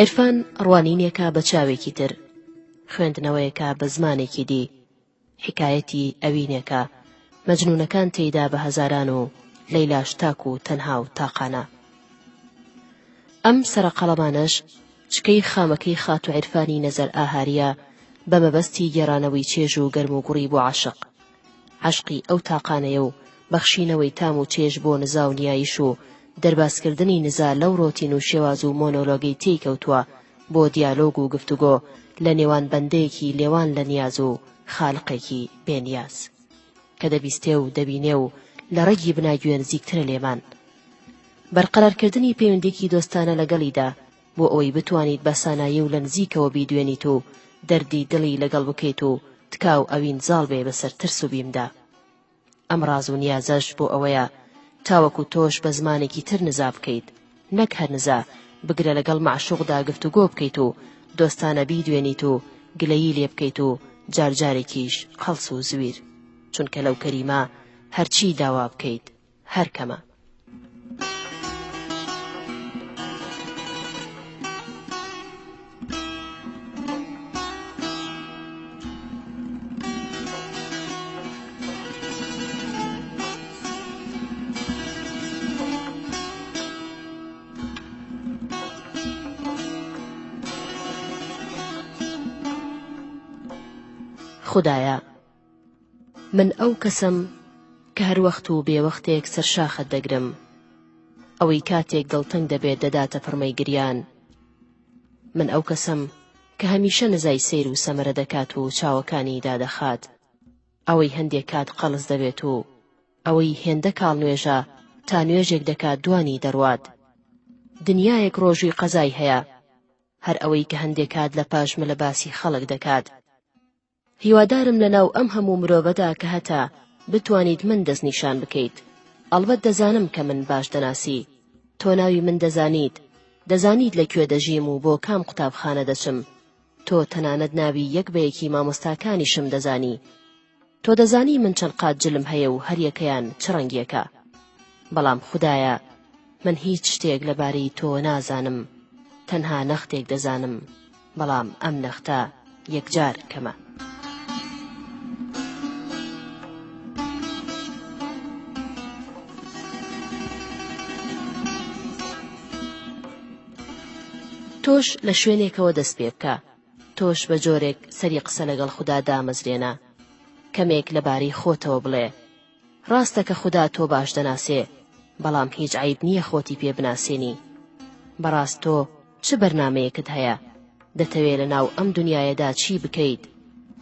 عیرفان ڕوانینێکە بە چاوێکی تر، خوێندنەوەیەکە بە زمانێکی دی، حیکایەتی ئەوینێکە، مەجنوونەکان تێیدا بە هەزاران و لەیلاش تاک و تەنها و تاقانە. ئەم سەرەقەڵەمانەش چکەی خامەکەی خاتوو عیرفانی نەزەر ئاهارییە بە مەبەستی گێڕانەوەی چێژ و گەرموگوڕی بۆ عەشق. عەشقی ئەو تاقانەیە و بەخشینەوەی تام و چێژ بۆ نزا و نیایش و دەربازکردنی نزا لەو ڕۆتین و شێواز و مۆنۆلۆگەی تێی کەوتووە بۆ دیالۆگ و گفتوگۆ لە نێوان بەندەیەکی لێوان لە نیاز و خالقێکی بێ نیاز کە دەبیستێ و دەبینێ و لە ڕەگی بناگوێ نزیکترە لێمان. بەرقەرارکردنی پەیوەندیەکی دۆستانە لەگەڵیدا بۆ ئەوەی بتوانیت بە سانایی و لە نزیکەوە بیدوێنیت و دەردی دڵی لەگەڵ بکەیت و تکا و ئەوین زاڵ بێ بەسەر ترس و بیمدا. ئەم ڕاز و نیازەش بۆ ئەوەیە تاوەکو تۆش بە زمانێکی تر نزا بکەیت، نەک هەر نزا، بگرە لەگەڵ مەعشوقدا گفتوگۆ بکەیت و دۆستانە بیدوێنیت و گلەیی لێ بکەیت و جارجارێکیش قەڵس و زویر. چونکە لەو کەریمە هەرچی داوا بکەیت هەر کەمە. خودایە من ئەو کەسەم کە هەر وەخت و بێ وەختێک سەر شاخت دەگرم ئەوەی کاتێک دڵتەنگ دەبێت دەداتە پڕمەی گریان من ئەو کەسەم کە هەمیشە نزای سەیر و سەمەرە دەکات و چاوەکانی دادەخات ئەوەی هەندێک کات قەڵس دەبێت و ئەوەی هێندە کاڵ نوێژە تا نوێژێک دەکات دوانی دەڕوات دنیایەک ڕۆژووی قەزای هەیە هەر ئەوەی کە هەندێک کات لە پاش ملە باسی خەڵک دەکات هیوادارم لەناو ئەم هەموو مرۆڤەدا کە هەتە بتوانیت من دەستنیشان بکەیت. ئەڵبەت دەزانم کە من باش دەناسی. تۆ ناوی من دەزانیت. دەزانیت لە کوێ دەژیم و بۆ کام قوتابخانە دەچم. تۆ تەنانەت ناوی یەک بە یەکی مامۆستاکانیشم دەزانی. تۆ دەزانی من چەند قات جلم هەیە و هەریەکەیان چ ڕەنگێکە. بەڵام خودایە من هیچ شتێک لەبارەی تۆوە نازانم. تەنها نەختێک دەزانم. بەڵام ئەم نەختە یەکجار کەمە. تۆش لە شوێنێکەوە دەست پێ بکە، تۆش بە جۆرێک سەری قسە لەگەڵ خودا دامەزرێنە. کەمێک لەبارەی خۆتەوە بڵێ. ڕاستە کە خودا تۆ باش دەناسێ، بەڵام هیچ عەیب نییە خۆتی پێ بناسێنی. بەڕاست تۆ چ بەرنامەیەکت هەیە؟ دەتەوێ لە ناو ئەم دنیایەدا چی بکەیت؟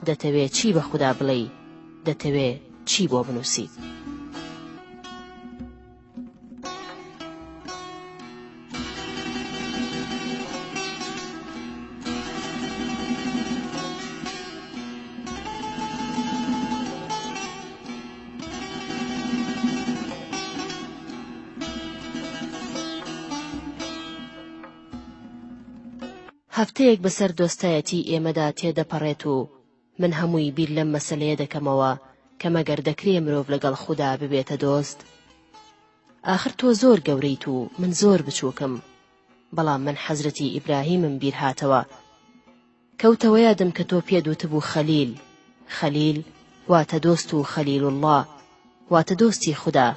دەتەوێ چی بە خودا بڵێی؟ دەتەوێ چی بۆ بنووسیت؟ هەفتەیەک بەسەر دۆستایەتی ئێمەدا تێدەپەڕێت و من هەمووی بیر لەم مەسەلەیە دەکەمەوە کە مەگەر دەکرێ مرۆڤ لەگەڵ خودا ببێتە دۆست؟ ئاخر تۆ زۆر گەورەیت و من زۆر بچووکم. بەڵام من حەزرەتی ئیبراهیمم بیر هاتەوە. کەوتەوە یادم کە تۆ پێت وتبوو خەلیل، خەلیل واتە دۆست و خەلیلوڵڵا واتە دۆستی خودا،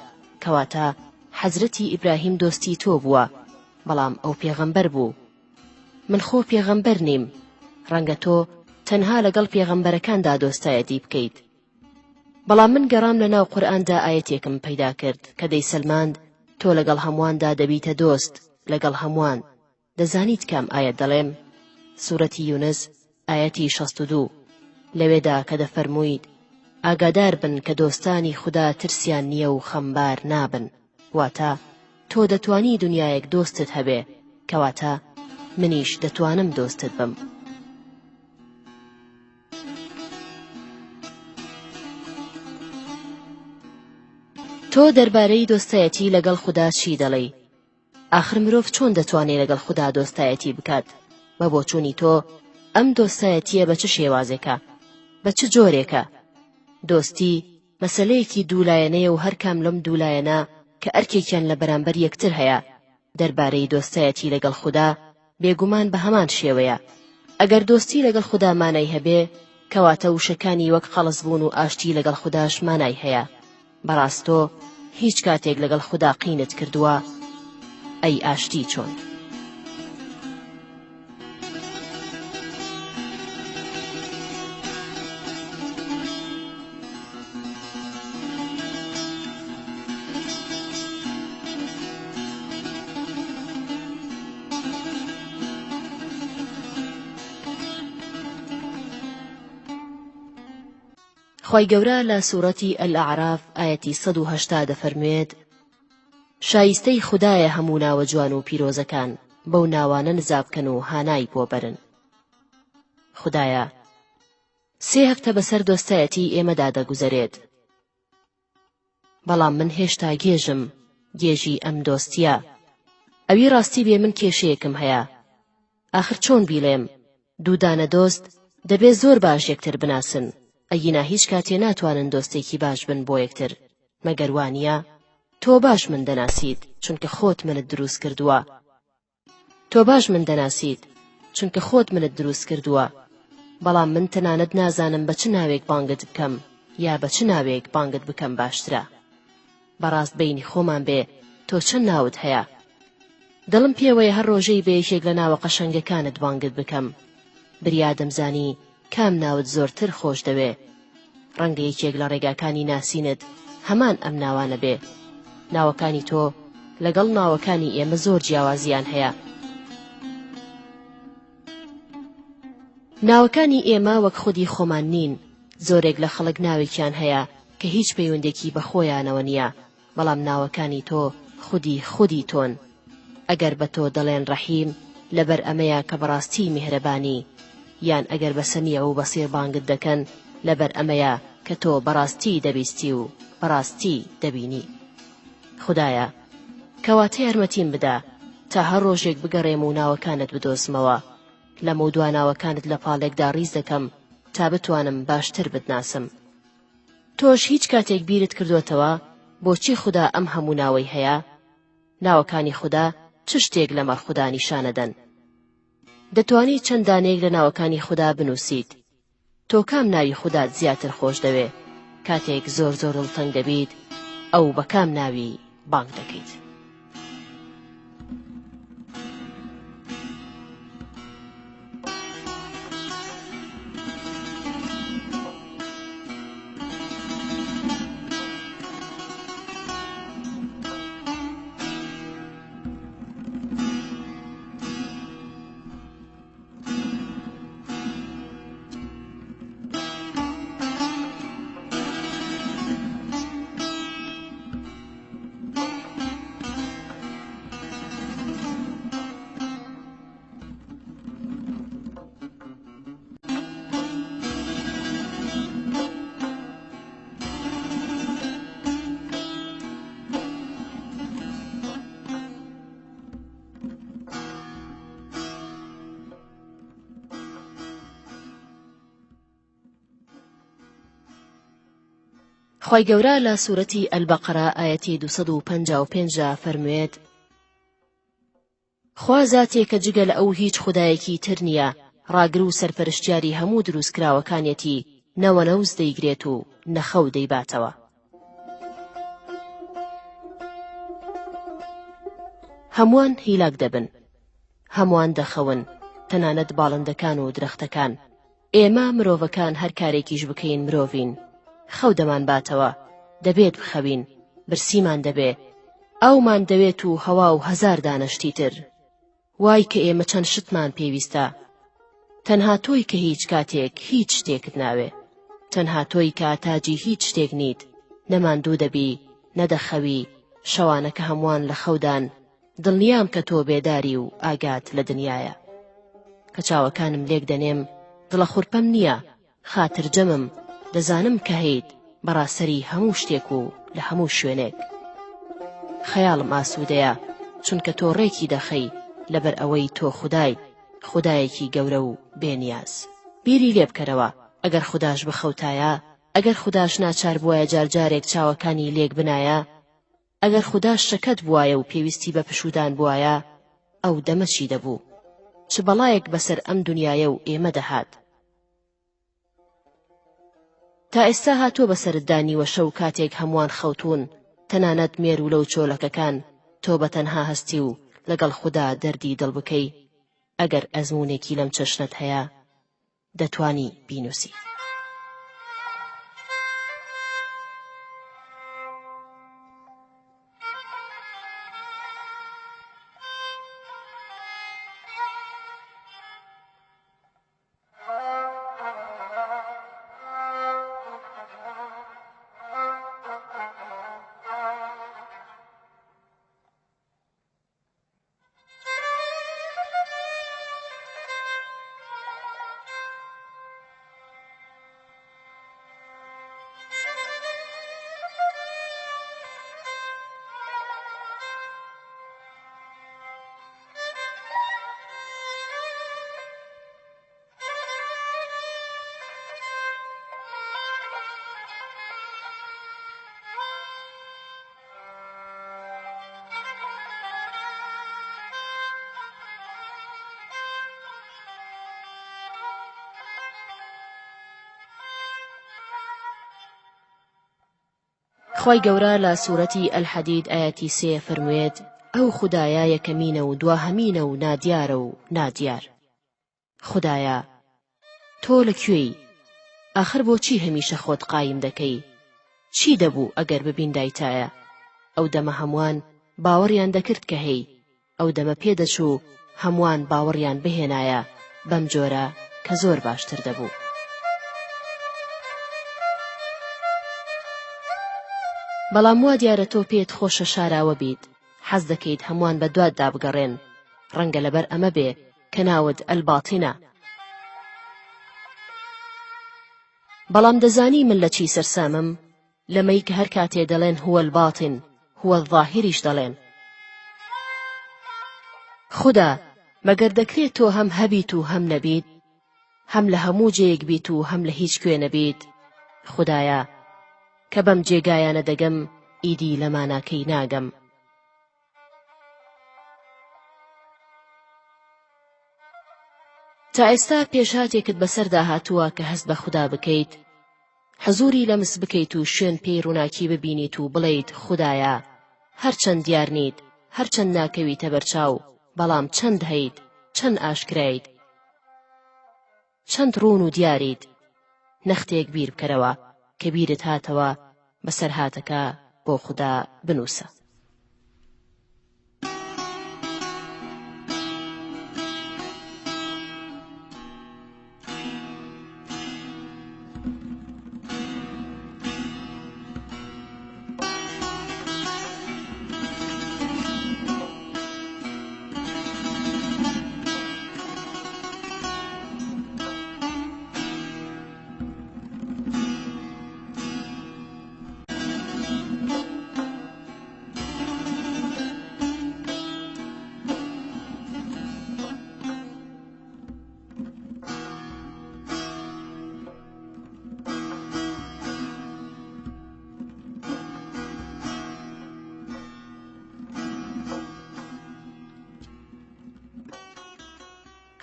کەواتە حەزرەتی ئیبراهیم دۆستی تۆ بووە، بەڵام ئەو پێغەمبەر بوو. من خۆ پێغەمبەر نیم، ڕەنگە تۆ تەنها لەگەڵ پێغەمبەرەکاندا دۆستایەتی بکەیت. بەڵام من گەڕام لە ناو قورئاندا ئایەتێکم پەیدا کرد کە دەیسەلماند تۆ لەگەڵ هەموواندا دەبیتە دۆست، لەگەڵ هەمووان. دەزانیت کام ئایەت دەڵێم؟ سورەتی یونس ئایەتی 62 لەوێدا کە دەفەرموویت ئاگادار بن کە دۆستانی خودا ترسیان نییە و خەمبار نابن. واتە تۆ دەتوانی دنیایەک دۆستت هەبێ، کەواتە منیش دەتوانم دۆستت بم. تۆ دەربارەی دۆستایەتی لەگەڵ خودا چی دەڵێی؟ ئاخر مرۆڤ چۆن دەتوانێ لەگەڵ خودا دۆستایەتی بکات؟ بە بۆچوونی تۆ ئەم دۆستایەتییە بە چ شێوازێکە؟ بە چ جۆرێکە؟ دۆستی مەسەلەیەکی دوولایەنەیە و هەرکام لەم دوولایەنە کە ئەرکێکیان لە بەرامبەر یەکتر هەیە دەربارەی دۆستایەتی لەگەڵ خودا. بێگومان بە هەمان شێوەیە. ئەگەر دۆستی لەگەڵ خودا مانای هەبێ، کەواتە وشەکانی وەک قەڵسبوون و ئاشتی لەگەڵ خوداش مانای هەیە. بەڕاست تۆ هیچ کاتێک لەگەڵ خودا قینت کردووە؟ ئەی ئاشتی چۆن؟ خوای گەورە لە سورەتی الاعراف ئایەتی 180 دەفەرموێت شایستەی خودایە هەموو ناوە جوان و پیرۆزەکان بەو ناوانە نزا بکەن و هانای بۆ بەرن خودایە سێ هەفتە بەسەر دۆستایەتی ئێمەدا دەگوزەرێت بەڵام من هێشتا گێژم، گێژی ئەم دۆستییە. ئەوی ڕاستی بێ من کێشەیەکم هەیە. ئاخر چۆن بیڵێم، دوو دانە دۆست دەبێ زۆر باش یەکتر بناسن، ئەگینا هیچ کاتێ ناتوانن دۆستێکی باش بن بۆ یەکتر، مەگەر وا نییە؟ تۆ باش من دەناسیت، چونکە خۆت منت دروست کردووە. تۆ باش من دەناسیت، چونکە خۆت منت دروست کردووە. بەڵام من تەنانەت نازانم بە چ ناوێک بانگت بکەم یا بە چ ناوێک بانگت بکەم باشترە. بەڕاست بەینی خۆمان بێ تۆ چەند ناوت هەیە؟ دڵم پێوەیە هەر ڕۆژەی بە یەکێک لە ناوە قەشەنگەکانت بانگت بکەم. بریا دەمزانی کام ناوت زۆرتر خۆش دەوێ؟ ڕەنگە یەکێک لە ڕێگاکانی ناسینت هەمان ئەم ناوانە بێ. ناوەکانی تۆ لەگەڵ ناوەکانی ئێمە زۆر جیاوازییان هەیە. ناوەکانی ئێمە وەک خودی خۆمان نین. زۆرێک لە خەڵک ناوێکیان هەیە کە هیچ پەیوەندێکی بە خۆیانەوە نییە. بەڵام ناوەکانی تۆ خودی خودی تۆن. ئەگەر بە تۆ دەڵێن ڕەحیم لەبەر ئەمەیە کە بەڕاستی میهرەبانی، یان ئەگەر بە سەمیع و بەسیر بانگت دەکەن لەبەر ئەمەیە کە تۆ بەڕاستی دەبیستی و بەڕاستی دەبینی. خودایە، کەواتە یارمەتیم بدە تا هەر ڕۆژێک بگەڕێم و ناوەکانت بدۆزمەوە. لەمەودوا ناوەکانت لە پاڵێکدا ڕیز دەکەم تا بتوانم باشتر بتناسم. تۆش هیچ کاتێک بیرت کردۆتەوە بۆچی خودا ئەم هەموو ناوەی هەیە؟ ناوەکانی خودا چ شتێک لەمەڕ خودا نیشانەدەن؟ دەتوانی چەند دانەیەک لە ناوەکانی خودا بنووسیت. تۆ کام ناوی خودات زیاتر خۆش دەوێ؟ کاتێک زۆر زۆر دڵتەنگ دەبیت ئەو بە کام ناوی بانگ دەکەیت؟ خوای گەورە لە سورەتی البقرە ئایەتی 255 دا فەرموێت خوا زاتێکە جگە لە ئەو هیچ خودایەکی تر نییە، ڕاگر و سەرپەرشتیاری هەموو دروستکراوەکانیەتی، نە وەنەوز دەیگرێت و نە خەو دەیباتەوە. هەمووان هیلاک دەبن. هەمووان دەخەون، تەنانەت باڵندەکان و درەختەکان. ئێمە مرۆڤەکان هەر کارێکیش بکەین مرۆڤین. خەو دەمانباتەوە. دەبێت بخەوین. برسیمان دەبێ. ئاومان دەوێت و هەوا و هەزار دانە شتی تر. وای کە ئێمە چەند شتمان پێویستە. تەنها تۆی کە هیچ کاتێک هیچ شتێکت ناوێ. تەنها تۆی کە تاجی هیچ شتێک نیت. نە ماندوو دەبی، نە دەخەوی. شەوانە کە هەمووان لە خەودان، دڵنیام کە تۆ بێداری و ئاگات لە دنیایە. کە چاوەکانم لێک دەنێم، دڵەخورپەم نییە، خاترجەمم، دەزانم کە هەیت بە ڕاسەری هەموو شتێک و لە هەموو شوێنێک. خەیاڵم ئاسوودەیە، چونکە تۆ ڕێکی دەخەی، لەبەر ئەوەی تۆ خودایت، خودایەکی گەورە و بێ نیاز. بیری لێ بکەرەوە، ئەگەر خوداش بخەوتایە، ئەگەر خوداش ناچار بوایە جارجارێک چاوەکانی لێک بنایە، ئەگەر خوداش شەکەت بوایە و پێویستی بە پشوودان بوایە، ئەو دەمە چی دەبوو؟ چ بەڵایەک بەسەر ئەم دونیایە و ئێمە دەهات. تا ئێستا هاتووە بەسەرتدا نیوەشەو کاتێک هەمووان خەوتوون، تەنانەت مێروولە و چۆلەکەکان، تۆ بە تەنها هەستی و لەگەڵ خودا دەردی دڵ بکەی؟ ئەگەر ئەزموونێکی لەم چەشنەت هەیە، دەتوانی بینووسی. خوای گەورە لە سورەتی الحدید ئایەتی سێ فەرموێت ئەو خودایە یەکەمینە و دواهەمینە و نادیارە و نادیار. خودایە تۆ لە کوێی؟ ئاخر بۆچی هەمیشە خۆت قایم دەکەی؟ چی دەبوو ئەگەر ببینرایتایە؟ ئەو دەمە هەمووان باوەڕیان دەکرد کە هەی، ئەو دەمە پێدەچوو هەمووان باوەڕیان بهێنایە بەم جۆرە کە زۆر باشتر دەبوو. بەڵام وا دیارە تۆ پێت خۆشە شاراوە بیت، حەز دەکەیت هەمووان بە دواتدا بگەڕێن، ڕەنگە لەبەر ئەمە بێ کە ناوت الباطنە. بەڵام دەزانی من لە چی سەرسامم؟ لەمەی کە هەر کاتێ دەڵێن هو الباطن هو الظاهریش دەڵێن. خودا، مەگەر دەکرێ تۆ هەم هەبیت و هەم نەبیت؟ هەم لە هەموو جێیەک بیت و هەم لە هیچ کوێ نەبیت؟ خودایە، کە بەم جێگایانە دەگەم ئیدی لە ماناکەی ناگەم. تا ئێستا پێشهاتێکت بەسەردا هاتووە کە هەست بە خودا بکەیت؟ حزوری لەمس بکەیت و شوێن پێی ڕووناکی ببینیت و بڵێیت خودایە هەرچەند دیار نیت، هەرچەند ناکەویتە بەرچاو، بەڵام چەند هەیت، چەند ئاشکرایت، چەند ڕوون و دیاریت، نەختێک بیر بکەرەوە، کە بیرت هاتەوە بەسەرهاتەکە بۆ خودا بنووسە.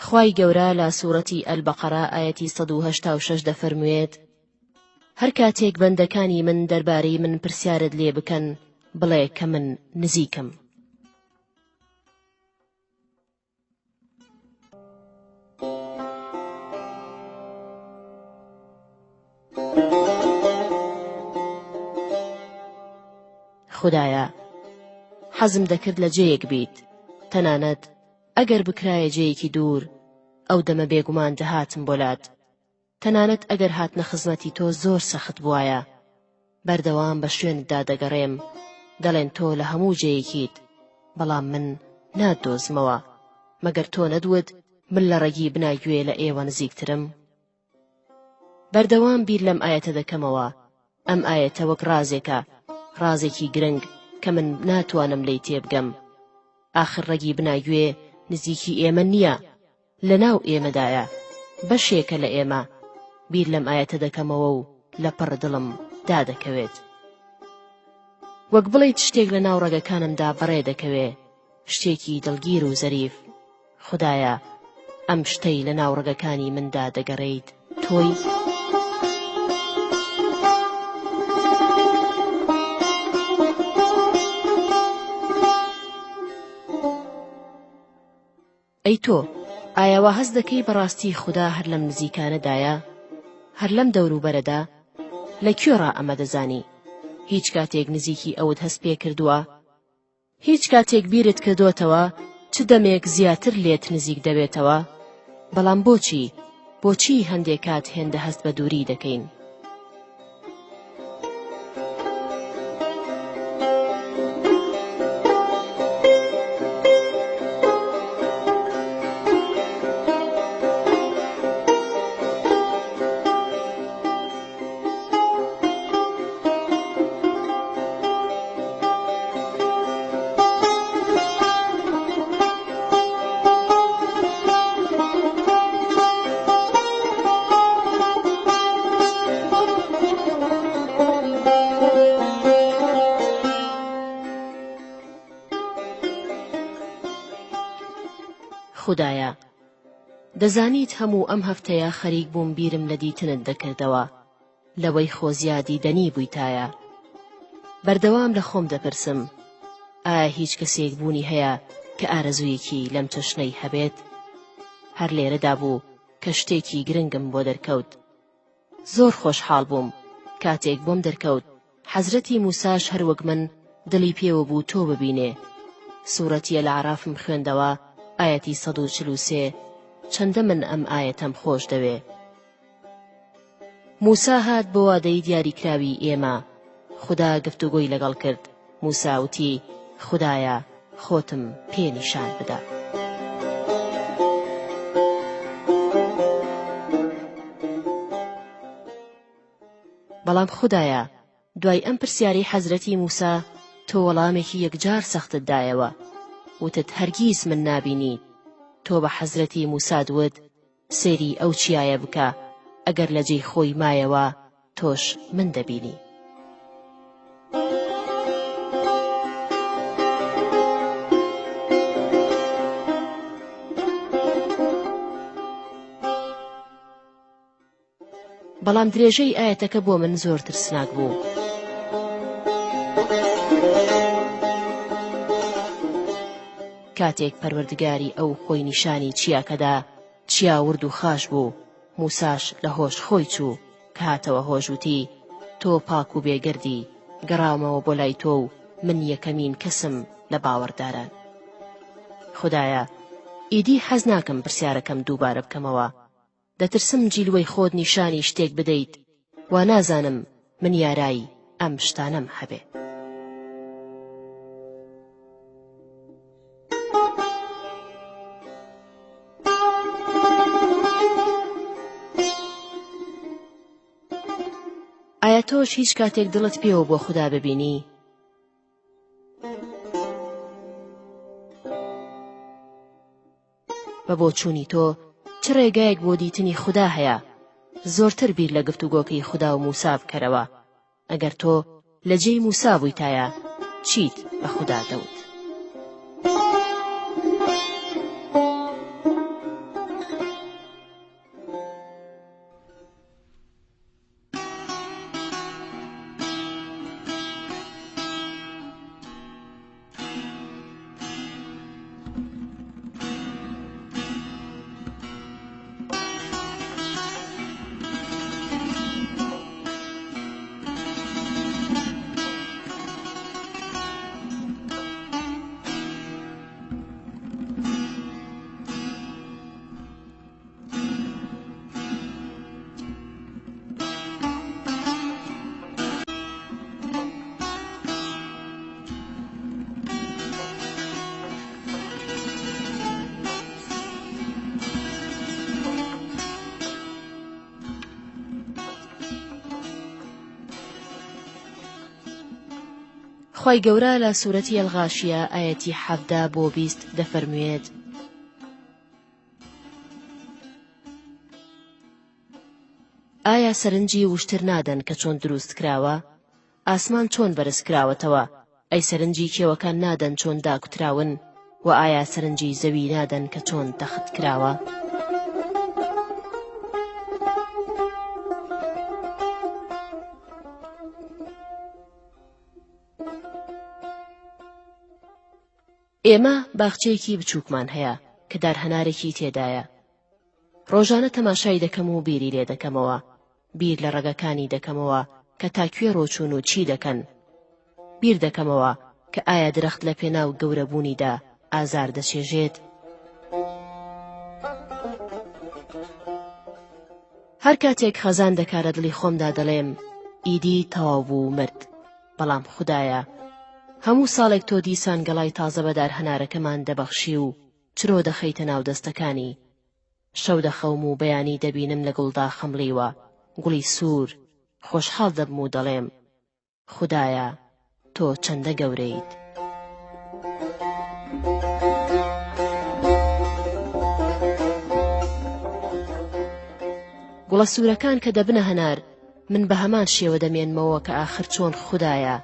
خوای گەورە لە سورەتی البقرە ئایەتی 186 دەفەرموێت هەر کاتێک بەندەکانی من دەربارەی من پرسیارت لێ بکەن بڵێ کە من نزیکم. خودایە حەزم دەکرد لە جێیەک بیت تەنانەت ئەگەر بکرایە جێیەکی دوور ئەو دەمە بێگومان دەهاتم بۆ لات تەنانەت ئەگەر هاتنە خزمەتی تۆ زۆر سەخت بوایە بەردەوام بە شوێنتدا دەگەڕێم دەڵێن تۆ لە هەموو جێیەکیت بەڵام من ناتدۆزمەوە مەگەر تۆ نەدوت من لە ڕەگی بناگوێ لە ئێوە نزیکترم بەردەوام بیر لەم ئایەتە دەکەمەوە ئەم ئایەتە وەک ڕازێکە ڕازێکی گرنگ کە من ناتوانم لێی تێبگەم ئاخر ڕەگی بناگوێ نزیکی ئێمە نییە لەناو ئێمەدایە، بەشێکە لە ئێمە، بیر لەم ئایەتە دەکەمەوە و لەپڕ دڵم دادەکەوێت. وەک بڵێیت شتێک لەناو ڕەگەکانمدا بەڕێ دەکەوێ، شتێکی دڵگیر و زەریف. خودایە! ئەم شتەی لە ناو ڕەگەکانی مندا دەگەڕێیت تۆی؟ ئەی تۆ، ئایا وا هەست دەکەی بەڕاستی خودا هەر لەم نزیکانەدایە؟ هەر لەم دەوروبەرەدا؟ لە کوێ ڕا ئەمە دەزانی؟ هیچ کاتێک نزیکی ئەوت هەست پێ کردووە؟ هیچ کاتێک بیرت کردۆتەوە چ دەمێک زیاتر لێت نزیک دەبێتەوە؟ بەڵام بۆچی؟ بۆچی هەندێ کات هێندە هەست بە دووری دەکەین؟ خودایە دەزانیت هەموو ئەم هەفتەیە خەریک بووم بیرم لە دیتنت دەکردەوە لەوەی خۆزیا دیدەنی بوویتایە. بەردەوام لە خۆم دەپرسم، ئایا هیچ کەسێک بوونی هەیە کە ئارەزوویەکی لەم چەشنەی هەبێت؟ هەر لێرەدا بوو کە شتێکی گرنگم بۆ دەرکەوت. زۆر خۆشحاڵ بووم کاتێک بۆم دەرکەوت حەزرەتی موساش هەر وەک من دڵی پێوە بوو تۆ ببینێ. سوڕەتی الاعرافم خوێندەوە ئایەتی 143 چەندە من ئەم ئایەتەم خۆش دەوێ. موسا هات بۆ وادەی دیاریکراوی ئێمە، خودا گفتوگۆی لەگەڵ کرد، موسا وتی، خودایە خۆتم پێ نیشان بدە. بەڵام خودایە دوای ئەم پرسیارەی حەزرەتی موسا تۆ وەڵامێکی یەکجار سەختت دایەوە، وتت هەرگیز من نابینیت، تۆ بە حەزرەتی موسات وت سەیری ئەو چیایە بکە ئەگەر لە جێی خۆی مایەوە تۆش من دەبینی. بەڵام درێژەی ئایەتەکە بۆ من زۆر ترسناک بوو. کاتێک پەروەردگاری ئەو خۆی نیشانی چیاکەدا چیا ورد و خاش بوو، موساش لە هۆش خۆی چوو، کە هاتەوە هۆش وتی، تۆ پاک و بێگەردی، گەڕاومەوە بۆ لای تۆ و من یەکەمین کەسم لە باوەڕداران. خودایە، ئیدی حەز ناکەم پرسیارەکەم دووبارە بکەمەوە، دەترسم جیلوەی خۆت نیشانی شتێک بدەیت وا نازانم من یارای ئەم شتانەم هەبێ. ئایا تۆش هیچ کاتێک دڵت پێوە بۆ خودا ببینی؟ بە بۆچوونی تۆ چ ڕێگایەک بۆ دیتنی خودا هەیە؟ زۆرتر بیر لە گفتوگۆکەی خودا و موسا بکەرەوە. ئەگەر تۆ لە جێی موسا بوویتایە چیت بە خودا دەوت؟ خوای گەورە لە سورەتی الغاشیە ئایەتی 17 بۆ 20 دەفەرموێت ئایا سەرنجی وشتر نادەن کە چۆن دروست کراوە؟ ئاسمان چۆن بەرز کراوەتەوە؟ ئەی سەرنجی کێوەکان نادەن چۆن داکوتراون؟ وە ئایا سەرنجی زەوی نادەن کە چۆن تەخت کراوە؟ ئێمە باخچەیەکی بچووکمان هەیە کە دار هەنارێکی تێدایە. ڕۆژانە تەماشای دەکەم و بیری لێ دەکەمەوە. بیر لە ڕەگەکانی دەکەمەوە کە تا کوێ ڕۆچوون و چی دەکەن. بیر دەکەمەوە کە ئایا درەخت لە پێناو گەورەبوونیدا ئازار دەچێژێت؟ هەر کاتێک خەزان دەکا لە دڵی خۆمدا دەڵێم ئیدی تەواو بوو و مرد. بەڵام خودایە هەموو ساڵێک تۆ دیسان گەڵای تازە بە دار هەنارەکەمان دەبەخشی و چرۆ دەخەیتە ناو دەستەکانی. شەو دەخەوم و بەیانی دەبینم لە گوڵدا خەمڵیوە، گوڵی سوور، خۆشحاڵ دەبم و دەڵێم، خودایە تۆ چەندە گەورەیت. گوڵە سوورەکان کە دەبنە هەنار، من بە هەمان شێوە دەمێنمەوە کە ئاخر چۆن خودایە،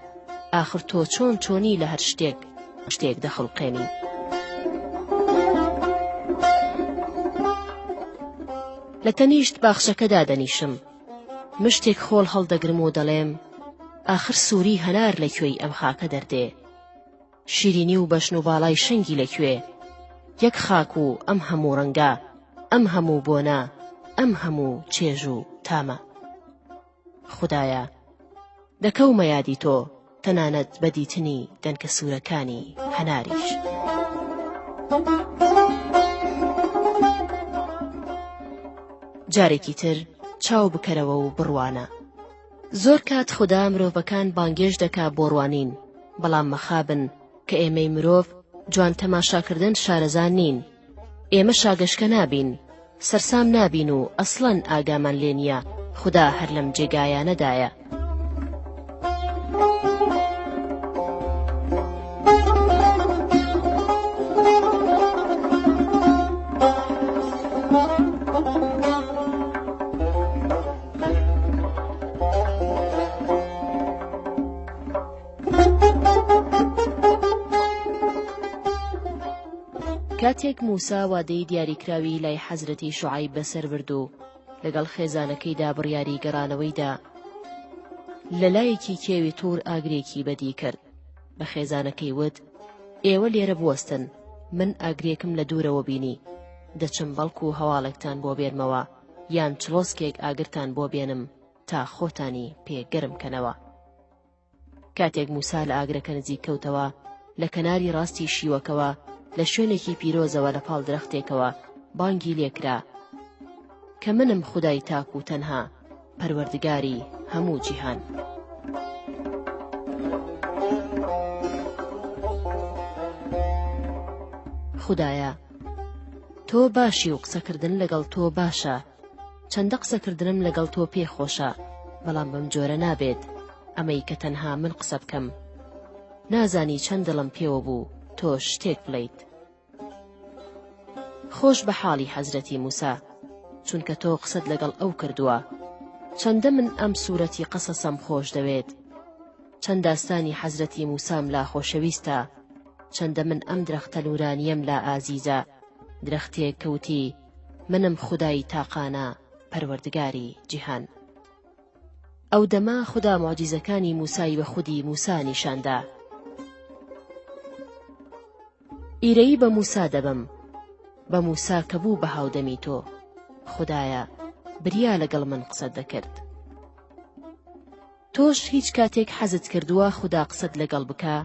ئاخر تۆ چۆن چۆنی لە هەر شتێک شتێک دەخوڵقێنی. لە تەنیشت باخچەکە دادەنیشم، مشتێک خۆڵ هەڵدەگرم و دەڵێم، ئاخر سووری هەنار لە کوێی ئەم خاکە دەردێ؟ شیرینی و بەژن و باڵای شەنگی لە کوێ؟ یەک خاک و ئەم هەموو ڕەنگە، ئەم هەموو بۆنە، ئەم هەموو چێژ و تامە. خودایە، دەکەومە یادی تۆ، تەنانەت بە دیتنی دەنکە سوورەکانی هەناریش. جارێکی تر چاو بکەرەوە و بڕوانە. زۆر کات خودا مرۆڤەکان بانگێشت دەکا بۆ ڕوانین، بەڵام مەخابن کە ئێمەی مرۆڤ جوان تەماشاکردن شارەزا نین. ئێمە شاگەشکە نابین، سەرسام نابین و ئەسڵەن ئاگامان لێ نییە خودا هەر لەم جێگایانەدایە. کاتێک موسا وادەی دیاریکراوی لای حەزرەتی شوعەیب بەسەر برد و لەگەڵ خێزانەکەیدا بڕیاری گەڕانەوەی دا، لە لایەکی کێوی طور ئاگرێکی بەدی کرد، بە خێزانەکەی وت، ئێوە لێرە بوەستن، من ئاگرێکم لە دوورەوە بینی، دەچم بەڵکو هەواڵێکتان بۆ بێنمەوە، یان چڵۆسکێک ئاگرتان بۆ بێنم تا خۆتانی پێ گەرم کەنەوە. کاتێک موسا لە ئاگرەکە نزیک کەوتەوە، لە کەناری ڕاستی شیوەکەوە، لە شوێنێکی پیرۆزەوە لە پاڵ درەختێکەوە بانگی لێ کرا، کە منم خودای تاک و تەنها، پەروەردگاری هەموو جیهان. خودایە، تۆ باشی و قسەکردن لەگەڵ تۆ باشە، چەندە قسەکردنم لەگەڵ تۆ پێ خۆشە، بەڵام بەم جۆرە نابێت، ئەمەی کە تەنها من قسە بکەم. نازانی چەند دڵم پێوە بوو تۆش شتێک بڵێیت. خۆش بە حاڵی حەزرەتی موسا، چونکە تۆ قسەت لەگەڵ ئەو کردووە. چەندە من ئەم سورەتی قەسەسەم خۆش دەوێت. چەند داستانی حەزرەتی موسام لا خۆشەویستە. چەندە من ئەم درەختە نورانیەم لا ئازیزە، درەختێک کە وتی، منم خودای تاقانە پەروەردگاری جیهان. ئەو دەمە خودا موعجیزەکانی موسای بە خودی موسا نیشان دا. ئیرەیی بە موسا دەبەم، بە موسا کە بوو بە هاودەمی تۆ. خودایە، بریا لەگەڵ من قسەت دەکرد. تۆش هیچ کاتێک حەزت کردووە خودا قسەت لەگەڵ بکا؟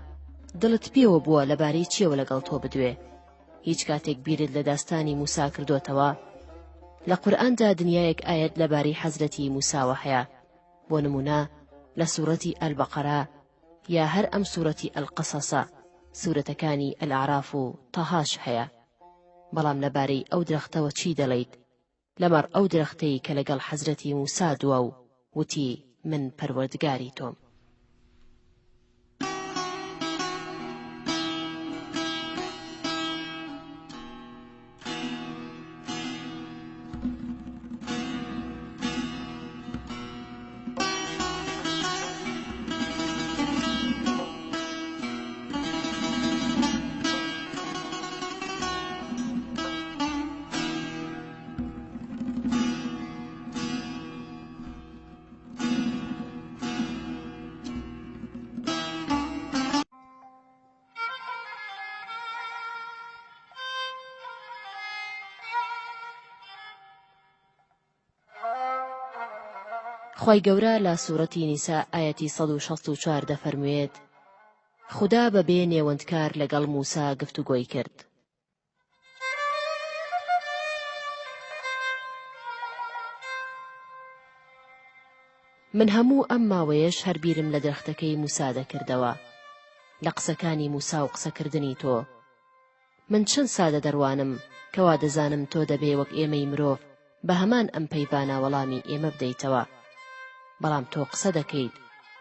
دڵت پێوە بووە لەبارەی چیەوە لەگەڵ تۆ بدوێ؟ هیچ کاتێک بیرت لە داستانی موسا کردۆتەوە؟ لە قورئاندا دنیایەک ئایەت لەبارەی حەزرەتی موساوە هەیە، بۆ نموونە لە سورەتی البقرە یا هەر ئەم سورەتی القصصە، سورەتەکانی الاعراف و طهاش هەیە. بەڵام لەبارەی ئەو درەختەوە چی دەڵێیت؟ لەمەڕ ئەو درەختەی کە لەگەڵ حەزرەتی موسا دوا و وتی من پەروەردگاری تۆم. خوای گەورە لە سورەتی نیسا ئایەتی 164 دەفەرموێت، خودا بە بێ نێوەندکار لەگەڵ موسا گفتوگۆی کرد. من هەموو ئەم ماوەیەش هەر بیرم لە درەختەکەی موسا دەکردەوە، لە قسەکانی موسا و قسەکردنی تۆ. من چەند سادە دەڕوانم کە وا دەزانم تۆ دەبێ وەک ئێمەی مرۆڤ بە هەمان ئەم پەیڤانە وەڵامی ئێمە بدەیتەوە. بەڵام تۆ قسە دەکەیت،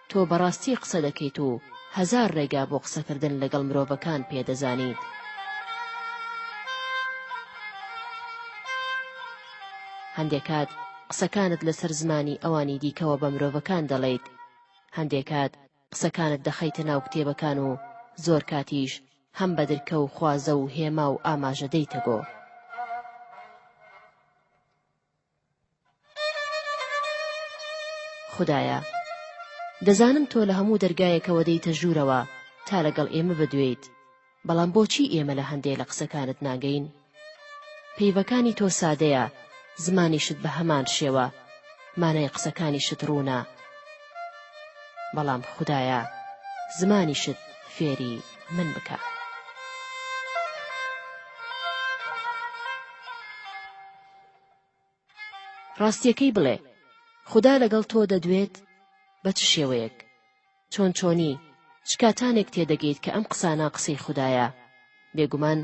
تۆ بەڕاستی قسە دەکەیت و هەزار ڕێگا بۆ قسەکردن لەگەڵ مرۆڤەکان پێ دەزانیت. هەندێ کات قسەکانت لەسەر زمانی ئەوانی دیکەوە بە مرۆڤەکان دەڵێیت، هەندێ کات قسەکانت دەخەیتە ناو کتێبەکان و زۆر کاتیش هەم بە درکە و خوازە و هێما و ئاماژە دێیتە گۆ. خودایە، دەزانم تۆ لە هەموو دەرگایەکەوە دێیتە ژوورەوە تا لەگەڵ ئێمە بدوێیت، بەڵام بۆچی ئێمە لە هەندێ لە قسەکانت ناگەین؟ پەیڤەکانی تۆ سادەیە، زمانیشت بە هەمان شێوە، مانای قسەکانیشت ڕوونە. بەڵام خودایە زمانیشت فێری من بکە. ڕاستیەکەی بڵێ، خودا لەگەڵ تۆ دەدوێت؟ بە چ شێوەیەک؟ چۆن چۆنی؟ چ کاتانێک تێدەگەیت کە ئەم قسانە قسەی خودایە؟ بێگومان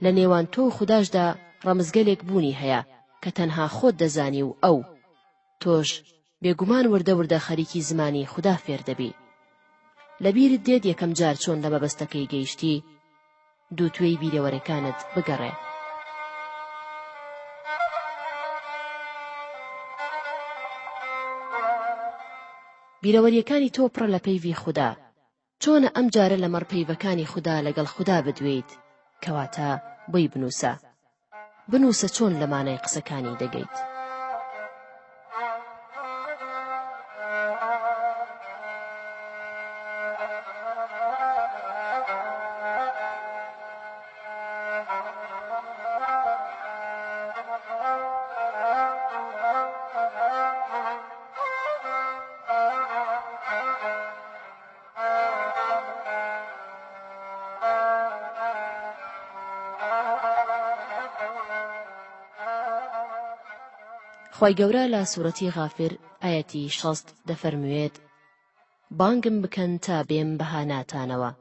لە نێوان تۆ و خوداشدا ڕەمزگەلێک بوونی هەیە کە تەنها خۆت دەزانی و ئەو. تۆش بێگومان وردە وردە خەریکی زمانی خودا فێر دەبی. لەبیرت دێت یەکەم جار چۆن لە مەبەستەکەی گەیشتی؟ دووتوێی بیرەوەرەکانت بگەڕێ. بیرەوەریەکانی تۆ پڕە لە پەیڤی خودا. چۆنە ئەم جارە لەمەڕ پەیڤەکانی خودا لەگەڵ خودا بدوێیت؟ کەواتە بۆی بنووسە. بنووسە چۆن لە مانای قسەکانی دەگەیت. خوای گەورە لە سورەتی غافر ئایەتی 60 دەفەرموێت بانگم بکەن تا بێم بە هاناتانەوە.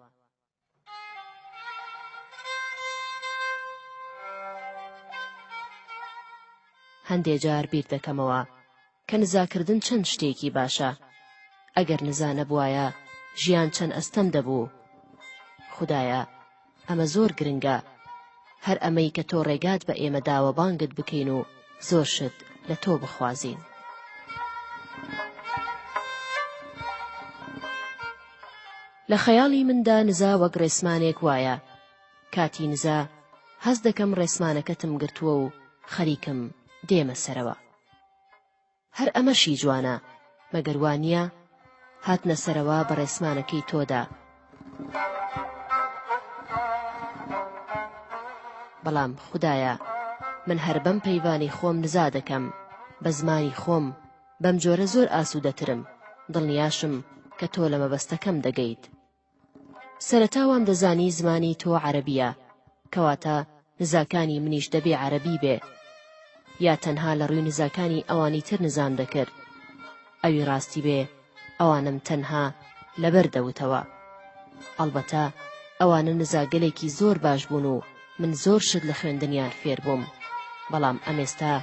هەندێ جار بیر دەکەمەوە کە نزاکردن چەند شتێکی باشە ئەگەر نزا نەبوایە ژیان چەند ئەستەم دەبوو خودایە ئەمە زۆر گرنگە هەر ئەمەی کە تۆ ڕێگات بە ئێمە داوە بانگت بکەین و زۆر شت لە تۆ بخوازین. لە خەیاڵی مندا نزا وەک ڕێسمانێک وایە کاتی نزا هەست دەکەم ڕێسمانەکەتم گرتووە و خەریکم دێمە سەرەوە. هەر ئەمەشی جوانە، مەگەر وا نییە؟ هاتنە سەرەوە بە ڕێسمانەکەی تۆدا. بەڵام خودایە، من هەر بەم پەیڤانەی خۆم نزا دەکەم، بە زمانی خۆم، بەم جۆرە زۆر ئاسوودەترم، دڵنیاشم کە تۆ لە مەبەستەکەم دەگەیت. سەرەتا وام دەزانی زمانی تۆ عەرەبیە کەواتە نزاکانی منیش دەبێ عەرەبی بێ یا تەنها لە ڕووی نزاکانی ئەوانی تر نزام دەکرد ئەوی ڕاستی بێ ئەوانم تەنها لەبەر دەوتەوە ئەڵبەتە ئەوانە نزاگەلێکی زۆر باش بوون و من زۆر شت لە خوێندنیان فێر بووم بەڵام ئەمێستا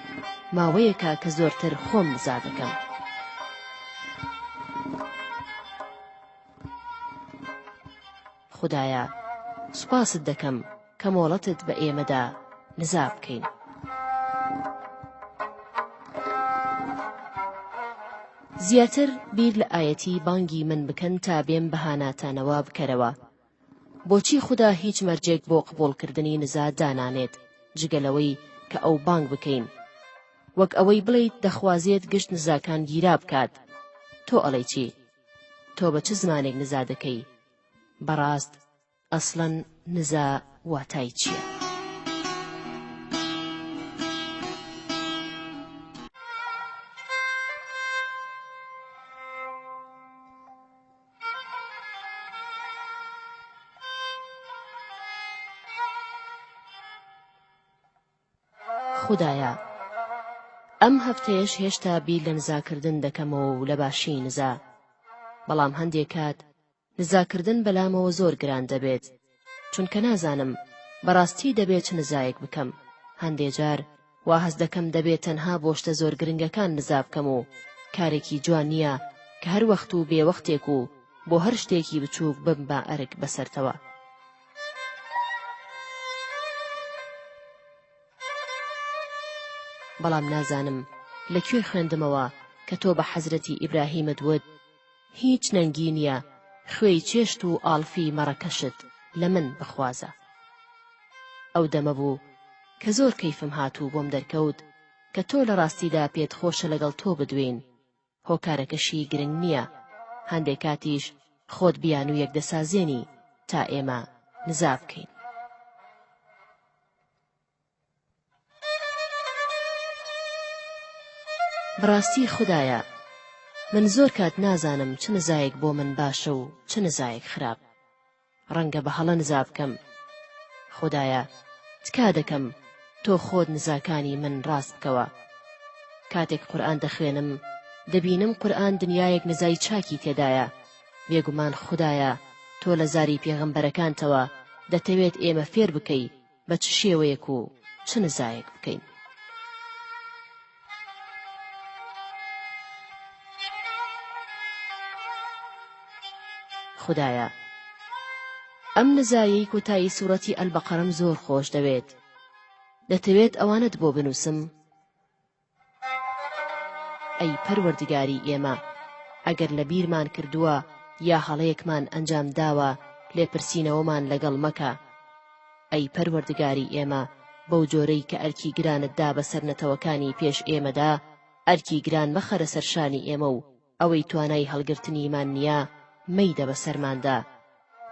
ماوەیەکە کە زۆرتر خۆم نزا دەکەم. خودایە سوپاست دەکەم کە مۆڵەتت بە ئێمەدا نزا بکەین. زیاتر بیر لە ئایەتی بانگی من بکەن تا بێم بە هاناتانەوە بکەرەوە. بۆچی خودا هیچ مەرجێک بۆ قبوڵکردنی نزا دانانێت جگە لەوەی کە ئەو بانگ بکەین؟ وەک ئەوەی بڵێیت دەخوازێت گشت نزاکان گیرا بکات. تۆ ئەڵێی چی؟ تۆ بە چ زمانێک نزا دەکەی؟ بەڕاست ئەسڵەن نزا واتای چییە؟ خودایە ئەم هەفتەیەش هێشتا بیر لە نزاکردن دەکەمەوە و لە باشی نزا بەڵام هەندێک کات نزاکردن بەلامەوە زۆر گران دەبێت چونکە نازانم بەڕاستی دەبێت چ نزایەک بکەم هەندێ جار وا هەست دەکەم دەبێت تەنها بۆ شتە زۆر گرنگەکان نزا بکەم و کارێکی جوان نییە کە هەر وەخت و بێ وەختێک و بۆ هەر شتێکی بچووک ببمە ئەرک بەسەرتەوە. بەڵام نازانم لە کوێ خوێندمەوە کە تۆ بە حەزرەتی ئیبراهیمت وت، هیچ نەنگی نییە خوێی چێشت و ئاڵفی مەڕەکەشت لە من بخوازە. ئەو دەمە بوو کە زۆر کەیفم هات و بۆم دەرکەوت کە تۆ لە ڕاستیدا پێت خۆشە لەگەڵ تۆ بدوێین، هۆکارەکەشی گرنگ نییە، هەندێ کاتیش خۆت بیانوویەک دەسازێنی تا ئێمە نزا بکەین. بەڕاستی خودایە من زۆر کات نازانم چ نزایەک بۆ من باشە و چ نزایەک خراپ. ڕەنگە بە هەڵە نزا بکەم. خودایە تکا دەکەم تۆ خۆت نزاکانی من ڕاست بکەوە. کاتێک قورئان دەخوێنم دەبینم قورئان دنیایەک نزای چاکی تێدایە، بێگومان خودایە تۆ لە زاری پێغەمبەرەکانتەوە دەتەوێت ئێمە فێر بکەی بە چ شێوەیەک و چ نزایەک بکەین. خودایە ئەم نزایەی کۆتایی سوڕەتی ئەلبەقەرەم زۆر خۆش دەوێت دەتەوێت ئەوانەت بۆ بنووسم؟ ئەی پەروەردگاری ئێمە ئەگەر لە بیرمان کردووە یا هەڵەیەکمان ئەنجام داوە لێپرسینەوەمان لەگەڵ مەکە ئەی پەروەردگاری ئێمە بەو جۆرەی کە ئەرکی گرانت دا بەسەر نەتەوەکانی پێش ئێمەدا ئەرکی گران مەخەرە سەر شانی ئێمە و ئەوەی توانای هەڵگرتنیمان نییە مەیدە بەسەرماندا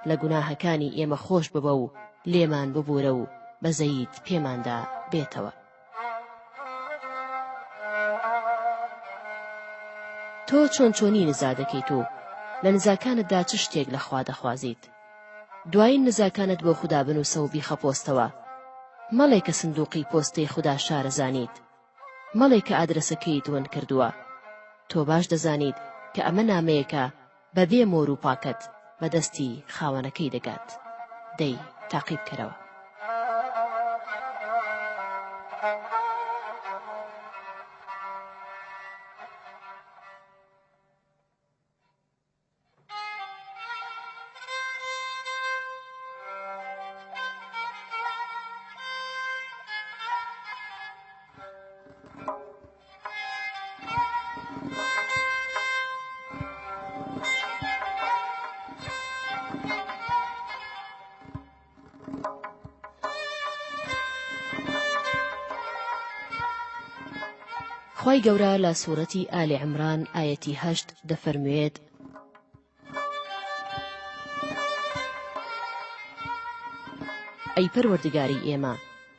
لە گوناهەکانی ئێمە خۆش ببە و لێمان ببورە و بەزەییت پێماندا بێتەوە. تۆ چۆن چۆنی نزا دەکەیت و لە نزاکانتدا چ شتێک لە خوا دەخوازیت؟ دوایین نزاکانت بۆ خودا بنووسە و بیخە پۆستەوە. مەڵێ کە سندووقی پۆستەی خودا شارەزانیت. مەڵێ کە ئادرەسەکەیت ون کردووە. تۆ باش دەزانیت کە ئەمە نامەیەکە بە بێ مۆر و پاکەت بە دەستی خاوەنەکەی دەگات. دەی تاقی بکەرەوە. خوای گەورە لە سورەتی ئالی عمران ئایەتی هەشت دەفەرموێت ئەی پەروەردگاری ئێمە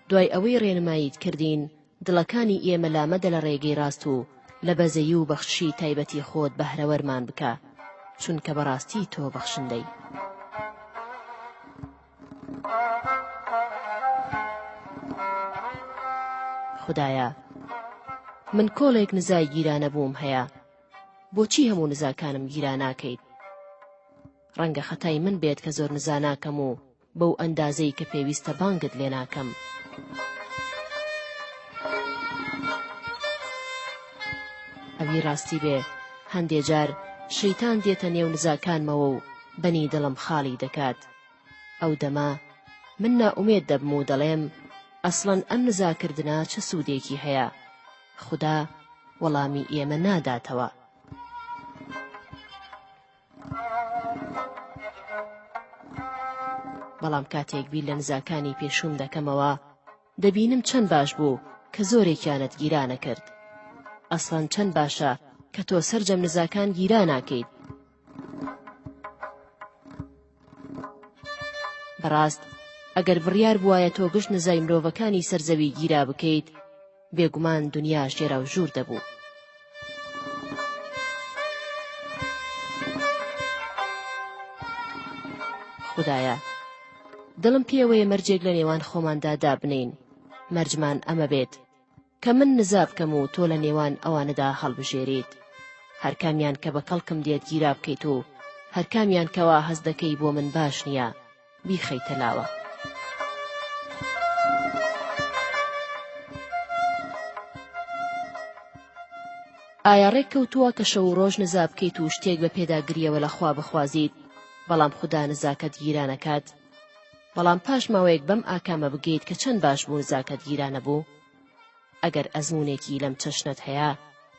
دوای ئەوەی ڕێنماییت کردین دڵەکانی ئێمە لامەدە لە ڕێگەی ڕاست و لە بەزەیی و بەخششی تایبەتی خۆت بەهرەوەرمان بکە چونکە بەڕاستی تۆ بەخشندەی. خودایە من کۆڵێک نزای گیرانەبووم هەیە بۆچی هەموو نزاکانم گیرا ناکەیت ڕەنگە خەتای من بێت کە زۆر نزا ناکەم و بەو ئەندازەی کە پێویستە بانگت لێ ناکەم. ئەوی ڕاستی بێ هەندێ جار شەیتان دێتە نێو نزاکانمەوە و بەنی دڵم خاڵی دەکات. ئەو دەمە من نائومێد دەبم و دەڵێم ئەسڵەن ئەم نزاکردنە چ سوودێکی هەیە؟ خودا وەڵامی ئێمە ناداتەوە. بەڵام کاتێک بیر لە نزاکانی پێشووم دەکەمەوە دەبینم چەند باش بوو کە زۆرێکیانت گیرا نەکرد. ئەسڵەن چەند باشە کە تۆ سەرجەم نزاکان گیرا ناکەیت. بەڕاست ئەگەر بڕیار بوایە تۆ گشت نزای مرۆڤەکانی سەر زەوی گیرا بکەیت بێگومان دنیا ژێراوژوور دەبوو. خودایە دڵم پێوەیە مەرجێک لە نێوان خۆماندا دابنێین مەرجمان ئەمە بێت. کە من نزا بکەم و تۆ لە نێوان ئەوانەدا هەڵبژێریت. هەرکامیان کە بە کەڵکم دێت گیرا بکەیت و هەرکامیان کەوا هەست دەکەی بۆ من باش نییە، بیخەیتە لاوە. ئایا ڕێک کەوتووە کە شەو و ڕۆژ نزا بکەیت و شتێک بە پێداگرییەوە لە خوا بخوازیت، بەڵام خودا نزاکەت گیرا نەکات؟ بەڵام پاش ماوەیەک بەم ئاکامە بگەیت کە چەند باش بوو نزاکەت گیرا نەبوو؟ ئەگەر ئەزموونێکی لەم چەشنەت هەیە،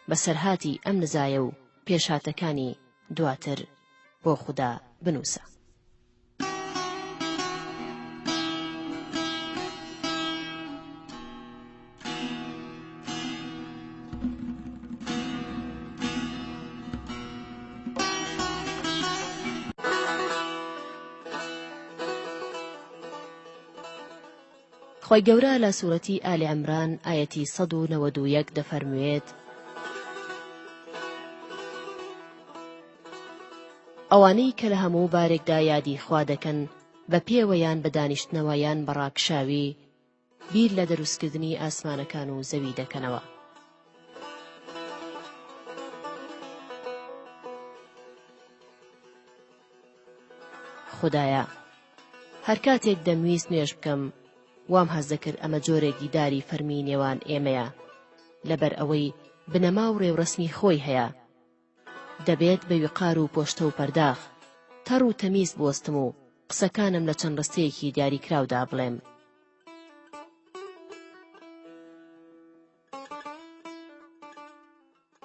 بەسەرهاتی ئەم نزایە و پێشهاتەکانی دواتر بۆ خودا بنووسە. خوای گەورە لە سورەتی ئال عمران ئایەتی 191 دەفەرموێت ئەوانەی کە لە هەموو بارێکدا یادی خوا دەکەن بە پێوە یان بە دانیشتنەوە یان بە ڕاکشاوی بیر لە دروستکردنی ئاسمانەکان و زەوی دەکەنەوە. خودایە هەر کاتێک دەمویست نوێژ بکەم وام هەست دەکرد ئەمە جۆرێک دیداری فەرمی نێوان ئێمەیە لەبەر ئەوەی بنەما و ڕێوڕەسمی خۆی هەیە دەبێت بە ویقار و پۆشتە و پەرداخ تەڕ و تەمیز بوەستم و قسەکانم لە چەند ڕستەیەکی دیاریکراودا بڵێم.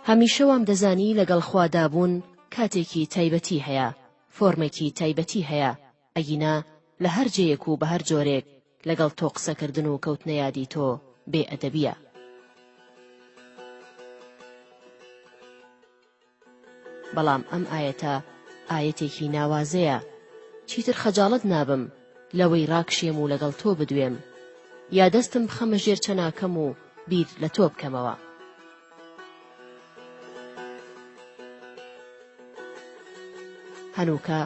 هەمیشە وام دەزانی لەگەڵ خوادا بوون کاتێکی تایبەتی هەیە، فۆرمێکی تایبەتی هەیە، ئەگینا لە هەر جێیەک و بە هەر جۆرێک لەگەڵ تۆ قسەکردن و کەوتنە یادی تۆ بێ ئەدەبییە. بەڵام ئەم ئایەتە ئایەتێکی ناوازەیە، چیتر خەجاڵەت نابم لەوەی ڕاکشێم و لەگەڵ تۆ بدوێم، یا دەستم بخەمە ژێر چەناکەم و بیر لە تۆ بکەمەوە. هەنووکە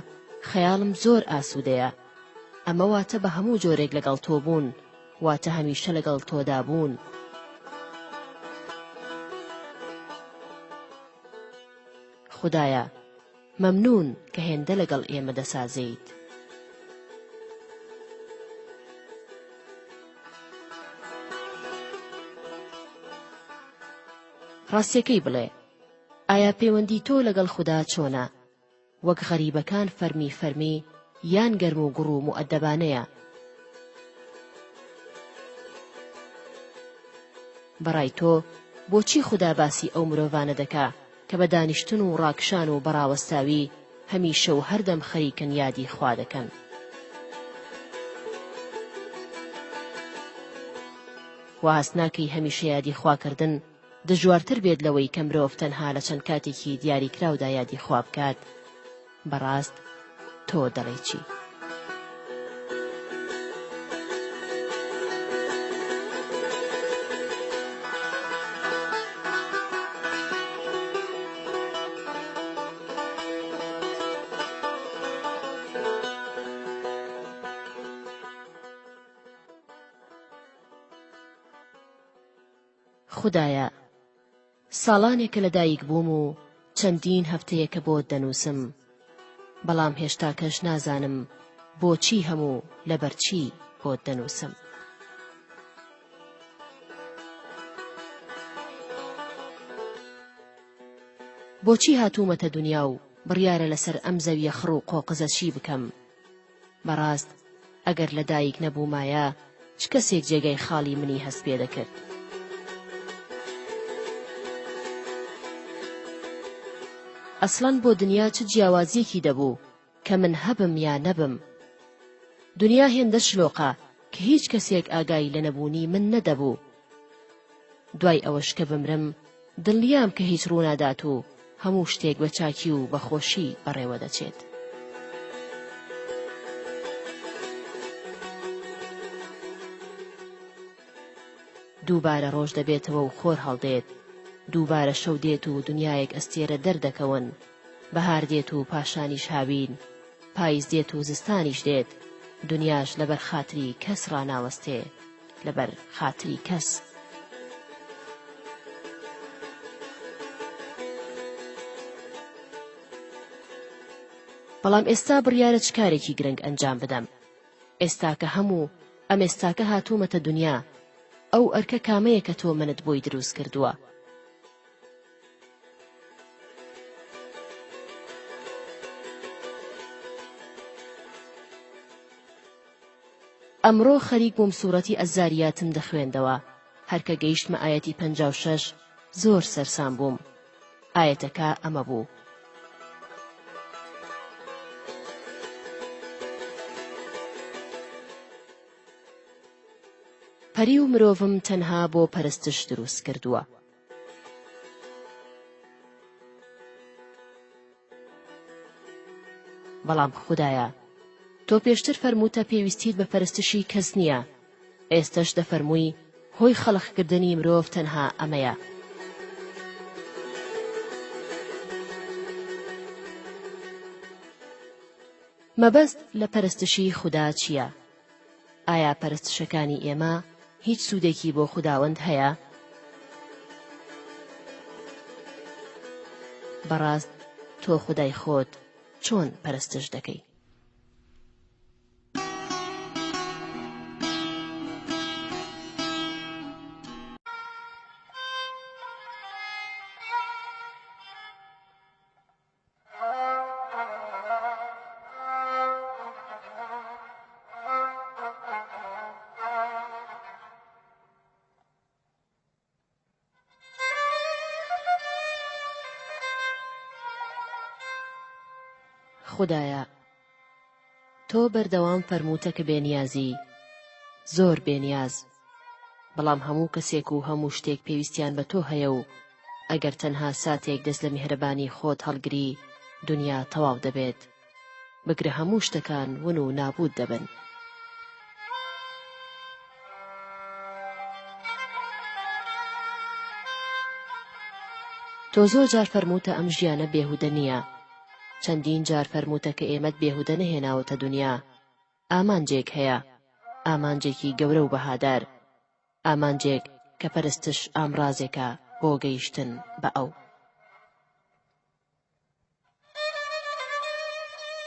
خەیاڵم زۆر ئاسوودەیە، ئەمە واتە بە هەموو جۆرێک لەگەڵ تۆ بوون، واتە هەمیشە لەگەڵ تۆدا بوون. خودایە مەمنوون کە هێندە لەگەڵ ئێمە دەسازێیت. ڕاستیەکەی بڵێ، ئایا پەیوەندی تۆ لەگەڵ خودا چۆنە؟ وەک غەریبەکان فەرمی فەرمی یان گەرم و گوڕ و موئەدەبانەیە؟ بەڕای تۆ بۆچی خودا باسی ئەو مرۆڤانە دەکا کە بە دانیشتن و ڕاکشان و بە ڕاوەستاوی هەمیشە و هەردەم خەریکن یادی خوا دەکەن؟ وا هەست ناکەی هەمیشە یادی خوا کردن دژوارتر بێت لەوەی کە مرۆڤ تەنها لە چەند کاتێکی دیاریکراودا یادی خوا بکات؟ بەڕاست تۆ دەڵێی چی؟ خودایە ساڵانێکە لە دایک بووم و چەندین هەفتەیە کە بۆت دەنووسم، بەڵام هێشتاکەش نازانم بۆچی هەم و لەبەر چی بۆت دەنووسم. بۆچی هاتوومەتە دونیا و بڕیارە لەسەر ئەم زەویە خڕ و قۆقزە چی بکەم؟ بەڕاست ئەگەر لە دایک نەبوومایە چ کەسێک جێگای خاڵی منی هەست پێ دەکرد؟ ئەسڵەن بۆ دنیا چ جیاوازییەکی دەبوو کە من هەبم یا نەبم؟ دنیا هێندە شلۆقە کە هیچ کەسێک ئاگای لە نەبوونی من نەدەبوو. دوای ئەوەش کە بمرم دڵنیام کە هیچ ڕوونادات و هەموو شتێک بە چاکی و بە خۆشی بەڕێوە دەچێت. دووبارە ڕۆژ دەبێتەوە و خۆر هەڵدێت، دووبارە شەو دێت و دنیایەک ئەستێرە دەردەکەون، بەهار دێت و پاشانیش هاوین، پایز دێت و زستانیش دێت، دنیاش لەبەر خاتری کەس ڕاناوەستێ، لەبەر خاتری کەس. بەڵام ئێستا بڕیارە چ کارێکی گرنگ ئەنجام بدەم؟ ئێستاکە هەم و ئەمێستاکە هاتوومەتە دونیا، ئەو ئەرکە کامەیە کە تۆ منت بۆی دروست کردووە؟ ئەمڕۆ خەریک بووم سوڕەتی الزاریاتم دەخوێندەوە، هەر کە گەیشتمە ئایەتی 56 زۆر سەرسام بووم. ئایەتەکە ئەمە بوو. پەری و مرۆڤم تەنها بۆ پەرستش دروست کردووە. بەڵام خودایە تۆ پێشتر فەرمووتە پێویستیت بە پەرستشی کەس نییە، ئێستەش دەفەرمووی هۆی خەڵقکردنی مرۆڤ تەنها ئەمەیە. مەبەست لە پەرستشی خودا چییە؟ ئایا پەرستشەکانی ئێمە هیچ سوودێکی بۆ خوداوەند هەیە؟ بەڕاست تۆ خودای خۆت چۆن پەرستش دەکەی؟ خودایە تۆ بەردەوام فەرمووتە کە بێنیازی، زۆر بێنیاز، بەڵام هەموو کەسێک و هەموو شتێک پێویستیان بە تۆ هەیە و ئەگەر تەنها ساتێک دەست لە میهرەبانی خۆت هەڵگری دونیا تەواو دەبێت، بگرە هەموو شتەکان ون و نابوود دەبن. تۆ زۆر جار فەرمووتە ئەم ژیانە بێهودە نییە، چەندین جار فەرمووتە کە ئێمەت بێهودە نەهێناوەتە دونیا، ئامانجێک هەیە، ئامانجێکی گەورە و بەهادار، ئامانجێک کە پەرستش ئامڕازێکە بۆ گەیشتن بە ئەو.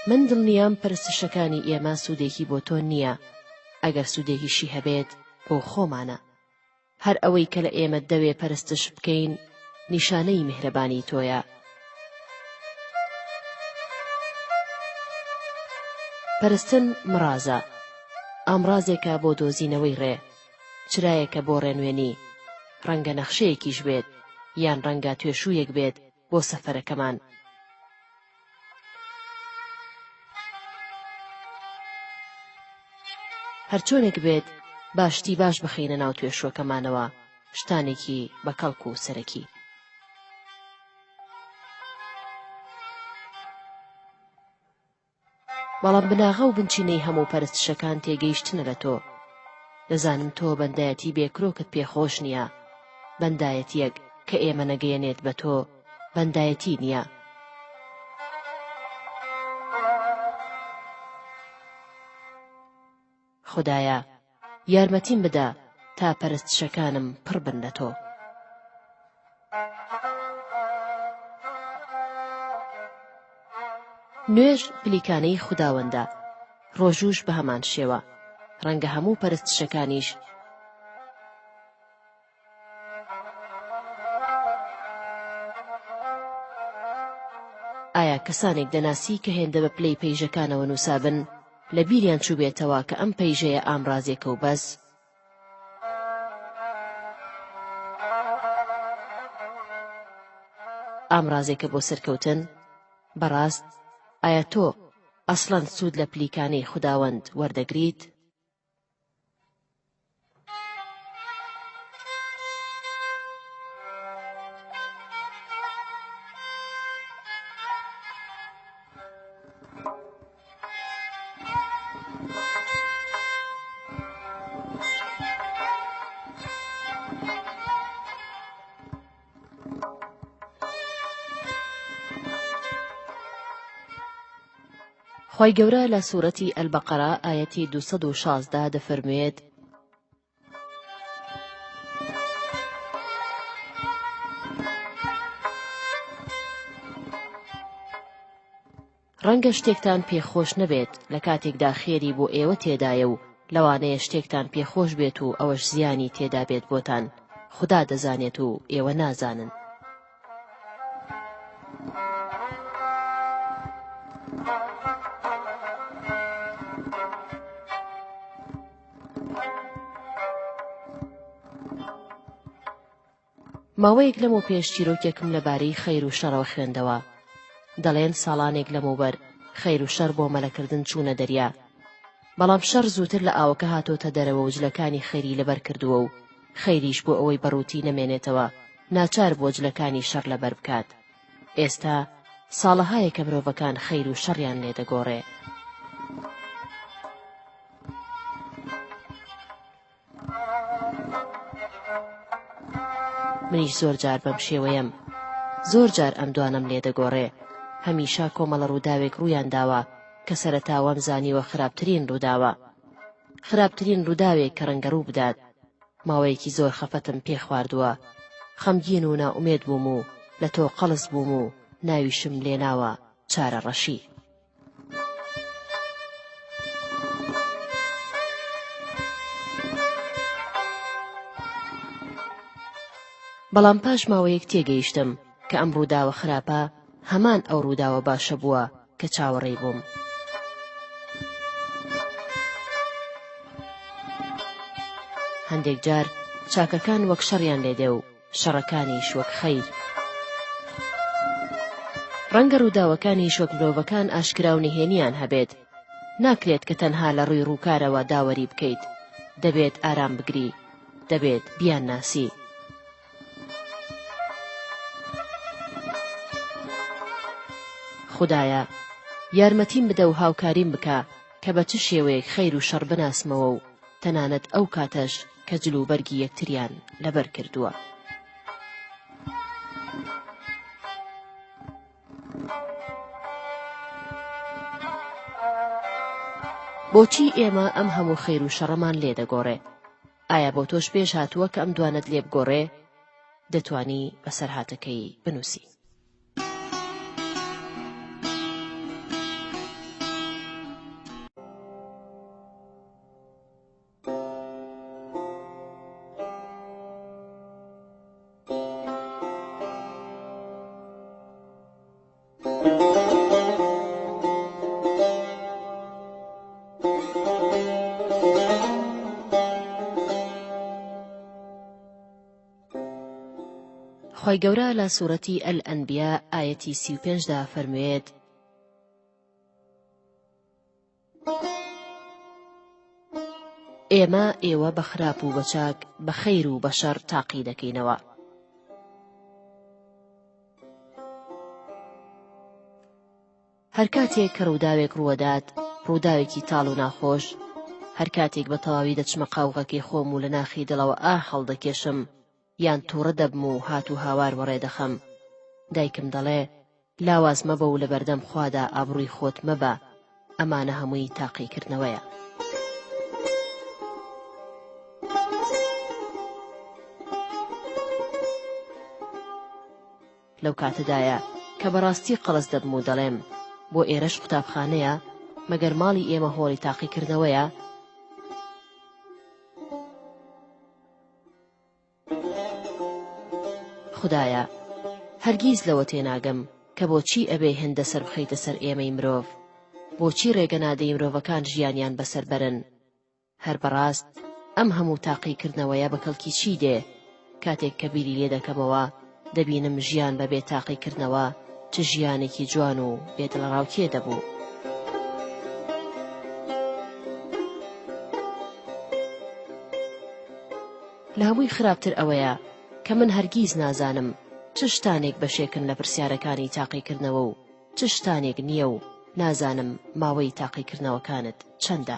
من دڵنیام پەرستشەکانی ئێمە سوودێکی بۆ تۆ نییە، ئەگەر سوودێکیشی هەبێت بۆ خۆمانە. هەر ئەوەی کە لە ئێمەت دەوێ پەرستش بکەین نیشانەی میهرەبانی تۆیە. پەرستن مڕازە. ئامڕازێکە بۆ دۆزینەوەی ڕێ. چرایەکە بۆ ڕێنوێنی. ڕەنگە نەخشەیەکیش بێت، یان ڕەنگە توێشوویەک بێت بۆ سەفەرەکەمان. هەرچۆنێک بێت با شتی باش بخەینە ناو توێشووەکەمانەوە، شتانێکی بە کەڵک و سەرەکی. بەڵام بناغە و بنچینەی هەموو پەرستشەکان تێگەیشتنە لە تۆ. دەزانم تۆ بەندایەتی بێ کرۆکت پێ خۆش نییە، بەندایەتییەک کە ئێمە نەگەیەنێت بە تۆ، بەندایەتی نییە. خودایە یارمەتیم بدە تا پەرستشەکانم پڕ بن لە تۆ. نوێژ پلیکانەی خوداوەندە، ڕۆژووش بە هەمان شێوە، ڕەنگە هەموو پەرستشەکانیش، ئایا کەسانێک دەناسی کە هێندە بە پلەی پەیژەکانەوە نووسابن لە بیریان چووبێتەوە کە ئەم پەیژەیە ئامرازێکە و بەس؟ ئامرازێکە بۆ سەرکەوتن؟ بەڕاست ئایا تۆ ئەسڵەن سوود لە پلیکانەی خوداوەند وەردەگریت؟ خوای گەورە لە سورەتی البقرە ئایەتی 216 دەفەرموێت، ڕەنگە شتێکتان پێ خۆش نەبێت لە کاتێکدا خێری بۆ ئێوە تێدایە و لەوانەیە شتێکتان پێ خۆش بێت و ئەوەش زیانی تێدا بێت بۆتان، خودا دەزانێت و ئێوە نازانن. ماوەیەک لەمەو پێش چیرۆکێکم لەبارەی خەیر و شەڕەوە خوێندەوە. دەڵێن ساڵانێک لەمەوبەر خەیر و شەڕ بۆ مەلەکردن چوونە دەریا. بەڵام شەڕ زووتر لە ئاوەکە هاتۆتە دەرەوە و جلەکانی خەیری لەبەر کردووە و خەیریش بۆ ئەوەی بە ڕووتی نەمێنێتەوە ناچار بووە جلەکانی شەڕ لەبەر بکات. ئێستا ساڵەهایەکە مرۆڤەکان خەیر و شەڕیان لێ دەگۆڕێ. منیش زۆر جار بەم شێوەیەم. زۆر جار ئەم دوانەم لێ دەگۆڕێ. هەمیشە کۆمەڵە ڕووداوێک ڕوویان داوە کە سەرەتا وام زانیوە خراپترین ڕووداوە. خراپترین ڕووداوێک کە ڕەنگە ڕوو بدات. ماوەیەکی زۆر خەفەتم پێ خواردووە. خەمگین و نائومێد بووم و لە تۆ قەڵس بووم و ناویشم لێناوە چارەڕەشی. بەڵام پاش ماوەیەک تێگەیشتم کە ئەم ڕووداوە خراپە هەمان ئەو ڕووداوە باشە بووە کە چاوەڕێی بووم. هەندێک جار چاکەکان وەک شەڕیان لێدێ و شەڕەکانیش وەک خەیر. ڕەنگە ڕووداوەکانیش وەک مرۆڤەکان ئاشکرا و نهێنییان هەبێت. ناکرێت کە تەنها لە ڕووی ڕووکارەوە داوەری بکەیت. دەبێت ئارام بگری. دەبێت بیانناسی. خودایە، یارمەتیم بدە و هاوکاریم بکە کە بە چ شێوەیەک خەیر و شەڕ بناسمەوە و تەنانەت ئەو کاتەش کە جل و بەرگی یەکتریان لەبەر کردووە. بۆچی ئێمە ئەم هەموو خەیر و شەڕەمان لێ دەگۆڕێ؟ ئایا بۆ تۆش پێش هاتووە کە ئەم دوانەت لێ بگۆڕێ؟ دەتوانی بەسەرهاتەکەی بنووسی. خوای گەورە لە سورەتی الانبیاء ئایەتی 35 دا فەرموێت ئێمە ئێوە بە خراپ و بە چاک بە خەیر و بە شەڕ تاقی دەکەینەوە. هەر کاتێک کە ڕووداوێک ڕووەدات، ڕووداوێکی تاڵ و ناخۆش، هەر کاتێک بە تەواوی دەچمە قاوغەکەی خۆم و لە ناخی دڵەوە ئاه هەڵدەکێشم، یان تووڕە دەبم و هات و هاوار وەڕێ دەخەم. دایکم دەڵێ، لاواز مەبە و لەبەردەم خوادا ئابڕووی خۆت مەبە، ئەمانە هەمووی تاقیکردنەوەیە. لەو کاتەدایە کە بەڕاستی قەڵس دەبم و دەڵێم، بۆ ئێرەش قوتابخانەیە؟ مەگەر ماڵی ئێمە هۆڵی تاقیکردنەوەیە؟ خودایە هەرگیز لەوە تێناگەم کە بۆچی ئەبێ هێندە سەر بخەیتە سەر ئێمەی مرۆڤ؟ بۆچی ڕێگە نادەی مرۆڤەکان ژیانیان بەسەر بەرن؟ هەر بەڕاست ئەم هەموو تاقی کردنەوەیە بە کەڵکی چی دێ؟ کاتێک کە بیری لێ دەکەمەوە دەبینم ژیان بە بێ تاقی کردنەوە چ ژیانێکی جوان و بێ دڵەڕاوکێ دەبوو. لە هەمووی خراپتر ئەوەیە کە من هەرگیز نازانم چ شتانێک بەشێکن لە پرسیارەکانی تاقیکردنەوە و چ شتانێک نییە و نازانم ماوەی تاقیکردنەوەکانت چەندە.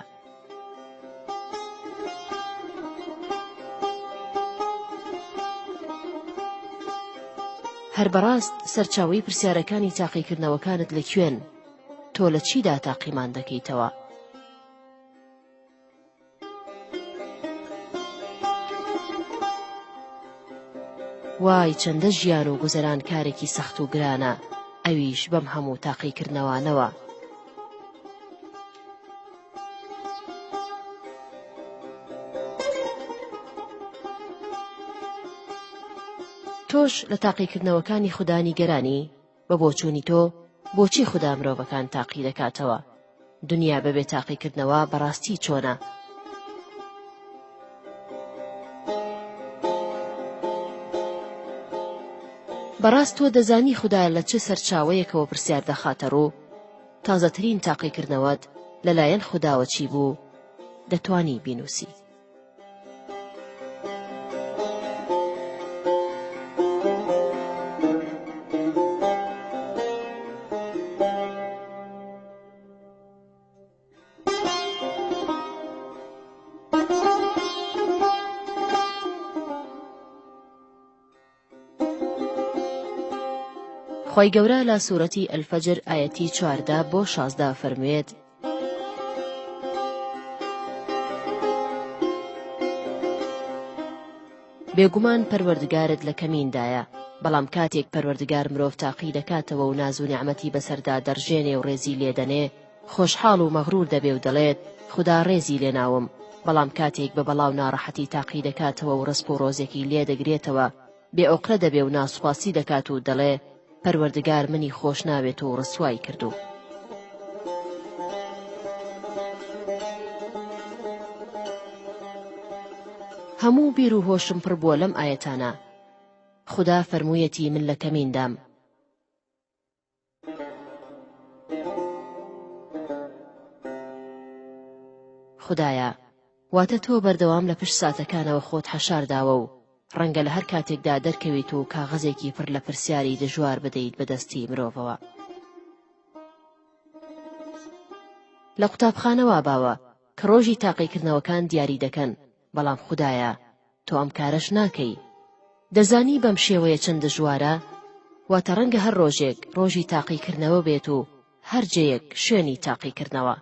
هەر بەڕاست سەرچاوەی پرسیارەکانی تاقیکردنەوەکانت لە کوێن؟ تۆ لە چیدا تاقیمان دەکەیتەوە؟ وای چەندە ژیان و گوزەران کارێکی سەخت و گرانە ئەویش بەم هەموو تاقیکردنەوانەوە. تۆش لە تاقیکردنەوەکانی خودا نیگەرانی؟ بە بۆچوونی تۆ بۆچی خودا مرۆڤەکان تاقی دەکاتەوە؟ دنیا بەبێ تاقیکردنەوە بەڕاستی چۆنە؟ بەڕاست تۆ دەزانی خودا لە چ سەرچاوەیەکەوە پرسیار دەخاتە ڕوو؟ تازەترین تاقیکردنەوەت لەلایەن خوداوە چی بوو؟ دەتوانی بینووسی. خوای گەورە لە سورەتی الفجر ئایەتی 14 بۆ 16 فەرموێت بێگومان پەروەردگارت لە کەمیندایە، بەڵام کاتێک پەروەردگار مرۆڤ تاقی دەکاتەوە و ناز و نیعمەتی بەسەردا دەڕژێنێ و ڕێزی لێ دەنێ، خۆشحاڵ و مەغرور دەبێ و دەڵێت، خودا ڕێزی لێ ناوم، بەڵام کاتێک بە بەڵا و ناڕەحەتی تاقی دەکاتەوە و ڕزق و ڕۆزێکی لێ دەگرێتەوە، بێ ئۆقرە دەبێ و ناسوپاسی دەکات و دەڵێ، پەروەردگار منی خۆش ناوێت و ڕسوای کردووم. هەموو بیر و هۆشم پڕ بووە لەم ئایەتانە. خودا فەرموویەتی من لە کەمیندام. خودایە، واتە تۆ بەردەوام لە پشت ساتەکانەوە خۆت حەشار داوە و ڕەنگە لە هەر کاتێکدا دەرکەویت و کاغەزێکی پڕ لە پرسیاری دژوار بدەیت بە دەستی مرۆڤەوە. لە قوتابخانە وا باوە کە ڕۆژی تاقیکردنەوەکان دیاری دەکەن، بەڵام خودایە تۆ ئەم کارەش ناکەی. دەزانی بەم شێوەیە چەند دژوارە؟ واتە ڕەنگە هەر ڕۆژێک ڕۆژی تاقیکردنەوە بێت و هەر جێیەک شوێنی تاقیکردنەوە.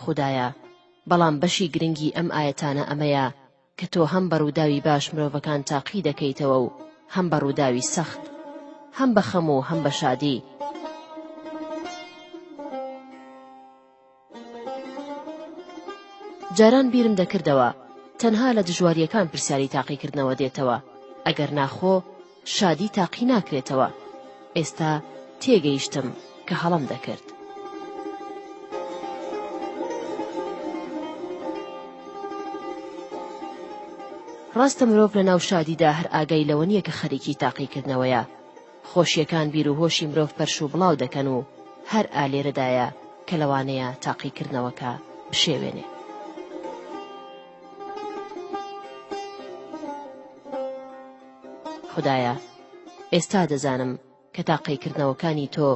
خودایە، بەڵام بەشی گرنگی ئەم ئایەتانە ئەمەیە کە تۆ هەم بە ڕووداوی باش مرۆڤەکان تاقی دەکەیتەوە و هەم بە ڕووداوی سەخت، هەم بە خەم و هەم بە شادی. جاران بیرم دەکردەوە تەنها لە دژوارییەکان پرسیاری تاقیکردنەوە دێتەوە، ئەگەر نا خۆ شادی تاقی ناکرێتەوە. ئێستا تێگەیشتم کە هەڵەم دەکرد. ڕاستە مرۆڤ لەناو شادیدا هەر ئاگای لەوە نییە کە خەریکی تاقیکردنەوەیە. خۆشییەکان بیر و هۆشی مرۆڤ پەرش و بڵاو دەکەن و هەر ئا لێرەدایە کە لەوانەیە تاقیکردنەوەکە بشێوێنێ. خودایە ئێستا دەزانم کە تاقیکردنەوەکانی تۆ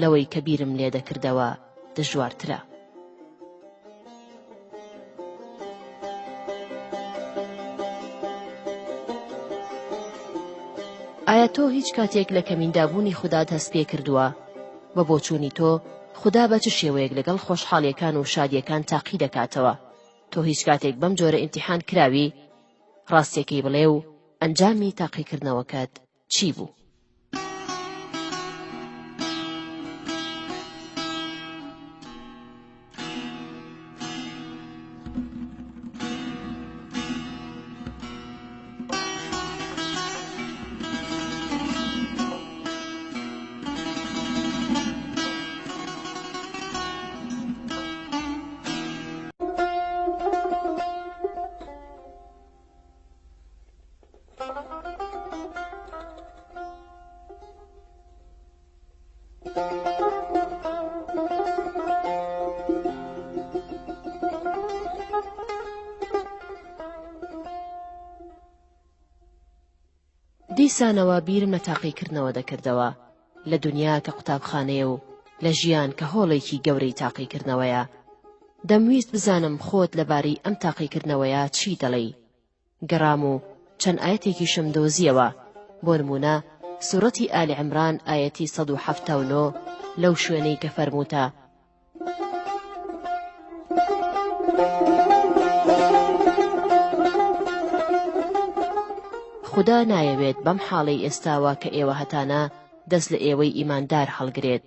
لەوەی کە بیرم لێ دەکردەوە دژوارترە. ئایا تۆ هیچ کاتێک لە کەمیندابوونی خودات هەست پێ کردووە؟ بە بۆچوونی تۆ خودا بە چ شێوەیەک لەگەڵ خۆشحاڵیەکان و شادیەکان تاقی دەکاتەوە؟ تۆ هیچ کاتێک بەم جۆرە ئیمتیحان کراوی؟ ڕاستیەکەی بڵێ و ئەنجامی تاقیکردنەوەکەت چی بوو؟ دیسانەوە بیرم لە تاقیکردنەوە دەکردەوە لە دنیا کە قوتابخانەیە و لە ژیان کە هۆڵێکی گەورەی تاقیکردنەوەیە دەمویست بزانم خۆت لەبارەی ئەم تاقیکردنەوەیە چی دەڵێی گەڕام و چەند ئایەتێکیشم دۆزیەوە، بۆ نموونە سوڕەتی ئال عمران ئایەتی 179 لەو شوێنەی کە فەرمووتە. خودا نایەوێت بەم حاڵەی ئێستاوە کە ئێوە هەتانە دەست لە ئێوەی ئیماندار هەڵگرێت،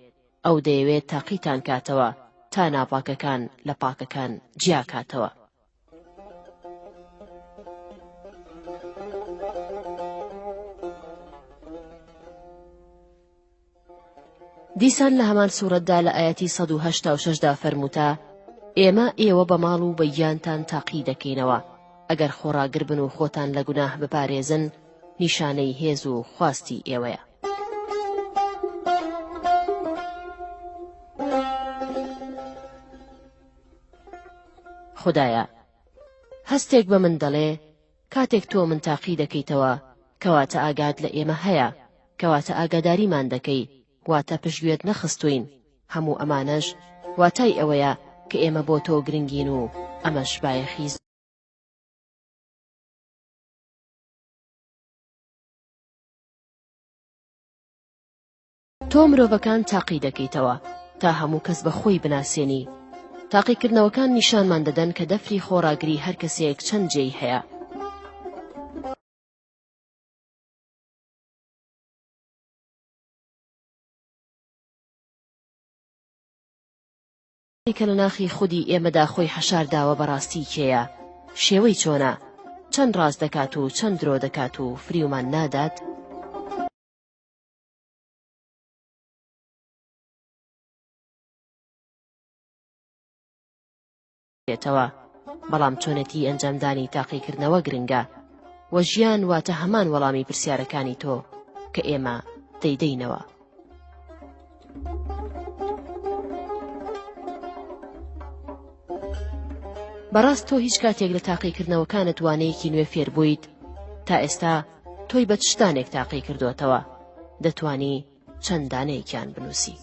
ئەو دەیەوێت تاقیتان کاتەوە. تا ناپاکەکان لە پاکەکان جیاکاتەوە. دیسان لە هەمان سوڕەتدا لە ئایەتی 186 دا فەرمووتە، ئێمە ئێوە بە ماڵ و بە گیانتان تاقی دەکەینەوە، ئەگەر خۆڕاگر بن و خۆتان لە گوناه بپارێزن، نیشانەی هێز و خواستی ئێوەیە. خودایە، هەستێک بە من دەڵێ، کاتێک تۆ من تاقی دەکەیتەوە، کەواتە ئاگات لە ئێمە هەیە، کەواتە ئاگاداریمان دەکەی، واتە پشتگوێت نەخستووین، هەموو ئەمانەش واتای ئەوەیە کە ئێمە بۆ تۆ گرنگین و ئەمەش بایەخی تۆ مرۆڤەکان تاقی دەکەیتەوە تا هەموو کەس بە خۆی بناسێنی. تاقیکردنەوەکان نیشانمان دەدەن کە دەفری خۆڕاگری هەر کەسێک چەند جێی هەیە. کە لە ناخی خودی ئێمەدا خۆی حەشار داوە بەڕاستی کێیە؟ شێوەی چۆنە؟ چەند ڕاست دەکات و چەند درۆ دەکات و فریومان نادات؟ بێتەوە، بەڵام چۆنێتی ئەنجامدانی تاقیکردنەوە گرنگە و ژیان واتە هەمان وەڵامی پرسیارەکانی تۆ کە ئێمە دەیدەینەوە. بەڕاست تۆ هیچ کاتێک لە تاقیکردنەوەکانت وانەیەکی نوێ فێربوویت؟ تا ئێستا تۆی بە چ شتانێک تاقی کردووەتەوە؟ دەتوانی چەند دانەیەکیان بنووسی؟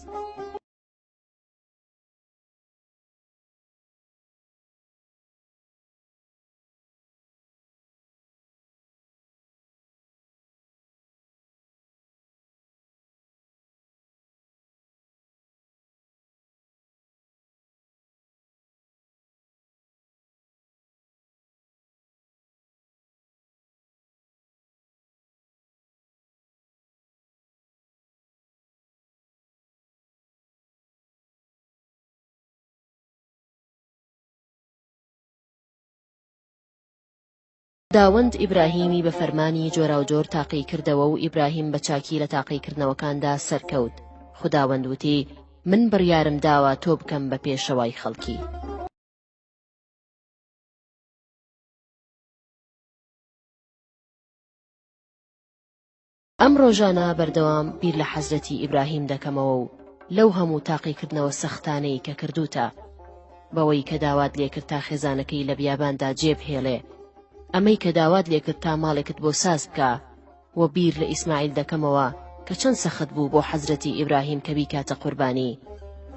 خوداوەند ئیبراهیمی بە فەرمانی جۆراوجۆر تاقی کردەوە و ئیبراهیم بە چاکی لە تاقیکردنەوەکاندا سەرکەوت. خوداوەند وتی، من بڕیارم داوە تۆ بکەم بە پێشەوای خەڵکی. ئەم ڕۆژانە بەردەوام بیر لە حەزرەتی ئیبراهیم دەکەمەوە و لەو هەموو تاقیکردنەوە سەختانەی کە کردووتە. بەوەی کە داوات لێکرد تا خێزانەکەی لە بیاباندا جێبهێڵێ. ئەمەی کە داوات لێکرد تا ماڵێکت بۆ ساز بکا. و بیر لە ئیسماعیل دەکەمەوە کە چەند سەخت بوو بۆ حەزرەتی ئیبراهیم کە بیکاتە قوربانی.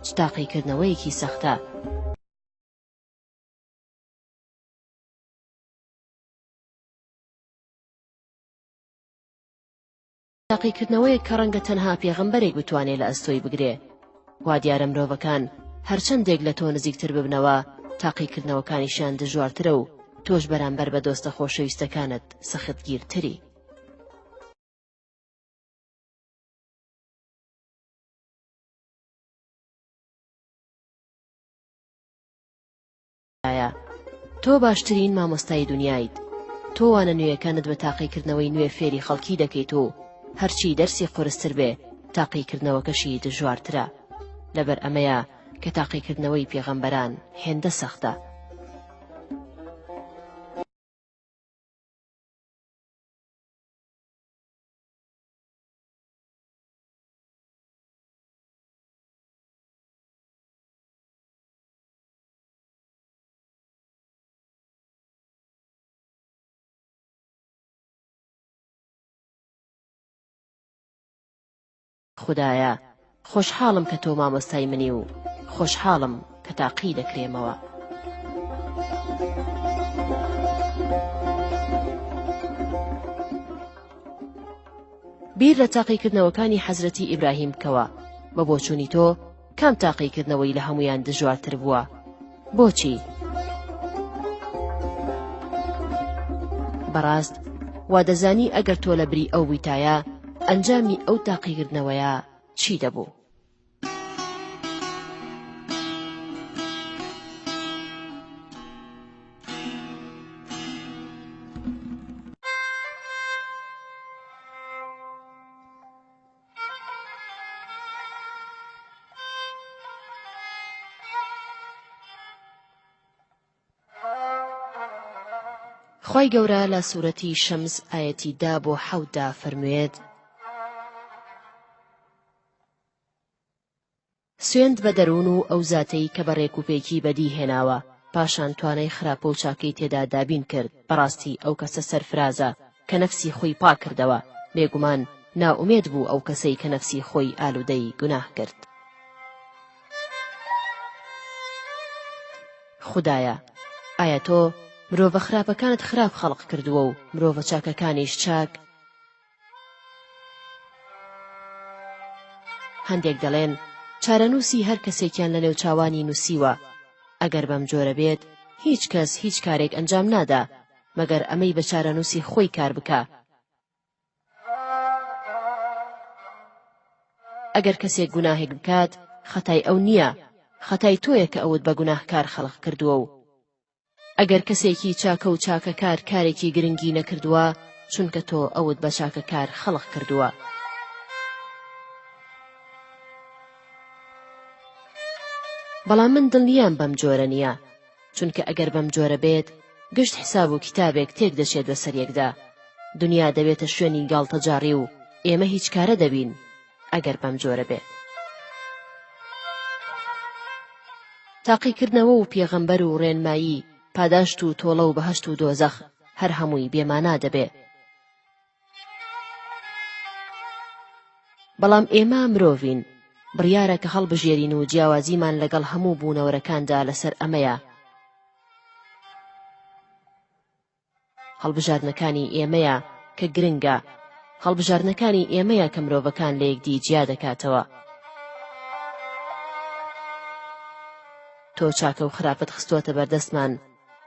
چ تاقیکردنەوەیەکی سەختە. تاقیکردنەوەیەک کە ڕەنگە تەنها پێغەمبەرێک بتوانێ لە ئەستۆی بگرێ. وا دیارە مرۆڤەکان هەرچەندێک لە تۆ نزیکتر ببنەوە، تاقیکردنەوەکانیشیان دژوارترە و تۆش بەرامبەر بە دۆستە خۆشەویستەکانت سەختگیرتری. ئایا تۆ باشترین مامۆستای دونیایت، تۆ وانە نوێیەکانت بە تاقیکردنەوەی نوێ فێری خەڵکی دەکەیت و هەرچی دەرسی قورستر بێ تاقیکردنەوەکەشی دژوارترە، لەبەر ئەمەیە کە تاقیکردنەوەی پێغەمبەران هێندە سەختە. خودایە خۆشحاڵم کە تۆ مامۆستای منی و خۆشحاڵم کە تاقی دەکرێمەوە. بیر لە تاقیکردنەوەکانی حەزرەتی ئیبراهیم بکەوە، بە بۆچوونی تۆ کام تاقیکردنەوەی لە هەموویان دژوارتر بووە؟ بۆچی؟ بەڕاست وادەزانی ئەگەر تۆ لە بری ئەو بوویتایە ئەنجامی ئەو تاقیکردنەوەیە چی دەبوو؟ خوای گەورە لە سورەتی شەمس ئایەتی دە بۆ حەوت دا فەرموێت. سوێند بە دەروون و ئەو زاتەی کە بە ڕێکوپێکی بەدی هێناوە، پاشان توانای خراپە و چاکەی تێدا دابین کرد، بەڕاستی ئەو کەسە سەرفرازە کە نەفسی خۆی پاک کردەوە، بێگومان نائومێد بوو ئەو کەسەی کە نەفسی خۆی ئالوودەی گوناه کرد. خودایە، ئایا تۆ مرۆڤە خراپەکانت خراپ خەڵق کردووە و مرۆڤە چاکەکانیش چاک؟ هەندێک دەڵێن چارەنووسی هەر کەسێکیان لە نێوچاوانی نووسیوە، ئەگەر بەم جۆرە بێت هیچ کەس هیچ کارێک ئەنجام نادا مەگەر ئەمەی بە چارەنووسی خۆی کار بکا. ئەگەر کەسێک گوناهێک بکات خەتای ئەو نییە، خەتای تۆیە کە ئەوت بە گوناهکار خەڵق کردووە و ئەگەر کەسێکی چاکە و چاکەکار کارێکی گرنگی نەکردووە، چونکە تۆ ئەوت بە چاکەکار خەڵق کردووە. بەڵام من دڵنیام بەم جۆرە نییە، چونکە ئەگەر بەم جۆرە بێت، گشت حساب و کیتابێک تێک دەچێت بەسەر یەکدا. دنیا دەبێتە شوێنی گاڵتەجاڕی و ئێمە هیچکارە دەبین. ئەگەر بەم جۆرە بێ. تاقیکردنەوە و پێغەمبەر و ڕێنمایی، پاداشت و تۆڵە و بەهەشت و دۆزەخ، هەر هەمووی بێ مانا دەبێ. بەڵام ئێمە مرۆڤین، بڕیارە کە هەڵبژێرین و جیاوازیمان لەگەڵ هەموو بوونەوەرەکاندا لەسەر ئەمەیە. هەڵبژاردنەکانی ئێمەیە کە گرنگە، هەڵبژاردنەکانی ئێمەیە کە مرۆڤەکان لە یەکدی جیا دەکاتەوە. تۆ چاکە و خراپەت خستووەتە بەردەستمان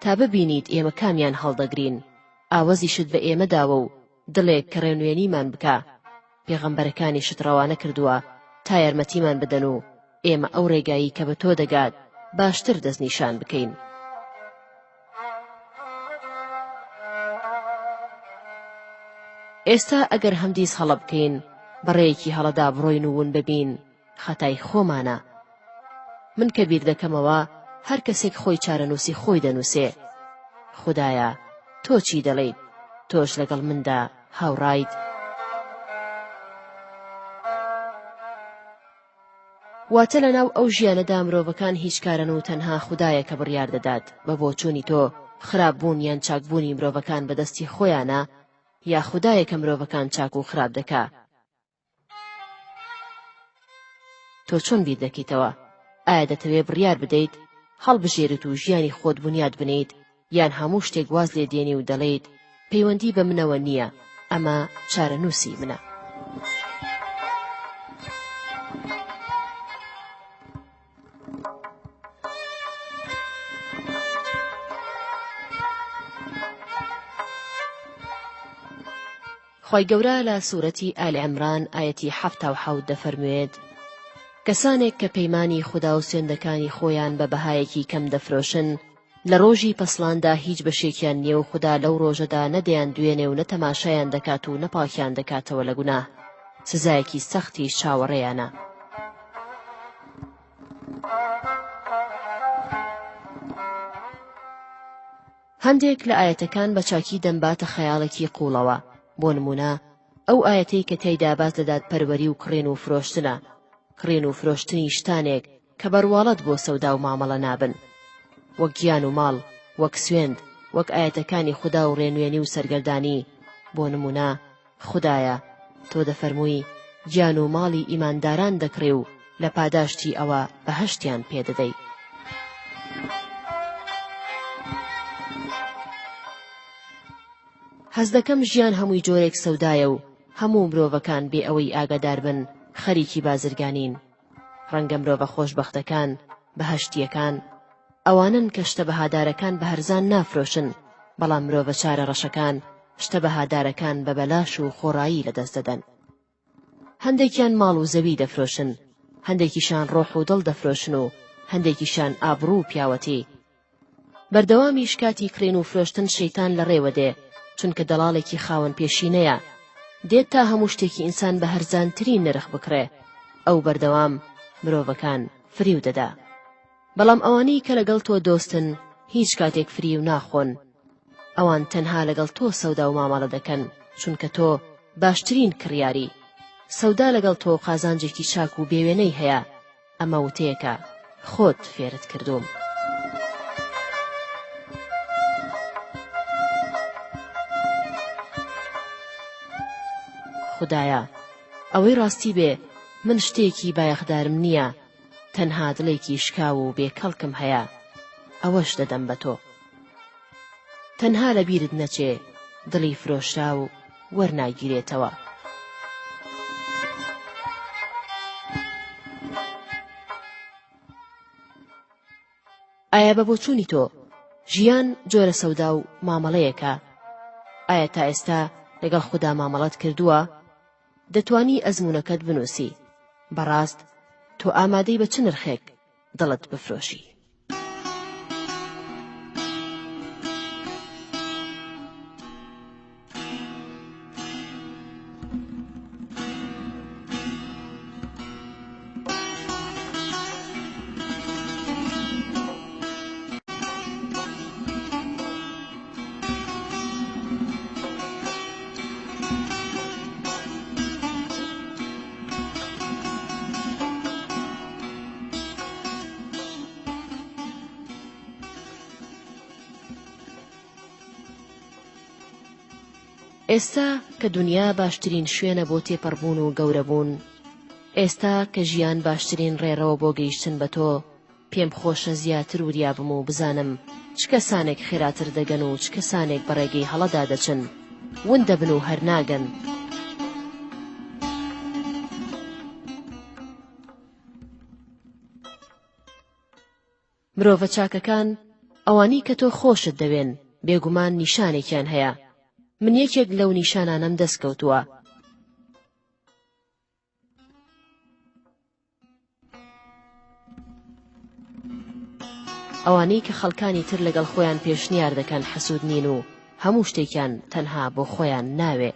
تا ببینیت ئێمە کامیان هەڵدەگرین، ئاوەزیشت بە ئێمە داوە و دڵێک کە ڕێنوێنیمان بکا، پێغەمبەرەکانیشت ڕەوانە کردووە تا یارمەتیمان بدەن و ئێمە ئەو ڕێگایی کە بە تۆ دەگات باشتر دەستنیشان بکەین. ئێستا ئەگەر هەمدیس هەڵە بکەین، بە ڕێیەکی هەڵەدا بڕۆین و ون ببین، خەتای خۆمانە. من کە بیر دەکەمەوە، هەر کەسێک خۆی چارەنووسی خۆی دەنووسێ. خودایە، تۆ چی دەڵێیت؟ تۆش لەگەڵ مندا هاوڕایت؟ واتە لەناو ئەو ژیانەدا مرۆڤەکان هیچ کارەن و تەنها خودایە کە بڕیار دەدات، بە بۆچوونی تۆ خراپ بوون یان چاک بوونی مرۆڤەکان بە دەستی خۆیانە یا خودایە کە مرۆڤەکان چاک و خراپ دەکا؟ تۆ چۆن بیر دەکەیتەوە؟ ئایا دەتەوێ بڕیار بدەیت، هەڵبژێریت و ژیانی خۆت بونیاد بنێیت یان هەموو شتێک واز لێ دێنی و دەڵێیت پەیوەندی بە منەوە نییە، ئەمە چارەنووسی منە. خوای گەورە لە سورەتی ئال عمران ئایەتی 77 دەفەرموێت کەسانێک کە پەیمانی خودا و سوێندەکانی خۆیان بە بەهایەکی کەم دەفرۆشن لە ڕۆژی پەسڵاندا هیچ بەشێکیان نییە و خودا لەو ڕۆژەدا نە دەیاندوێنێ و نە تەماشایان دەکات و نە پاکیان دەکاتەوە لە گوناه، سزایەکی سەختیش چاوەڕێیانە. هەندێک لە ئایەتەکان بە چاکی دەمباتە خەیاڵێکی قووڵەوە، بۆ نموونە ئەو ئایەتەی کە تیایدا باس لە دادپەروەری و کڕین و فرۆشتنە، کڕین و فرۆشتنی شتانێک کە بە ڕواڵەت بۆ سەودا و مامەڵە نابن. وەک گیان و ماڵ، وەک سوێند، وەک ئایەتەکانی خودا و ڕێنوێنی و سەرگەردانی، بۆ نموونە، خودایە، تۆ دەفەرمووی، گیان و ماڵی ئیمانداران دەکڕی و لە پاداشتی ئەوە بەهەشتیان پێ دەدەی. هەست دەکەم ژیان هەمووی جۆرێک سەودایە و هەموو مرۆڤەکان بێ ئەوەی ئاگادار بن خەریکی بازرگانین. ڕەنگە مرۆڤە خۆشبەختەکان، بەهەشتییەکان، ئەوانەن کە شتە بەهادارەکان بە هەرزان نافرۆشن، بەڵام مرۆڤە چارە ڕەشەکان شتە بەهادارەکان بە بەلاش و خۆڕایی لەدەست دەدەن. هەندێکیان ماڵ و زەوی دەفرۆشن، هەندێکیشان ڕۆح و دڵ دەفرۆشن و هەندێکیشان ئابڕوو و پیاوەتی. بەردەوامیش کاتی کڕین و فرۆشتن شەیتان لە ڕێوە دێ، چونکە دەڵاڵێکی خاوەن پێشینەیە، دێت تا هەموو شتێکی ئینسان بە هەرزانترین نرخ بکڕێ، ئەو بەردەوام مرۆڤەکان فریو دەدا. بەڵام ئەوانەی کە لەگەڵ تۆ دۆستن هیچ کاتێک فریو ناخۆن. ئەوان تەنها لەگەڵ تۆ سەودا و مامەڵە دەکەن، چونکە تۆ باشترین کڕیاری. سەودا لەگەڵ تۆ قازانجێکی چاک و بێوێنەی هەیە. ئەمە وتەیەکە خۆت فێرت کردووم. خودایە، ئەوەی ڕاستی بێ من شتێکی بایەخدارم نییە، تەنها دڵێکی شکاو و بێ کەڵکم هەیە، ئەوەش دەدەم بە تۆ. تەنها لە بیرت نەچێ دڵی فرۆشراو وەرناگیرێتەوە. ئایا بە بۆچوونی تۆ ژیان جۆرە سەودا و مامەڵەیەکە؟ ئایا تا ئێستا لەگەڵ خودا مامەڵەت کردووە؟ دەتوانی ئەزموونەکەت بنووسی. بەڕاست تۆ ئامادەی بە چ نرخێک دڵت بفرۆشی؟ ئێستا کە دونیا باشترین شوێنە بۆ تێپەڕبوون و گەورەبوون، ئێستا کە ژیان باشترین ڕێڕەوە بۆ گەیشتن بە تۆ، پێم خۆشە زیاتر وریا بم و بزانم چ کەسانێک خێراتر دەگەن و چ کەسانێک بە ڕێگەی هەڵەدا دەچن، ون دەبن و هەر ناگەن. مرۆڤە چاکەکان، ئەوانەی کە تۆ خۆشت دەوێن، بێگومان نیشانێکیان هەیە. من یەکێک لەو نیشانانەم دەست کەوتووە. ئەوانەی کە خەڵکانی تر لەگەڵ خۆیان پێشنیار دەکەن حەسوود نین و هەموو شتێکیان تەنها بۆ خۆیان ناوێ.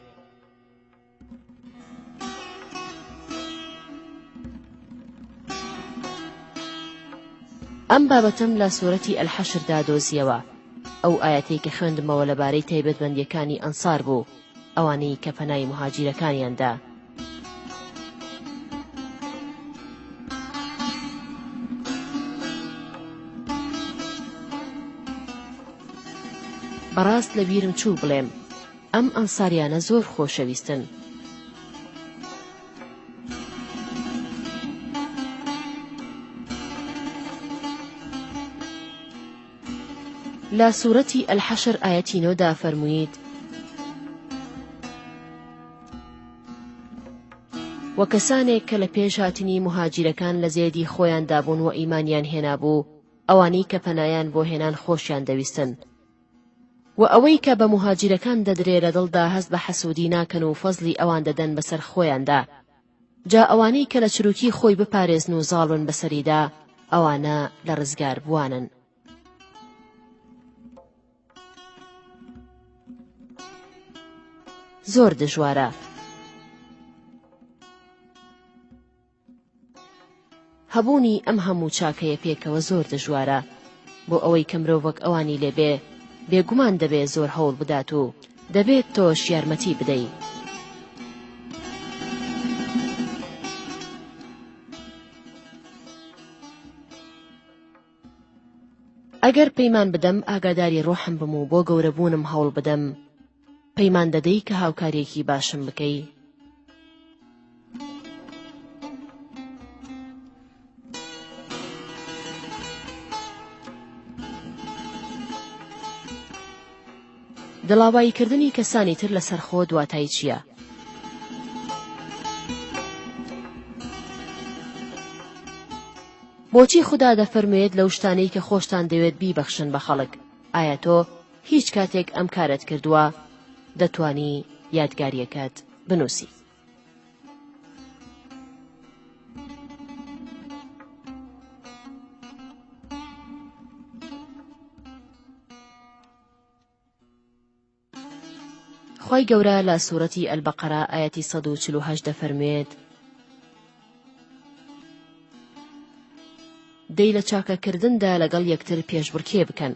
ئەم بابەتەم لە سورەتی الحشردا دۆزیەوە، ئەو ئایەتەی کە خوێندمەوە لەبارەی تایبەتمەندیەکانی ئەنسار بوو، ئەوانەی کە پەنای موهاجیرەکانیان دا. بەڕاست لەبیرم چوو بڵێم ئەم ئەنساریانە زۆر خۆشەویستن. لە سورەتی الحشر ئایەتی نۆ دا فەرموویت، وە کەسانێک کە لە پێش هاتنی موهاجیرەکان لە زێدی خۆیاندا بوون وە ئیمانیان هێنابوو ئەوانەی کە پەنایان بۆ هێنان خۆشیان دەویستن وە ئەوەی کە بە موهاجیرەکان دەدرێ لە دڵدا هەست بە حەسوودی ناکەن و فەزڵی ئەوان دەدەن بەسەر خۆیاندا جا ئەوانەی کە لە چروکی خۆی بپارێزن و زاڵ بن بەسەریدا ئەوانە لە ڕزگار بووانن. زۆر دژوارە. هەبوونی ئەم هەموو چاکەیە پێکەوە زۆر دژوارە. بۆ ئەوەی کە مرۆڤ وەک ئەوانی لێ بێ، بێگومان دەبێ زۆر هەوڵ بدات و دەبێت تۆش یارمەتی بدەی. ئەگەر پەیمان بدەم ئاگاداری ڕۆحم بم و بۆ گەورەبوونم هەوڵ بدەم، پەیمان دەدەی کە هاوکارییەکی باشم بکەی؟ دڵاواییکردنی کەسانی تر لەسەر خۆت واتای چییە؟ بۆچی خودا دەفەرموێت لەو شتانەی کە خۆشتان دەوێت بیبەخشن بە خەڵک؟ ئایا تۆ هیچ کاتێک ئەم کارەت کردووە؟ دەتوانی یادگارییەکەت بنووسی. خوای گەورە لە سورەتی البقرە ئایەتی 148 دەفەرموێت دەی لە چاکەکردندا لەگەڵ یەکتر پێشبڕکێ بکەن.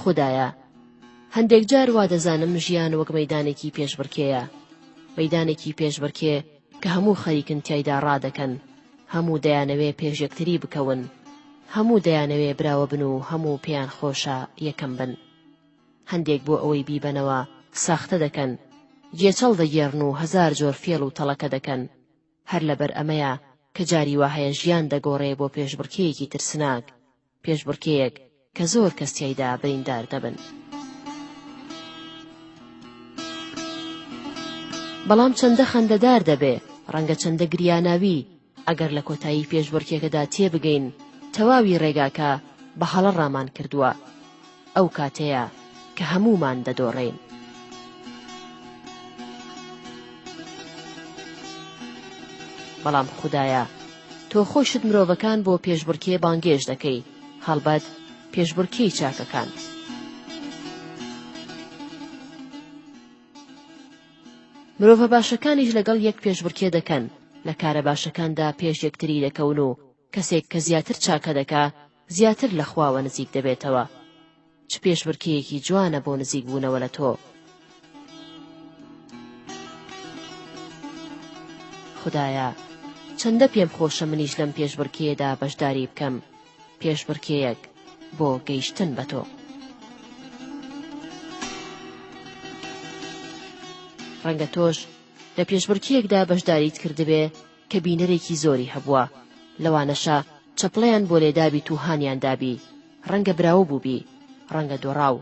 خودایە، هەندێک جار وا دەزانم ژیان وەک مەیدانێکی پێشبڕکێیە. مەیدانێکی پێشبڕکێ کە هەموو خەریکن تیایدا ڕادەکەن، هەموو دەیانەوێ پێش یەکتری بکەون، هەموو دەیانەوێ براوە بن و هەموو پێیان خۆشە یەکەم بن. هەندێک بۆ ئەوەی بیبەنەوە ساختە دەکەن، گێچەڵ دەگێڕن و هەزار جۆر فێڵ و تەڵەکە دەکەن. هەر لەبەر ئەمەیە کە جاری وا هەیە ژیان دەگۆڕێ بۆ پێشبڕکێیەکی ترسناک، پێشبڕکێیەک کە زۆر کەس تیایدا بریندار دەبن. بەڵام چەندە خەندەدار دەبێ، ڕەنگە چەندە گریاناوی، ئەگەر لە کۆتایی پێشبڕکێکەدا تێبگەین تەواوی ڕێگاکە بە هەڵە ڕامان کردووە. ئەو کاتەیە کە هەموومان دەدۆڕێین. بەڵام خودایە تۆ خۆشت مرۆڤەکان بۆ پێشبڕکێ بانگێشت دەکەی، هەڵبەت پێشبڕکێی چاکەکان. مرۆڤە باشەکانیش لەگەڵ یەک پێشبڕکێ دەکەن، لە کارە باشەکاندا پێش یەکتری دەکەون و کەسێک کە زیاتر چاکە دەکا زیاتر لە خواوە نزیک دەبێتەوە. چ پێشبڕکێیەکی جوانە بۆ نزیک بوونەوە لە تۆ. خودایە چەندە پێم خۆشە منیش لەم پێشبڕکێیەدا بەشداری بکەم، پێشبڕکێیەک بۆ گەیشتن بە تۆ. ڕەنگە تۆش لە پێشبڕکێیەکدا بەشداریت کردبێ کە بینەرێکی زۆری هەبووە، لەوانەشە چەپڵەیان بۆ لێدابیت و هانیان دابی، ڕەنگە براوە بووبی، ڕەنگە دۆڕاو.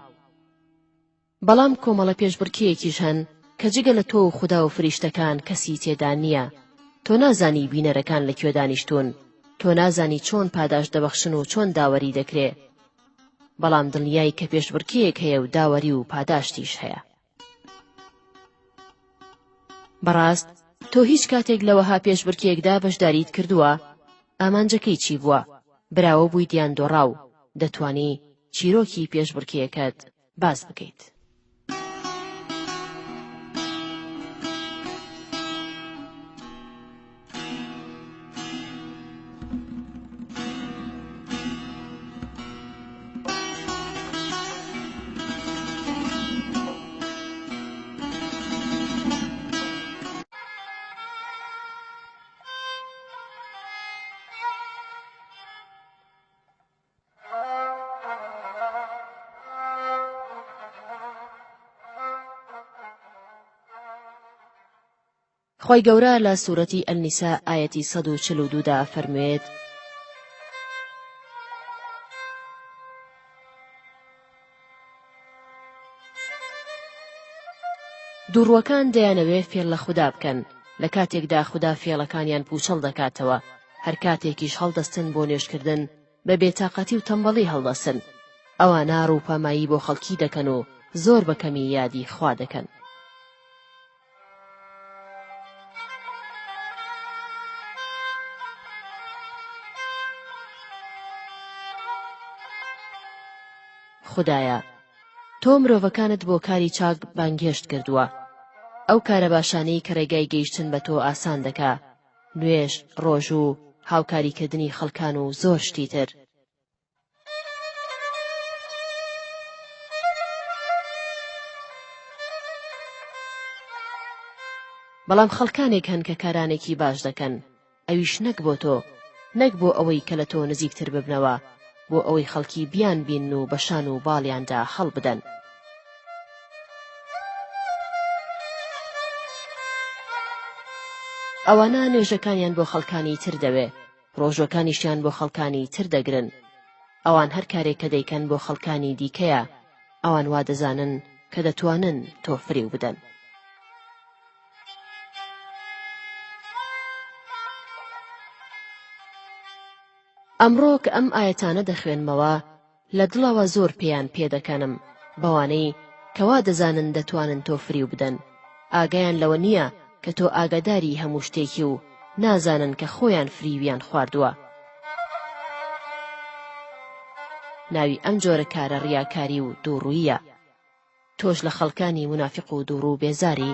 بەڵام کۆمەڵە پێشبڕکێیەکیش هەن کە جگە لە تۆ و خودا و فریشتەکان کەسی تێدا نییە. تۆ نازانی بینەرەکان لە کوێ دانیشتوون، تۆ نازانی چۆن پاداشت دەبەخشن و چۆن داوەری دەکرێ. بەڵام دڵنیای کە پێشبڕکێیەک هەیە و داوەری و پاداشتیش هەیە. بەڕاست تۆ هیچ کاتێک لە وەها پێشبڕکێیەکدا بەشداریت کردووە؟ ئامانجەکەی چی بووە؟ براوە بوویت یان دۆڕاو؟ دەتوانی چیرۆکی پێشبڕکێیەکەت باس بکەیت؟ خوای گەورە لە سورەتی النساء ئایەتی 142 دا ئەفەرموێت. دووڕووەکان دەیانەوێ فێڵ لە خودا بکەن، لە کاتێکدا خودا فێڵەکانیان پووچەڵ دەکاتەوە، هەر کاتێکیش هەڵدەستن بۆ نوێژکردن بە بێتاقەتی و تەمبەڵی هەڵدەستن. ئەوانە ڕووپامایی بۆ خەڵکی دەکەن و زۆر بە کەمی یادی خوا دەکەن. خودایە تۆ مرۆڤەکانت بۆ کاری چاک بانگهێشت کردووە، ئەو کارە باشانەی کە ڕێگای گەیشتن بە تۆ ئاسان دەکا، نوێژ، ڕۆژوو، هاوکاریکردنی خەڵکان و زۆر شتی تر. بەڵام خەڵکانێک هەن کە کارانێکی باش دەکەن، ئەویش نەک بۆ تۆ، نەک بۆ ئەوەی کە لە تۆ نزیکتر ببنەوە، بۆ ئەوەی خەڵکی بیانبینن و بە شان و باڵیاندا هەڵبدەن. ئەوانە نوێژەکانیان بۆ خەڵکانی تر دەوێ، ڕۆژوەکانیشیان بۆ خەڵکانی تر دەگرن. ئەوان هەر کارێک کە دەیکەن بۆ خەڵکانی دیکەیە، ئەوان وا دەزانن کە دەتوانن تۆ فریو بدەن. ئەمڕۆ کە ئەم ئایەتانە دەخوێنمەوە، لە دڵەوە زۆر پێیان پێدەکەنم، بەوانەی کە وا دەزانن دەتوانن تۆ فریو بدەن، ئاگایان لەوە نییە کە تۆ ئاگاداری هەموو شتێکی و نازانن کە خۆیان فریویان خواردووە. ناوی ئەم جۆرە کارە ڕیاکاری و دووڕووییە. تۆش لە خەڵکانی مونافیق و دووڕوو بێزاری؟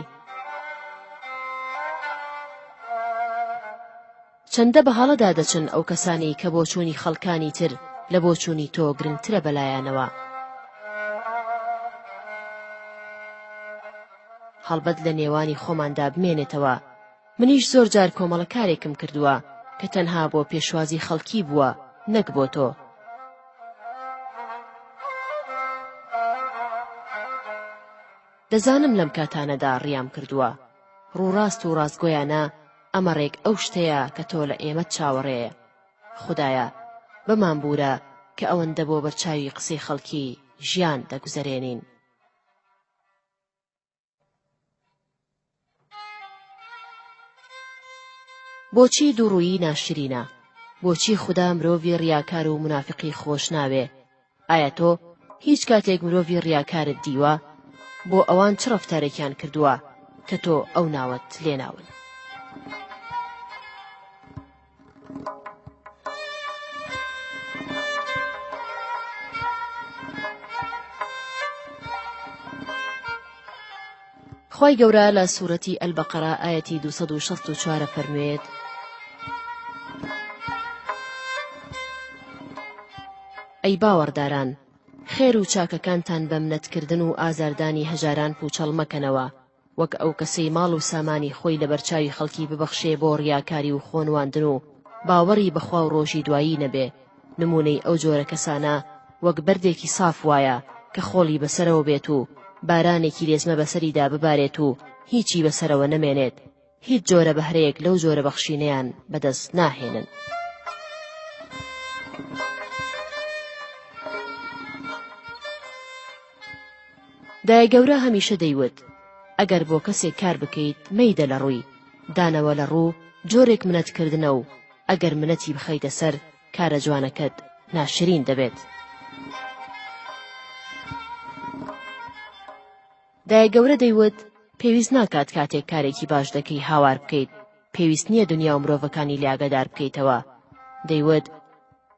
چەندە بە هەڵەدا دەچن ئەو کەسانەی کە بۆچوونی خەڵکانی تر لە بۆچوونی تۆ گرنگترە بەلایانەوە. هەڵبەت لە نێوانی خۆماندا بمێنێتەوە. منیش زۆر جار کۆمەڵە کارێکم کردووە کە تەنها بۆ پێشوازی خەڵکی بووە نەک بۆ تۆ. دەزانم لەم کاتانەدا ڕیام کردووە. ڕووڕاست و ڕاستگۆیانە ئەمە ڕێک ئەو شتەیە کە تۆ لە ئێمەت چاوەڕێیە. خودایە بمانبوورە کە ئەوەندە بۆ بەرچاوی قسەی خەڵکی ژیان دەگوزەرێنین. بۆچی دووڕوویی ناشرینە؟ بۆچی خودا مرۆڤی ڕیاکار و مونافیقی خۆش ناوێ؟ ئایا تۆ هیچ کاتێک مرۆڤی ڕیاکارت دیوە؟ بۆ ئەوان چ ڕەفتارێکیان کردووە کە تۆ ئەو ناوەت لێناون؟ خوای گەورە لە سورەتی البقرە ئایەتی 264 فەرموێت ئەی باوەڕداران خێر و چاکەکانتان بە منەتکردن و ئازاردانی هەژاران پوچەڵ مەکەنەوە وەک ئەو کەسەی ماڵ و سامانی خۆی لەبەرچاوی خەڵکی ببەخشێ بۆ ڕیاکاری و خۆنواندن و باوەڕی بە خوا و ڕۆژی دوایی نەبێ، نموونەی ئەو جۆرە کەسانە وەک بەردێکی ساف وایە کە خۆڵی بەسەرەوە بێت و بارانێکی لێزمە بەسەریدا ببارێت و هیچی بەسەرەوە نەمێنێت، هیچ جۆرە بەهرەیەک لەو جۆرە بەخشینەیان بەدەست ناهێنن. دایەگەورە هەمیشە دەیوت، ئەگەر بۆ کەسێک کار بکەیت مەیدە لە ڕووی، دانەوە لە ڕوو جۆرێک منەت کردنە و ئەگەر منەتی بخەیتە سەر کارە جوانەکەت ناشرین دەبێت. دایەگەورە دەیوت، پێویست ناکات کاتێک کارێکی باش دەکەی هاوار بکەیت، پێویست نییە دنیا و مرۆڤەکانی لێ ئاگادار بکەیتەوە. دەیوت،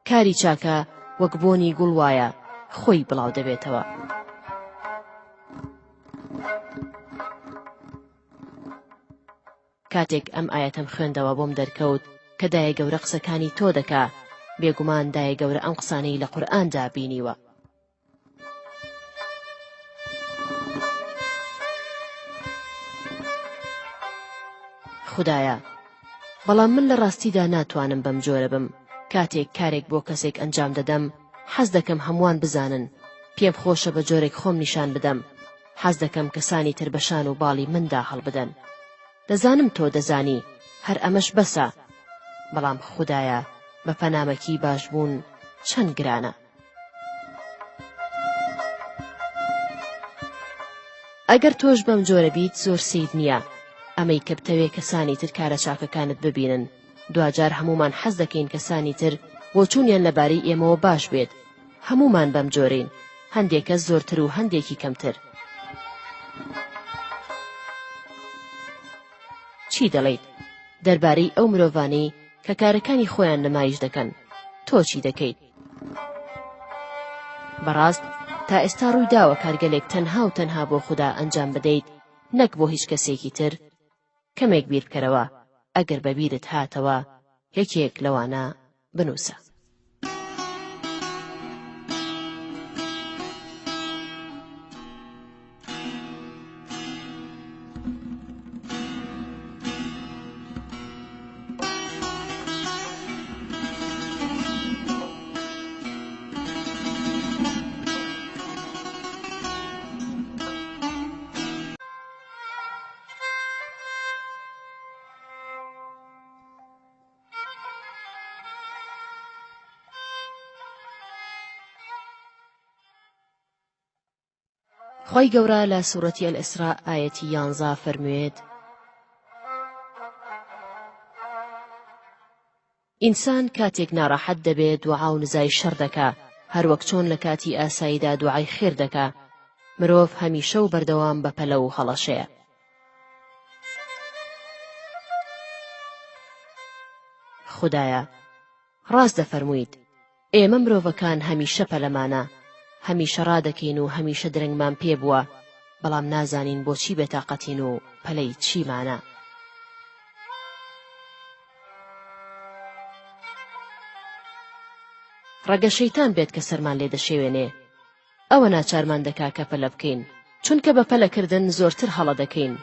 کاری چاکە وەک بۆنی گوڵ وایە، خۆی بڵاو دەبێتەوە. کاتێک ئەم ئایەتەم خوێندەوە بۆم دەرکەوت کە دایە گەورە قسەکانی تۆ دەکا، بێگومان دایە گەورە ئەم قسانەی لە قورئاندا بینیوە. خودایە بەڵام من لە ڕاستیدا ناتوانم بەم جۆرە بم کاتێک کارێک بۆ کەسێک ئەنجام دەدەم حەز دەکەم هەمووان بزانن پێم خۆشە بە جۆرێک خۆم نیشان بدەم حەز دەکەم کەسانی تر بە شان و باڵی مندا هەڵبدەن دەزانم تۆ دەزانی هەر ئەمەش بەسە بەڵام خودایە بە پەنامەکی باشبوون چەند گرانە. ئەگەر تۆش بەم جۆرە بیت زۆر سەیر نییە ئەمەی کە بتەوێ کەسانی تر کارە چاکەکانت ببینن دواجار هەموومان حەز دەکەین کەسانی تر بۆچوونیان لەبارەی ئێمەوە باش بێت هەموومان بەم جۆرەین هەندێک کەس زۆرتر و هەندێکی کەمتر. چی دەڵێیت دەربارەی ئەو مرۆڤانەی کە کارەکانی خۆیان نمایش دەکەن تۆ چی دەکەیت؟ بەڕاست تا ئێستا ڕووی داوە کارگەلێک تەنها و تەنها بۆ خودا ئەنجام بدەیت نەک بۆ هیچ کەسێکی تر؟ کەمێک بیر بکەرەوە ئەگەر بە بیرت هاتەوە یەکێک لەوانە بنووسە. خوای گەورە لە سورەتی الاسراء ئایەتی یانزا فەرموێت ئینسان کاتێک ناڕەحەت دەبێ دوعا و نزای شەڕ دەکا هەروەک چۆن لە کاتی ئاساییدا دوعای خێر دەکا مرۆڤ هەمیشە و بەردەوام بە پەلە و هەڵەشەیە. خودایە ڕاست دەفەرموویت، ئێمە مرۆڤەکان هەمیشە پەلەمانە، هەمیشە ڕادەکەین و هەمیشە درەنگمان پێ بووە، بەڵام نازانین بۆچی بێتاقەتین و پەلەی چیمانە. ڕەگە شەیتان بێت کە سەرمان لێ دەشێوێنێ، ئەوە ناچارمان دەکا کە پەلە بکەین. چونکە بە پەلەکردن زۆرتر هەڵە دەکەین.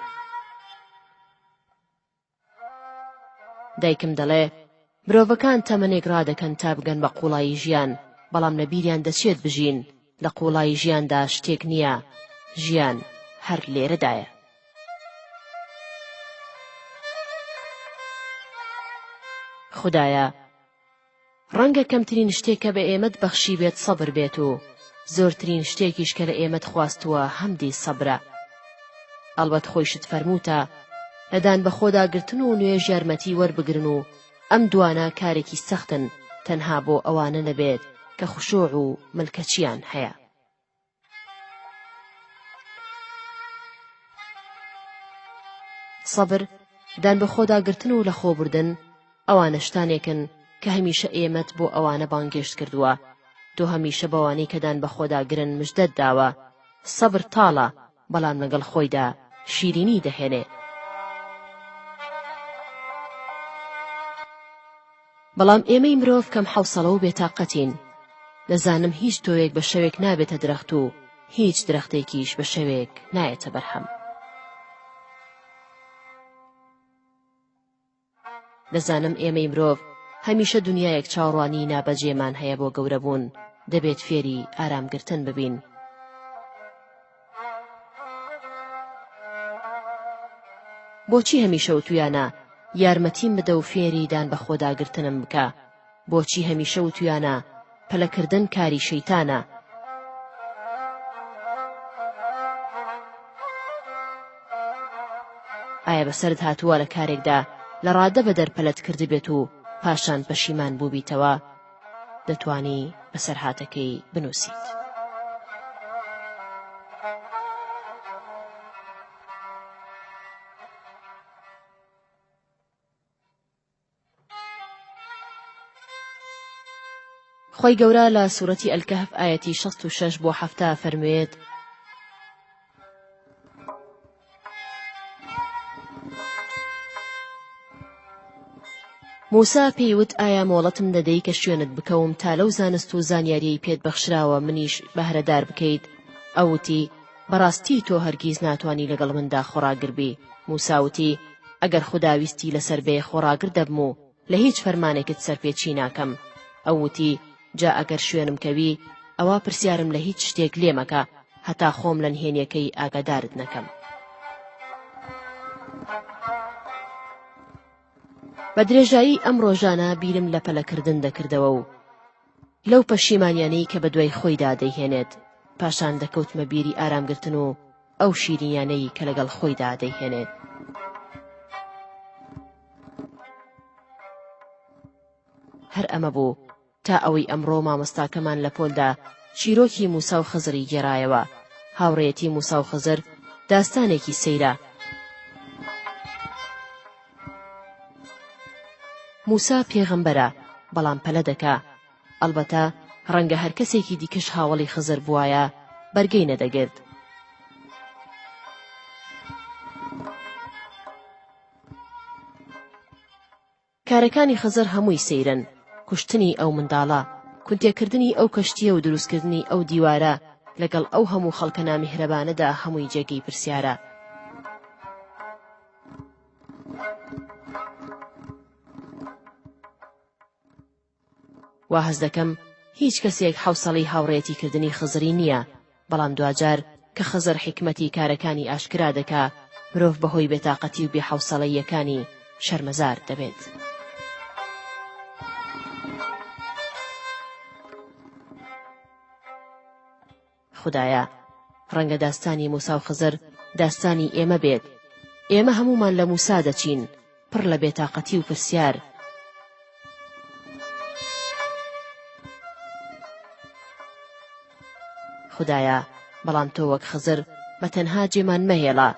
دایکم دەڵێ، مرۆڤەکان تەمەنێک ڕادەکەن تا بگەن بە قووڵایی ژیان، بەڵام لە بیریان دەچێت بژین، لە قووڵایی ژیاندا شتێک نییە، ژیان هەر لێرەدایە. خودایە، ڕەنگە کەمترین شتێک کە بە ئێمەت بەخشیبێت سەبر بێت و زۆرترین شتێکیش کە لە ئێمەت خواستووە هەمدی سەبرە. ئەڵبەت خۆیشت فەرمووتە لە دانبەخۆداگرتن و نوێژ یارمەتی وەربگرن و ئەم دوانە کارێکی سەختن تەنها بۆ ئەوانە نەبێت کە خشوع و ملکەچییان هەیە. سەبر، دانبەخۆداگرتن و لەخۆبوردن، ئەوانە شتانێکن کە هەمیشە ئێمەت بۆ ئەوانە بانگێشت کردووە. تۆ هەمیشە بەوانەی کە دانبەخۆداگرن مژدەت داوە. سەبر تاڵە، بەڵام لەگەڵ خۆیدا شیرینی دەهێنێ. بەڵام ئێمەی مرۆڤ کەم حەوسەڵە و بێتاقەتین. دەزانم هیچ تۆوێک بە شەوێک نابێتە درەخت و هیچ درەختێکیش بە شەوێک نایەتە بەرهەم. دەزانم ئێمەی مرۆڤ هەمیشە دونیایەک چاوەڕوانیی نابەجێمان هەیە بۆ گەورەبوون، دەبێت فێری ئارامگرتن ببین. بۆچی هەمیشە وتویانە یارمەتیم بدە و فێری دان بەخۆداگرتنم بکە؟ بۆچی هەمیشە وتویانە پەلەکردن کاری شەیتانە؟ ئایا بەسەرت هاتووە لە کارێکدا لە ڕادە بەدەر پەلەت کردبێت و پاشان پەشیمان بووبیتەوە؟ دەتوانی بەسەرهاتەکەی بنووسیت. خوای گەورە لە سورەتی الکهف ئایەتی 66 بۆ 70 فەرموێت موسا پێی وت ئایا مۆڵەتم دەدەی کە شوێنت بکەوم تا لەو زانست و زانیاریەی پێت بەخشراوە منیش بەهرەدار بکەیت ئەو وتی بەڕاستی تۆ هەرگیز ناتوانی لەگەڵ مندا خۆڕاگر بی موسا وتی ئەگەر خودا ویستی لەسەر بێ خۆڕاگر دەبم و لە هیچ فەرمانێکت سەرپێچی ناکەم ئەو وتی جا ئەگەر شوێنم کەوی ئەوا پرسیارم لە هیچ شتێک لێ مەکە هەتا خۆم لە نهێنیەکەی ئاگادارت نەکەم. بە درێژایی ئەم ڕۆژانە بیرم لە پەلەکردن دەکردەوە و لەو پەشیمانیانەی کە بەدوای خۆیدا دەیهێنێت، پاشان دەکەوتمە بیری ئارامگرتن و ئەو شیرینیانەی کە لەگەڵ خۆیدا دەیهێنێت. هەر ئەمە بوو تا ئەوەی ئەمڕۆ مامۆستاکەمان لە پۆلدا چیرۆکی موسا و خزری گێڕایەوە. هاوڕێیەتی موسا و خزر داستانێکی سەیرە. موسا پێغەمبەرە، بەڵام پەلە دەکا. ئەڵبەتە ڕەنگە هەر کەسێکی دیکەش هاوەڵی خزر بوایە، بەرگەی نەدەگرت. کارەکانی خزر هەمووی سەیرن، کوشتنی ئەو منداڵە، کونتێکردنی ئەو کەشتییە و دروستکردنی ئەو دیوارە لەگەڵ ئەو هەموو خەڵکە نامیهرەبانەدا هەمووی جێگەی پرسیارە. وا هەست دەکەم هیچ کەسێک حەوسەڵەی هاوڕێیەتی کردنی خزری نییە، بەڵام دواجار کە خزر حیکمەتی کارەکانی ئاشکرا دەکا، مرۆڤ بەهۆی بێتاقەتی و بێحەوسەڵەییەکانی شەرمەزار دەبێت. خودایە ڕەنگە داستانی موسا و خزر داستانی ئێمە بێت، ئێمە هەموومان لە موسا دەچین، پڕ لە بێتاقەتی و پرسیار. خودایە بەڵام تۆ وەک خزر بە تەنها جێمان مەهێڵە،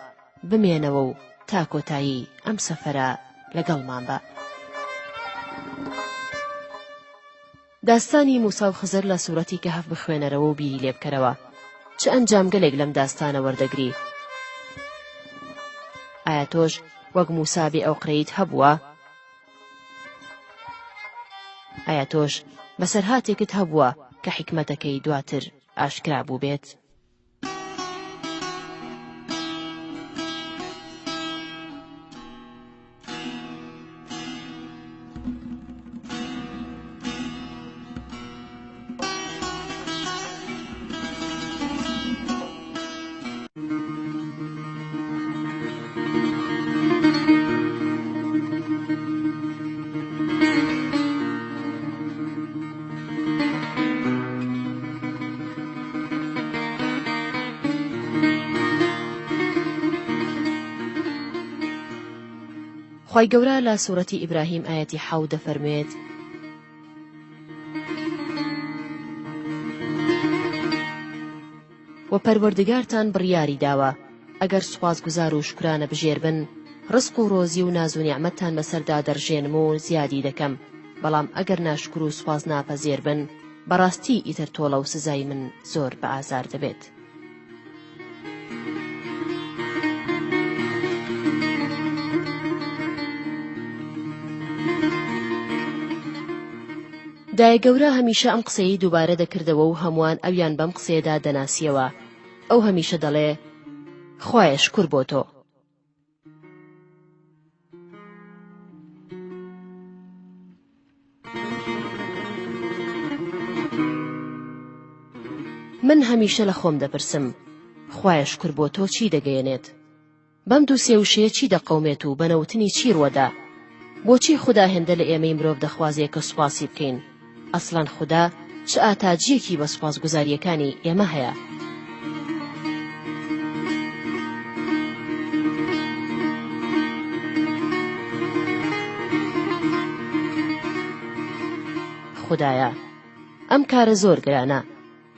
بمێنەوە و تا کۆتایی ئەم سەفەرە لەگەڵمان بە. داستانی موسا و خزر لە سورەتی کەهف بخوێنەرەوە و بیری لێ بکەرەوە. چ ئەنجامگەلێک لەم داستانە وەردەگری؟ ئایا تۆش وەک موسا بێ ئۆقرەییت هەبووە؟ ئایا تۆش بەسەرهاتێکت هەبووە کە حیکمەتەکەی دواتر ئاشکرا بووبێت؟ خوای گەورە لە سورەتی ئیبراهیم ئایەتی حەوت دەفەرموێت، وە پەروەردگارتان بڕیاری داوە ئەگەر سوپاسگوزار و شوکرانە بژێر بن ڕزق و ڕۆزی و ناز و نیعمەتتان بەسەردا دەڕژێنم و زیادی دەکەم، بەڵام ئەگەر ناشوکر و سوپاس ناپەزێر بن بەڕاستی ئیتر تۆڵە و سزای من زۆر بە ئازار دەبێت. دایە گەورە هەمیشە ئەم قسەیەی دووبارە دەکردەوە و هەمووان ئەویان بەم قسەیەدا دەناسیەوە. ئەو هەمیشە دەڵێ، خوایە شکور بۆ تۆ. من هەمیشە لە خۆم دەپرسم، خوایە شوکر بۆ تۆ چی دەگەیەنێت؟ بەم دوو سێ وشەیە چی دەقەومێت و بە نەوتنی چی ڕوەدا؟ بۆچی خودا هێندە لە ئێمەی مرۆڤ دەخوازێ کە سوپاسی بکەین؟ ئەسڵەن خودا چ ئاتاجییەکی بە سوپاسگوزارییەکانی ئێمە هەیە؟ خودایە ئەم کارە زۆر گرانە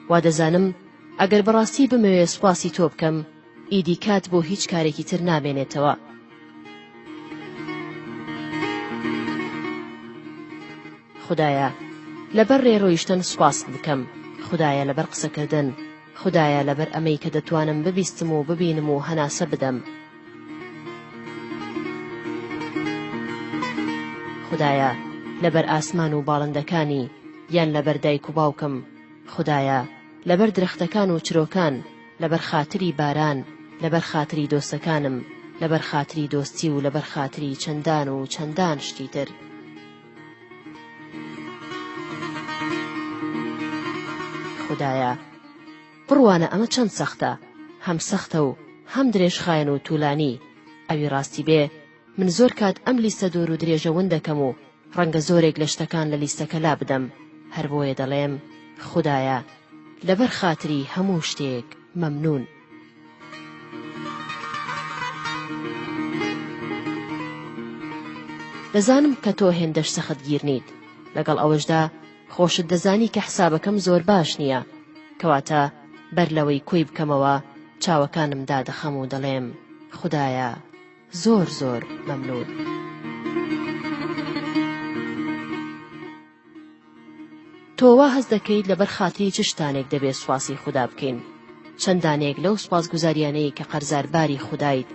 وا دەزانم ئەگەر بەڕاستی بمەوێ سوپاسی تۆ بکەم ئیدی کات بۆ هیچ کارێکی تر نامێنێتەوە. خودایە لەبەر ڕێ ڕۆیشتن سوپاست بکەم، خودایە لەبەر قسەکردن، خودایە لەبەر ئەمەی کە دەتوانم ببیستم و ببینم و هەناسە بدەم. خودایە لەبەر ئاسمان و باڵندەکانی، یان لەبەر دایک و باوکم، خودایە لەبەر درەختەکان و چرۆکان، لەبەر خاتری باران، لەبەر خاتری دۆستەکانم، لەبەر خاتری دۆستی و لەبەر خاتری چەندان و چەندان شتی تر. خودایە بڕوانە ئەمە چەند سەختە، هەم سەختە و هەم درێژخایەن و تولانی، ئەوی ڕاستی بێ من زۆر کات ئەم لیستە دوور و درێژە ون دەکەم و ڕەنگە زۆرێک لە شتەکان لە لیستەکە لابدەم، هەر بۆیە دەڵێم خودایە لەبەر خاتری هەموو شتێک مەمنوون. دەزانم کە تۆ هێندەش سەختگیر نیت، لەگەڵ ئەوەشدا خۆشت دەزانی کە حسابەکەم زۆر باش نییە، کەواتە بەر لەوەی کۆی بکەمەوە چاوەکانم دادەخەم و دەڵێم خودایە زۆر زۆر مەمنوون. تۆ وا هەست دەکەیت لەبەر خاتری چ شتانێک دەبێ سوپاسی خودا بکەین؟ چەند دانەیەک لەو سوپاسگوزاریانەی کە قەرزارباری خودایت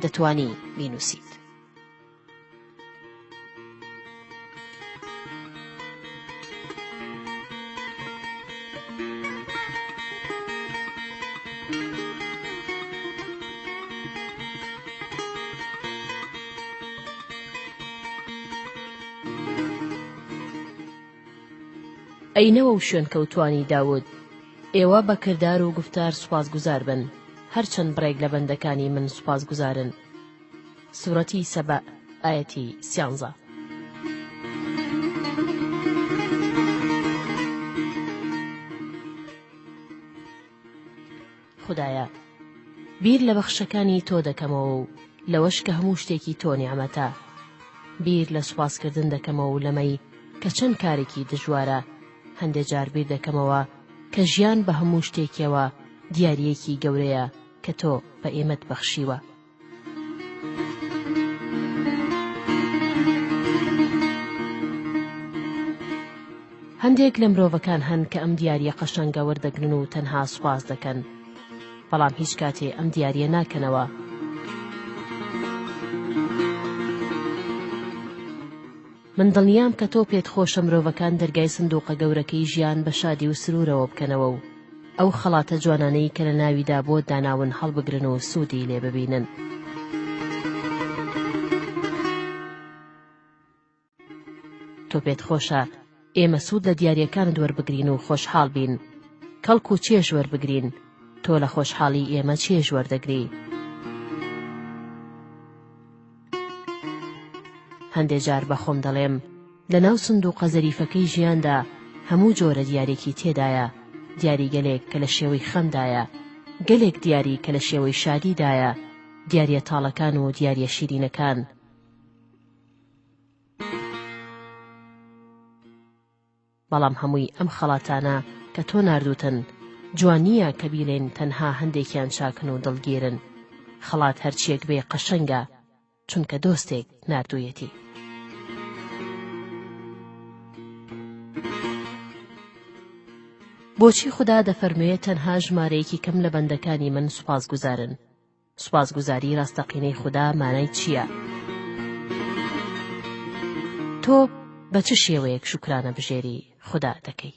دەتوانی بینووسیت؟ ئەی نەوە و شوێنکەوتووانی داود، ئێوە بە کردار و گوفتار سوپاسگوزار بن، هەرچەند بڕێک لە بەندەکانی من سوپاسگوزارن. سورەتی سەبەء، ئایەتی سیانزە. خودایە بیر لە بەخشەکانی تۆ دەکەمەوە و لەوەش کە هەموو شتێکی تۆ نیعمەتە. بیر لە سوپاسکردن دەکەمەوە و لەمەی کە چەند کارێکی دژوارە. هەندێ جار بیر دەکەمەوە کە ژیان بە هەموو شتێکیەوە دیارییەکی گەورەیە کە تۆ بە ئێمەت بەخشیوە. هەندێک لە مرۆڤەکان هەن کە ئەم دیارییە قەشەنگە وەردەگرن و تەنها سوپاس دەکەن، بەڵام هیچ کاتێ ئەم دیارییە ناکەنەوە. من دڵنیام کە تۆ پێت خۆشە مرۆڤەکان دەرگای سندوقە گەورەکەی ژیان بە شادی و سرورەوە بکەنەوە و ئەو خەڵاتە جوانانەی کە لە ناویدا بۆت داناون هەڵبگرن و سوودی لێ ببینن. تۆ پێت خۆشە ئێمە سوود لە دیارییەکانت وەربگرین و خۆشحاڵ بین، کەڵک و چێژ وەربگرین، تۆ لە خۆشحاڵی ئێمە چێژ وەردەگری. هەندێ جار بە خۆم دەڵێم لەناو سندووقە زەریفەکەی ژیاندا هەموو جۆرە دیارێکی تێدایە، دیاریگەلێک کە لە شێوەی خەمدایە، گەلێک دیاری کە لە شێوەی شادیدایە، دیارییە تاڵەکان و دیارییە شیرینەکان. بەڵام هەمووی ئەم خەڵاتانە کە تۆ ناردووتن، جوان نییە کە بیڵێین تەنها هەندێکیان چاکن و دڵگیرن. خەڵات هەرچییەک بێ قەشەنگە، چونکە دۆستێک ناردوویەتی. بۆچی خودا دەفەرموێ تەنها ژمارەیەکی کەم لە بەندەکانی من سوپاسگوزارن؟ سوپاسگوزاری ڕاستەقینەی خودا مانای چییە؟ تۆ بە چ شێوەیەک شوکرانە بژێری خودا دەکەی؟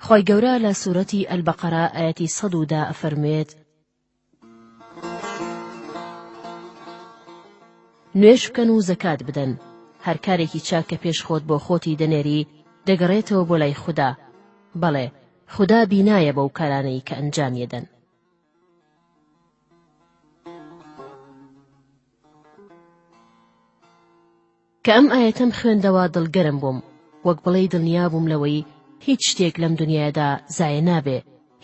خوای گەورە لە سورەتی البقرە ئایەتی 110 ئەفەرموێت نوێژ بکەن و زەکات بدەن هەر کارێکی چاک کە پێش خۆت بۆ خۆتی دەنێری دەگەڕێتەوە بۆ لای خودا بەڵێ خودا بینایە بەو کارانەی کە ئەنجامیەدەن. کە ئەم ئایەتەم خوێندەوە دڵگەرم بووم، وەک بڵێی دڵنیا بووم لەوەی هیچ شتێک لەم دنیایەدا زایە نابێ،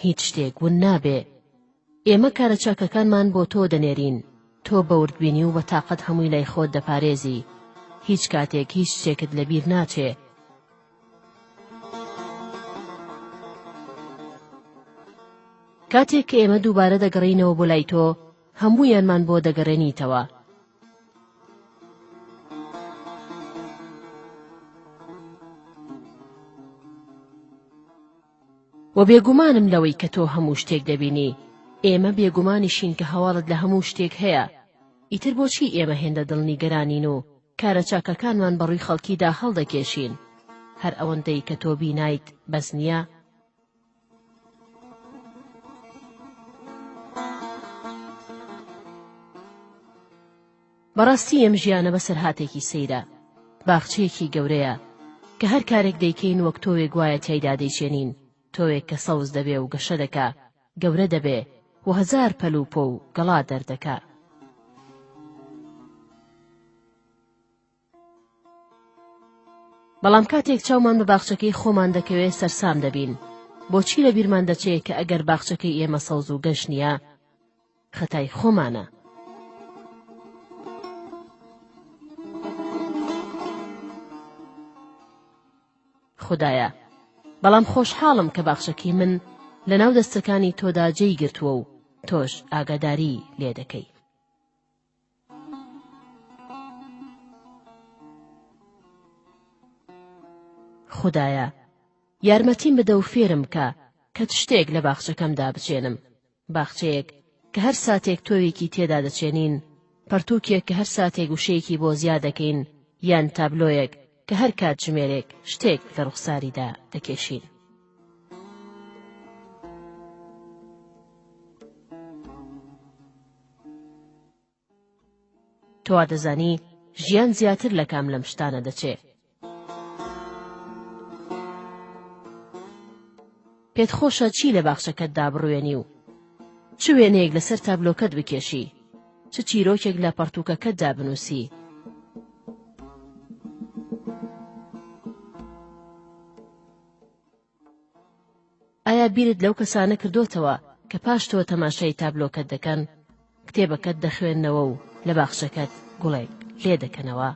هیچ شتێک ون نابێ. ئێمە کارە چاکەکانمان بۆ تۆ دەنێرین، تۆ بە وردبینی و بە تاقەت هەمووی لای خۆت دەپارێزی. هیچ کاتێک هیچ شتێکت لەبیر ناچێ. کاتێک کە ئێمە دووبارە دەگەڕێینەوە بۆ لای تۆ، هەموویانمان بۆ دەگەڕێنیتەوە. وە بێگومانم لەوەی کە تۆ هەموو شتێک دەبینی، ئێمە بێگومانیشین کە هەواڵت لە هەموو شتێک هەیە، ئیتر بۆچی ئێمە هێندە دڵنیگەرانین و کارە چاکەکانمان بەڕووی خەڵکیدا هەڵدەکێشین؟ هەر ئەوەندەی کە تۆ بینایت بەس نییە؟ بەڕاستی ئەم ژیانە بەسەرهاتێکی سەیرە، باخچەیەکی گەورەیە، کە هەر کارێک دەیکەین وەک تۆوێک وایە تیایدا دەیچێنین، تۆوێک کە سەوز دەبێ و گەشە دەکا، گەورە دەبێ و هەزار پەل و پۆ و گەڵا دەردەکا. بەڵام کاتێک چاومان بە باخچەکەی خۆمان دەکەوێ سەرسام دەبین. بۆچی لە بیرمان دەچێ کە ئەگەر باخچەکەی ئێمە سەوز و گەش نییە، خەتای خۆمانە. خودایە، بەڵام خۆشحاڵم کە باخچەکەی من لەناو دەستەکانی تۆدا جێی گرتووە و تۆش ئاگاداری لێ دەکەی. خودایە یارمەتیم بدە و فێرم بکە کە چ شتێک لە باخچەکەمدا بچێنم، باخچەیەک کە هەر ساتێک تۆوێکی تێدا دەچێنین، پەڕتووکێک کە هەر ساتێک وشەیەکی بۆ زیا دەکەین، یان تابلۆیەک کە هەر کاتژمێرێک شتێک لە ڕوخساریدا دەکێشین. تۆ وادەزانی ژیان زیاتر لە کام لەم شتانە دەچێ؟ پێت خۆشە چی لە باخچەکەتدا بڕوێنی و چ وێنەیەک لەسەر تابلۆکەت بکێشی؟ چ چیرۆکێک لە پەڕتووکەکەتدا بنووسی؟ ئایا بیرت لەو کەسانە کردۆتەوە کە پاش تۆ تەماشای تابلۆکەت دەکەن، کتێبەکەت دەخوێننەوە و لە باخچەکەت گوڵێک لێ دەکەنەوە؟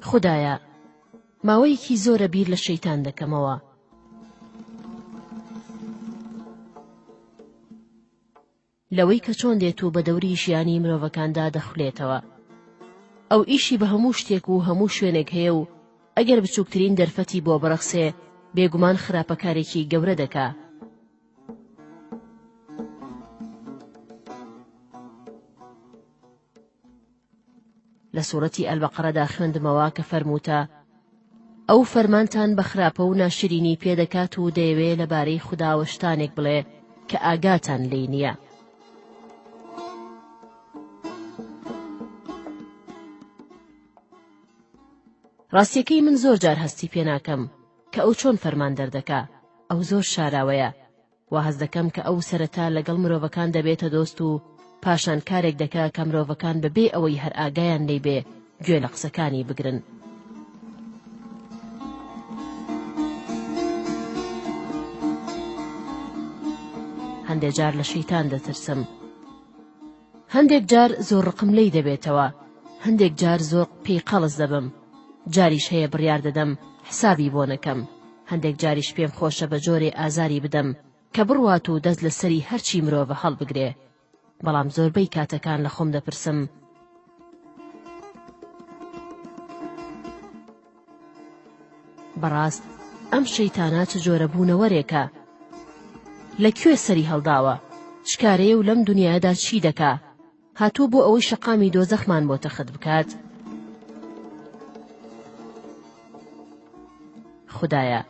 خودایە ماوەیەکی زۆرە بیر لە شەیتان دەکەمەوە. لەوەی کە چۆن دێت و بە دەوری ژیانی مرۆڤەکاندا دەخولێتەوە. ئەو ئیشی بە هەموو شتێک و هەموو شوێنێک هەیە و ئەگەر بچووکترین دەرفەتی بۆ بڕەخسێ بێگومان خراپەکارێکی گەورە دەکا. لە سورەتی البقرەدا خوێندمەوە کە فەرمووتە، ئەو فەرمانتان بە خراپە و ناشرینی پێ دەکات و دەیەوێ لەبارەی خوداوە شتانێک بڵێ کە ئاگاتان لێی نییە. ڕاستیەکەی من زۆر جار هەستی پێ ناکەم کە ئەو چۆن فەرمان دەردەکا، ئەو زۆر شاراوەیە. وا هەست دەکەم کە ئەو سەرەتا لەگەڵ مرۆڤەکان دەبێتە دۆست و پاشان کارێک دەکا کە مرۆڤەکان بە بێ ئەوەی هەر ئاگایان لێی بێ گوێ لە قسەکانی بگرن. هەندێ جار لە شەیتان دەترسم. هەندێک جار زۆر ڕقم لێی دەبێتەوە، هەندێک جار زۆر پێی قەڵس دەبم، جاریش هەیە بڕیار دەدەم حسابی بۆ نەکەم، هەندێک جاریش پێم خۆشە بە جۆرێ ئازاری بدەم کە بڕوات و دەست لە سەری هەرچی مرۆڤە هەڵبگرێ. بەڵام زۆربەی کاتەکان لە خۆم دەپرسم، بەڕاست ئەم شەیتانە چ جۆرە بوونەوەرێکە؟ لە کوێ سەری هەڵداوە؟ چ کارەیە و لەم دنیایەدا چی دەکا؟ هاتووە بۆ ئەوەی شەقامی دۆزەخمان بۆ تەخت بکات؟ خودایە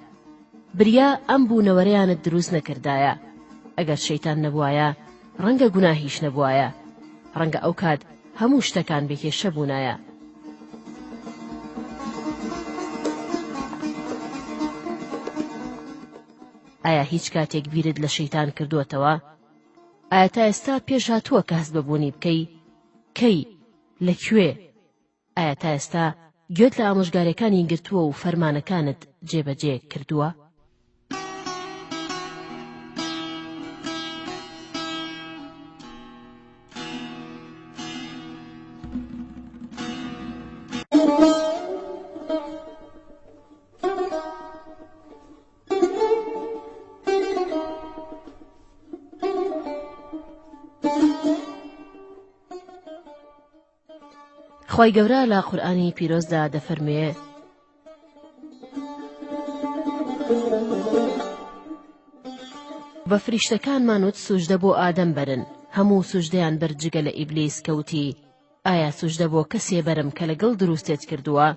بریا ئەم بوونەوەرەیانت دروست نەکردایە ئەگەر شەیتان نەبوایە ڕەنگە گوناهیش نەبوایە ڕەنگە ئەو کات هەموو شتەکان بێ کێشە بوونایە. ئایا هیچ کاتێک بیرت لە شەیتان کردووەتەوە؟ ئایا تا ئێستا پێش هاتووە کە هەست بە بوونی بکەی؟ کەی؟ لە کوێ؟ ئایا تا ئێستا گوێت لە ئامۆژگاریەکانی گرتووە و فەرمانەکانت جێبەجێ کردووە؟ خوای گەورە لە قورئانی پیرۆزدا دەفەرموێ. بە فریشتەکانمان وت سوژدە بۆ ئادەم بەرن، هەموو سوژدەیان برد جگە لە ئیبلیس کە وتی، ئایا سوژدە بۆ کەسێ بەرم کە لە گڵ دروستت کردووە؟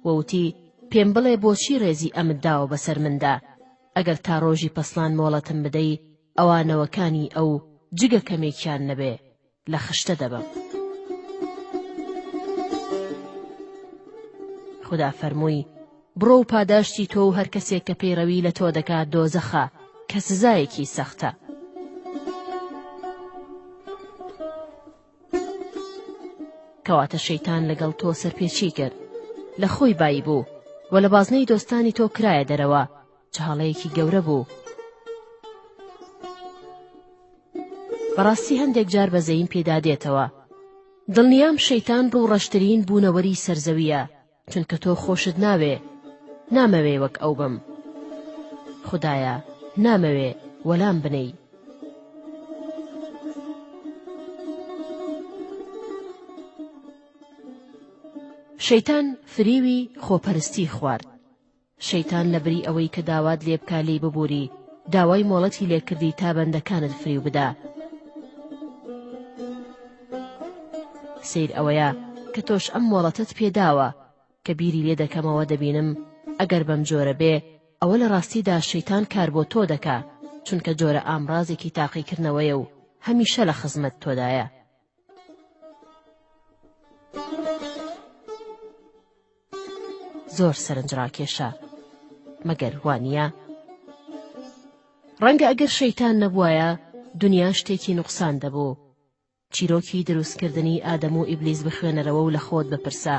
وە وتی، پێم بڵێ بۆچی ڕێزی ئەمت داوە بەسەر مندا؟ ئەگەر تا ڕۆژی پەسڵان مۆڵەتم بدەی ئەوا نەوەکانی ئەو جگە کەمێکیان نەبێ لە خشتە دەبەم. خودا فەرمووی، بڕۆ و پاداشتی تۆ و هەر کەسێک کە پەیڕەوی لە تۆ دەکات دۆزەخە، کە سزایەکی سەختە. کەواتە شەیتان لەگەڵ تۆ سەرپێچی کرد، لە خۆی بایی بوو و لە بازنەی دۆستانی تۆ کرایە دەرەوە، چ هەڵەیەکی گەورە بوو. بەڕاستی هەندێک جار بەزەییم پێدا دێتەوە. دڵنیام شەیتان ڕووڕەشترین بوونەوەری سەر زەوییە، چونکە تۆ خۆشت ناوێ، نامەوێ وەک ئەو بم. خودایە نامەوێ وەلام بنێی. شەیتان فریوی خۆپەرستی خوارد. شەیتان لەبری ئەوەی کە داوات لێ بکا لێی ببوری، داوای مۆڵەتی لێ کردی تا بەندەکانت فریو بدا. سەیر ئەوەیە کە تۆش ئەم مۆڵەتەت پێ داوە. کە بیری لێ دەکەمەوە دەبینم ئەگەر بەم جۆرە بێ ئەوە لە ڕاستیدا شەیتان کار بۆ تۆ دەکا، چونکە جۆرە ئامڕازێکی تاقیکردنەوەیە و هەمیشە لە خزمەت تۆدایە. زۆر سەرنجڕاکێشە مەگەر وانییە؟ ڕەنگە ئەگەر شەیتان نەبوایە دنیا شتێکی نوقسان دەبوو. چیرۆکی دروستکردنی ئادەم و ئیبلیس بخوێنەرەوە و لە خۆت بپرسە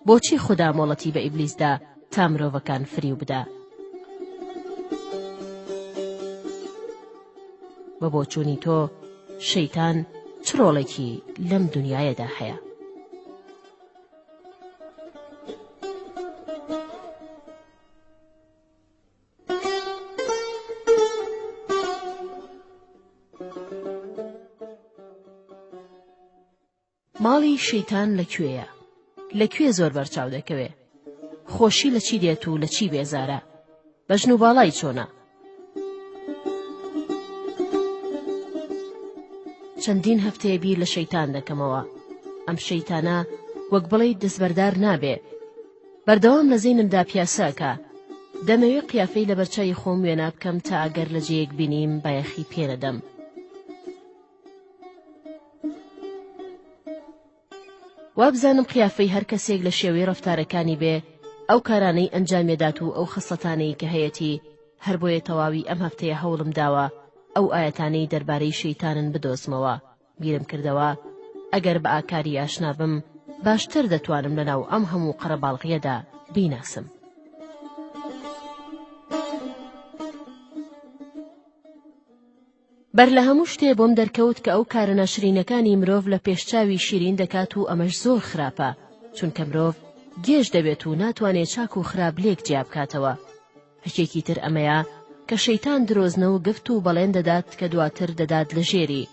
بۆچی خودا مۆڵەتی بە ئیبلیس دا تا مرۆڤەکان فریو بدا؟ بە بۆچوونی تۆ شەیتان چ ڕۆڵێکی لەم دنیایەدا هەیە؟ ماڵی شەیتان لە کوێیە؟ لە کوێ زۆر بەرچاو دەکەوێ؟ خۆشی لە چی دێت و لە چی بێزارە؟ بەژن و باڵای چۆنە؟ چەندین هەفتەیە بیر لە شەیتان دەکەمەوە. ئەم شەیتانە وەک بڵێیت دەستبەردار نابێ. بەردەوام لە زەینمدا پیاسە ئەکا. دەمەوێ قیافەی لەبەرچاوی خۆم وێنا بکەم تا ئەگەر لە جێیەک بینیم بایەخی پێ نەدەم. وابزانم قیافەی هەر کەسێک لە شێوەی ڕەفتارەکانی بێ. ئەو کارانەی ئەنجامیەدات و ئەو خەسڵەتانەی کە هەیەتی، هەربۆیە تەواوی ئەم هەفتەیە هەوڵم داوە ئەو ئایەتانەی دەربارەی شەیتانن بدۆزمەوە، بیرم کردەوە ئەگەر بە ئاکاری ئاشنا بم باشتر دەتوانم لەناو ئەم هەموو قەرەباڵغییەدا بیناسم. بەر لە هەموو شتێ بۆم دەرکەوت کە ئەو کارە ناشرینەکانی مرۆڤ لە پێش چاوی شیرین دەکات و ئەمەش زۆر خراپە، چونکە مرۆڤ گێژ دەبێت و ناتوانێ چاک و خراپ لێک جیا بکاتەوە. هەکێکی تر ئەمەیە کە شەیتان درۆزنە و گفت و بەڵێن دەدات کە دواتر دەدات لە ژێری.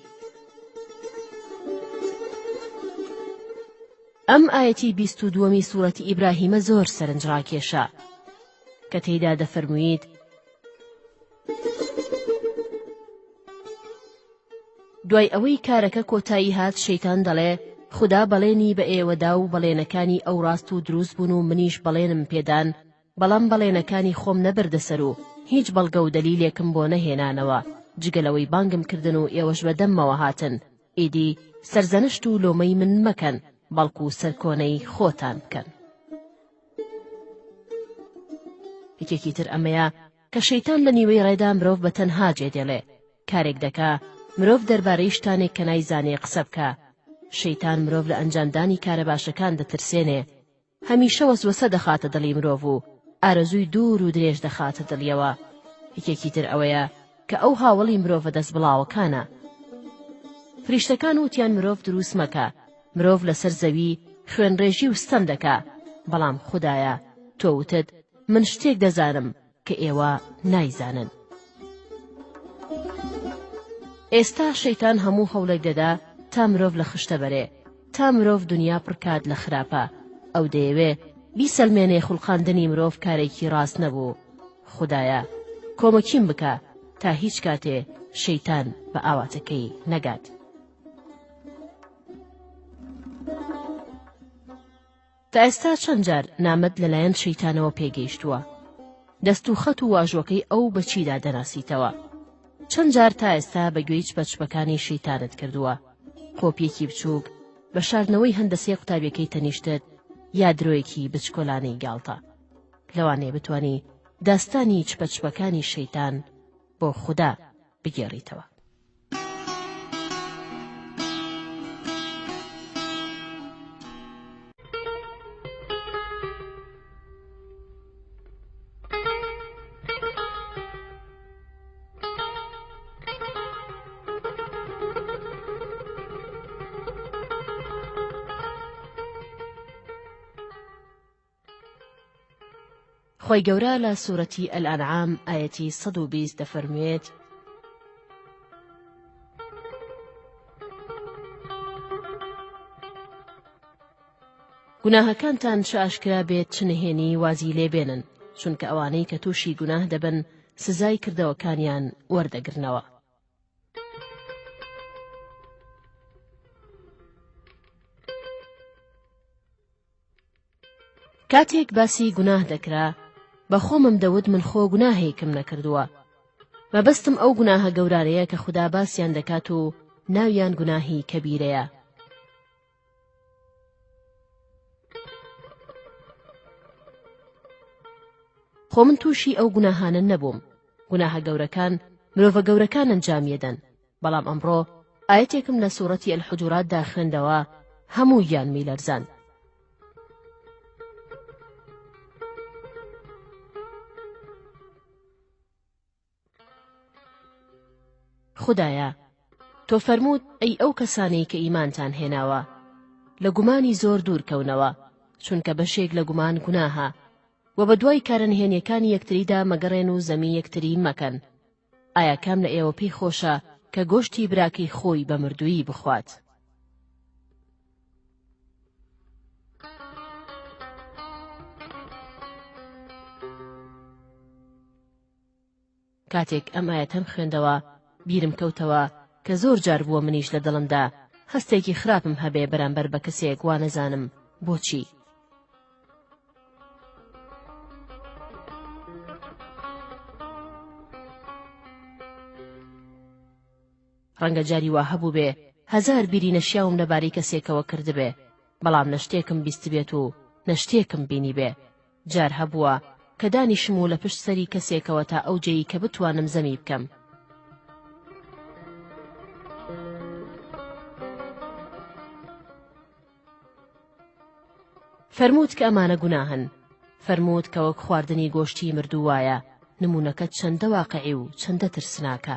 ئەم ئایەتی 22ەمی سوڕەتی ئیبراهیمە زۆر سەرنجڕاکێشە کە تێیدا دەفەرموویت، دوای ئەوەی کارەکە کۆتایی هات شەیتان دەڵێ خودا بەڵێنی بە ئێوە دا و بەڵێنەکانی ئەو ڕاست و دروست بوون و منیش بەڵێنم پێدان بەڵام بەڵێنەکانی خۆم نەبردە سەر و هیچ بەڵگە و دەلیلێکم بۆ نەهێنانەوە جگە لەوەی بانگم کردن و ئێوەش بە دەممەوە هاتن ئیدی سەرزەنشت و لۆمەی من مەکەن بەڵکو سەرکۆنەی خۆتان بکەن. یەکێکی تر ئەمەیە کە شەیتان لە نیوەی ڕێدا مرۆڤ بە تەنها جێ دێڵێ، کارێک دەکا مرۆڤ دەربارەی شتانێک کە نایزانێ قسە بکا. شەیتان مرۆڤ لە ئەنجامدانی کارە باشەکان دەترسێنێ. هەمیشە وەسوەسە دەخاتە دڵی مرۆڤ و ئارەزووی دوور و درێژ دەخاتە دڵیەوە. یەکێکی تر ئەوەیە کە ئەو هاوەڵی مرۆڤە دەست بڵاوەکانە. فریشتەکان وتیان مرۆڤ دروست مەکە، مرۆڤ لەسەر زەوی خوێنڕێژی و ستەم دەکا، بەڵام خودایە تۆ وتت من شتێک دەزانم کە ئێوە نایزانن. ئێستا شەیتان هەموو هەوڵێک دەدا تا مرۆڤ لە خشتە بەرێ، تا مرۆڤ دونیا پڕکات لە خراپە، ئەو دەیەوێ بیسەلمێنێ خوڵقاندنی مرۆڤ کارێکی ڕاست نەبوو، خودایە کۆمەکیم بکە تا هیچ کاتێ شەیتان بە ئاواتەکەی نەگات. تا ئێستا چەند جار نامەت لەلایەن شەیتانەوە پێگەیشتووە؟ دەست و خەت و واژۆکەی ئەو بە چیدا دەناسیتەوە؟ چەند جار تا ئێستا بە گوێی چپە چپەکانی شەیتانت کردووە؟ قۆپیەکی بچووک بە شاردنەوەی هەندەسەی قوتابیەکەی تەنیشتت یا درۆیەکی بچکۆلانەی گاڵتە؟ لەوانەیە بتوانی داستانی چپە چپەکانی شەیتان بۆ خودا بگێڕیتەوە. خوای گەورە لە سورەتی الانعام ئایەتی 120 دەفەرموێت، گوناهەکانتان چ ئاشکرا بێت چ نهێنی وازی لێ بێنن، چونکە ئەوانەی کە تووشی گوناه دەبن سزای کردەوەکانیان وەردەگرنەوە. کاتێک باسی گوناه دەکرا بە خۆمم دەوت من خۆ گوناهێکم نەکردووە. مەبەستم ئەو گوناهە گەورانەیە کە خودا باسیان دەکات و ناویان گوناهی کەبیرەیە. خۆ من تووشی ئەو گوناهانە نەبووم. گوناهە گەورەکان مرۆڤە گەورەکان ئەنجامیەدەن. بەڵام ئەمڕۆ ئایەتێکم لە سوڕەتی الحجوراتدا خوێندەوە هەموو گیانمی لەرزاند. خودایە تۆ فەرمووت ئەی ئەو کەسانەی کە ئیمانتان هێناوە لە گومانی زۆر دوور کەونەوە چونکە بەشێک لە گومان گوناهە وە بەدوای کارە نهێنیەکانی یەکتریدا مەگەڕێن و زەمی یەکتری مەکەن ئایا کام لە ئێوە پێی خۆشە کە گۆشتی براکەی خۆی بە مردوویی بخوات؟ کاتێک ئەم ئایەتەم خوێندەوە بیرم کەوتەوە کە زۆر جار بووە منیش لە دڵمدا هەستێکی خراپم هەبێ بەرامبەر بە کەسێک وا نەزانم بۆچی. ڕەنگە جاری وا هەبووبێ هەزار بیری نەشیاوم لەبارەی کەسێکەوە کردبێ، بەڵام نە شتێکم بیستبێت و نە شتێکم بینیبێ. جار هەبووە کە دانیشم و لە پشت سەری کەسێکەوە تا ئەو جێی کە بتوانم زەمی بکەم. فەرمووت کە ئەمانە گوناهن. فەرمووت کە وەک خواردنی گۆشتی مردوو وایە، نموونەکە چەندە واقعی و چەندە ترسناکە.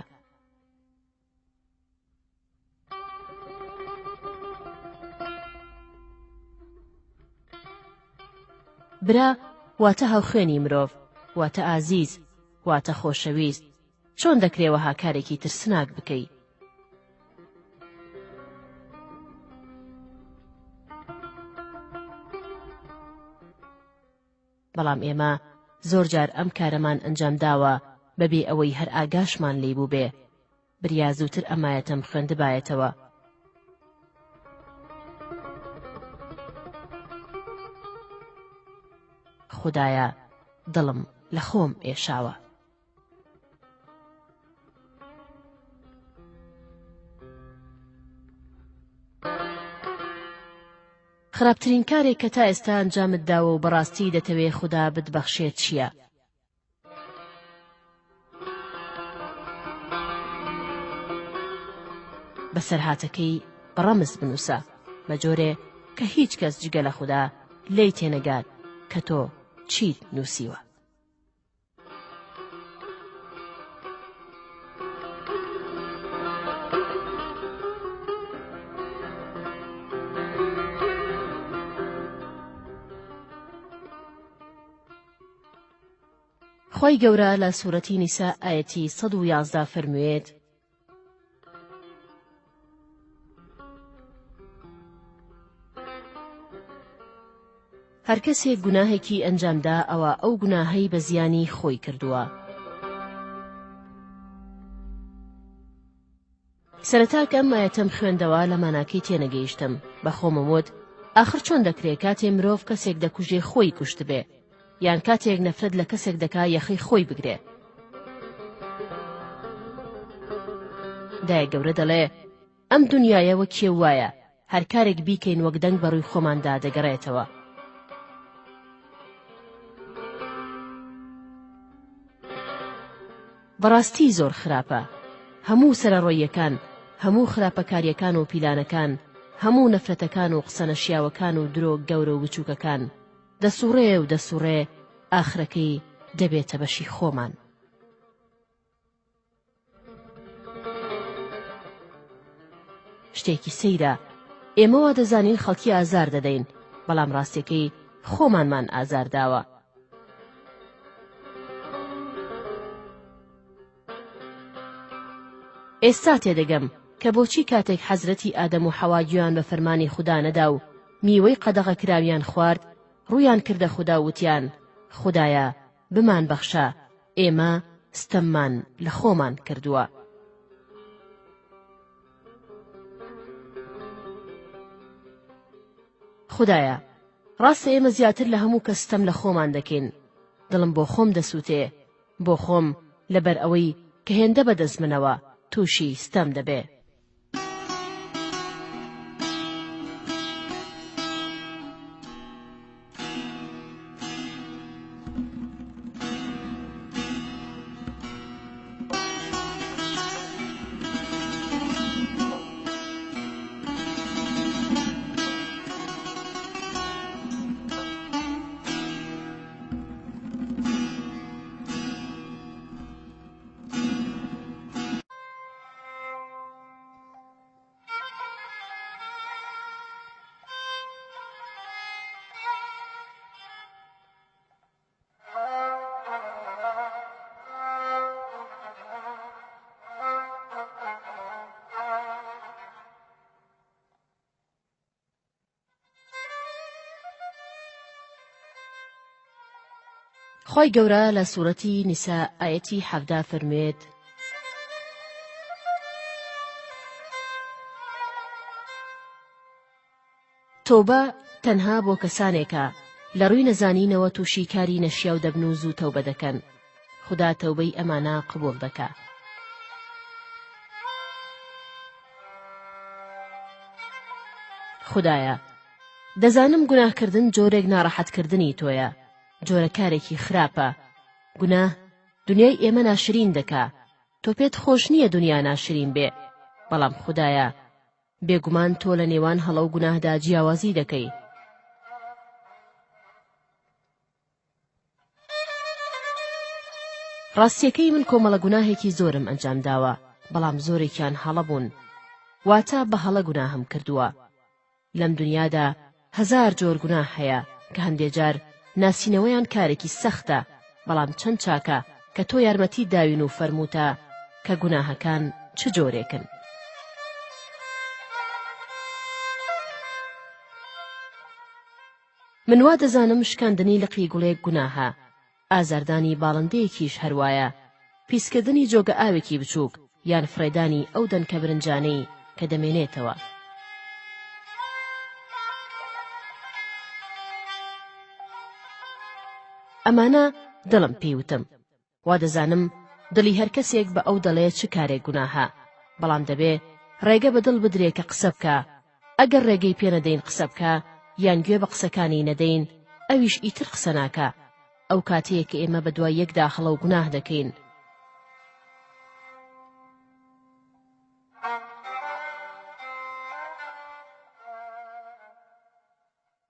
برا واتە هاوخوێنی مرۆڤ، واتە ئازیز، واتە خۆشەویست، چۆن دەکرێ وەها کارێکی ترسناک بکەی؟ بەڵام ئێمە زۆر جار ئەم کارەمان ئەنجام داوە بەبێ ئەوەی هەر ئاگاشمان لێی بووبێ. بریا زووتر ئەم ئایەتەم خوێندبایەتەوە. خودایە دڵم لە خۆم ئێشاوە. خراپترین کارێک کە تا ئێستا ئەنجامت داوە و بەڕاستی دەتەوێ خودا بتبەخشێت چییە؟ بەسەرهاتەکەی بە ڕەمز بنووسە، بە جۆرێ کە هیچ کەس جگە لە خودا لێی تێنەگات کە تۆ چیت نووسیوە. خوای گەورە لە سورەتی نیسا ئایەتی 111 فەرموێت هەرکەسێک گوناهێکی ئەنجامدا ئەوە ئەو گوناهەی بە زیانی خۆی کردووە. سەرەتا کە ئەم ئایەتەم خوێندەوە لە ماناکەی تێنەگەیشتم، بە خۆمم وت ئاخر چۆن دەکرێ کاتێ مرۆڤ کەسێک دەکوژێ خۆی کوشتبێ؟ یان کاتێک نەفرەت لە کەسێک دەکا یەخەی خۆی بگرێ؟ دایە گەورە دەڵێ ئەم دونیایە وەک کێو وایە، هەر کارێک بیکەین وەک دەنگ بە ڕووی خۆماندا دەگەڕێتەوە. بەڕاستی زۆر خراپە. هەموو سەرەڕۆییەکان، هەموو خراپەکارییەکان و پیلانەکان، هەموو نەفرەتەکان و قسە نەشیاوەکان و درۆ گەورە و بچووکەکان، دەسووڕێ و دەسووڕێ، ئاخرەکەی دەبێتە بەشی خۆمان. شتێکی سەیرە، ئێمە وا دەزانین خەڵکی ئازار دەدەین، بەڵام ڕاستیەکەی خۆمانمان ئازار داوە. ئێستا تێدەگەم کە بۆچی کاتێک حەزرەتی ئادەم و حەوا گوێیان بە فەرمانی خودا نەدا و میوەی قەدەغەکراویان خوارد، ڕوویان کردە خودا و وتیان، خودایە بمانبەخشە، ئێمە ستەممان لە خۆمان کردووە. خودایە، ڕاستە ئێمە زیاتر لە هەموو کەس ستەم لە خۆمان دەکەین. دڵم بۆ خۆم دەسووتێ، بۆ خۆم لەبەر ئەوەی کە هێندە بە دەست منەوە تووشی ستەم دەبێ. خوای گەورە لە سورەتی نیسا ئایەتی 17 فەرموێت تۆبە تەنها بۆ کەسانێکە لە ڕووی نەزانینەوە تووشی کاری نەشیاو دەبن و زوو تەوبە دەکەن خودا تەوبەی ئەمانە قبوڵ دەکا. خودایە دەزانم گوناهکردن جۆرێک ناڕەحەتکردنی تۆیە. جۆرە کارێکی خراپە. گوناه دنیای ئێمە ناشرین دەکا. تۆ پێت خۆش نییە دنیا ناشرین بێ. بەڵام خودایە بێگومان تۆ لە نێوان هەڵە و گوناهدا جیاوازی دەکەی. ڕاستیەکەی من کۆمەڵە گوناهێکی زۆرم ئەنجام داوە، بەڵام زۆرێکیان هەڵە بوون. واتە بە هەڵە گوناهم کردووە. لەم دنیادا هەزار جۆر گوناه هەیە کە هەندێ جار ناسینەوەیان کارێکی سەختە، بەڵام چەند چاکە کە تۆ یارمەتیت داوین و فەرمووتە کە گوناهەکان چ جۆرێکن. من وا دەزانم شکاندنی لقی گوڵێک گوناهە، ئازاردانی باڵندەیەکیش هەر وایە، پیسکردنی جۆگە ئاوێکی بچووک یان فڕێدانی ئەو دەنکە برنجانەی کە دەمێنێتەوە. ئەمانە دڵم پێی وتم. وا دەزانم دڵی هەر کەسێک بە ئەو دەڵێ چ کارێک گوناهە، بەڵام دەبێ ڕێگە بە دڵ بدرێ کە قسە بکا، ئەگەر ڕێگەی پێ نەدەین قسە بکا یان گوێ بە قسەکانی نەدەین ئەویش ئیتر قسە ناکا، ئەو کاتەیە کە ئێمە بە دوای یەکدا هەڵە و گوناه دەکەین.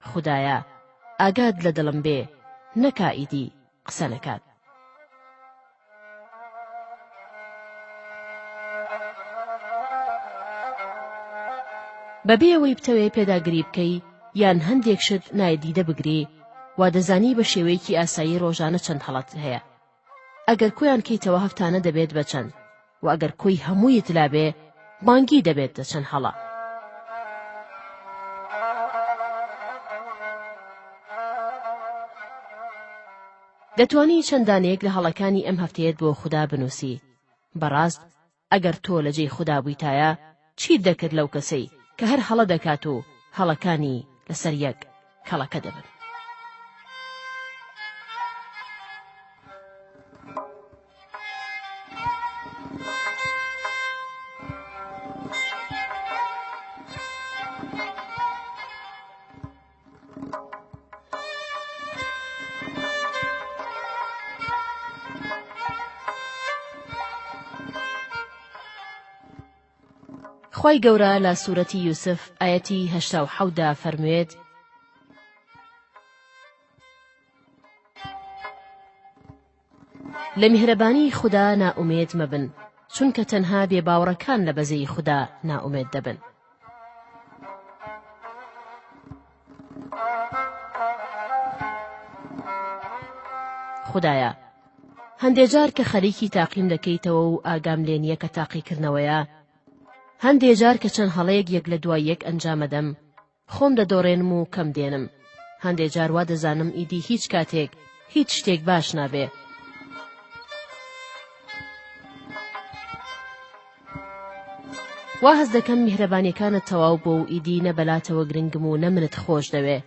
خودایە ئاگات لە دڵم بێ نەکا ئیدی قسە نەکات. بەبێ ئەوەی بتەوێ پێداگری بکەی یان هەندێک شت نادیدە بگری وادەزانی بە شێوەیەکی ئاسایی ڕۆژانە چەند هەڵەت هەیە ئەگەر کۆیان کەیتەوە هەفتانە دەبێت بە چەند و ئەگەر کۆی هەموویت لابێ مانگی دەبێت دە چەند هەڵە. دەتوانی چەند دانەیەک لە هەڵەکانی ئەم هەفتەیەت بۆ خودا بنووسی. بەڕاست ئەگەر تۆ لە جێی خودا بوویتایە چیت دەکرد لەو کەسەی کە هەر هەڵە دەکات و هەڵەکانی لەسەر یەک کەڵەکە دەبن؟ خوای گەورە لە سورەتی یوسف ئایەتی 87 دا فەرموێت لە میهرەبانی خودا نائومێد مەبن چونکە تەنها بێباوەڕەکان لە بەزەیی خودا نائومێد دەبن. خودایە هەندێ جار کە خەریکی تاقیم دەکەیتەوە و ئاگام لێ نییە کە تاقیکردنەوەیە هەندێ جار کە چەند هەڵەیەک یەک لە دوای یەک ئەنجامەدەم خۆم دەدۆڕێنم و کەم دێنم. هەندێ جار وا دەزانم ئیدی هیچ کاتێک هیچ شتێک باش نابێ. وا هەست دەکەم میهرەبانیەکانت تەواو بووە و ئیدی نە بەلاتەوە گرنگم و نە منت خۆش دەوێ.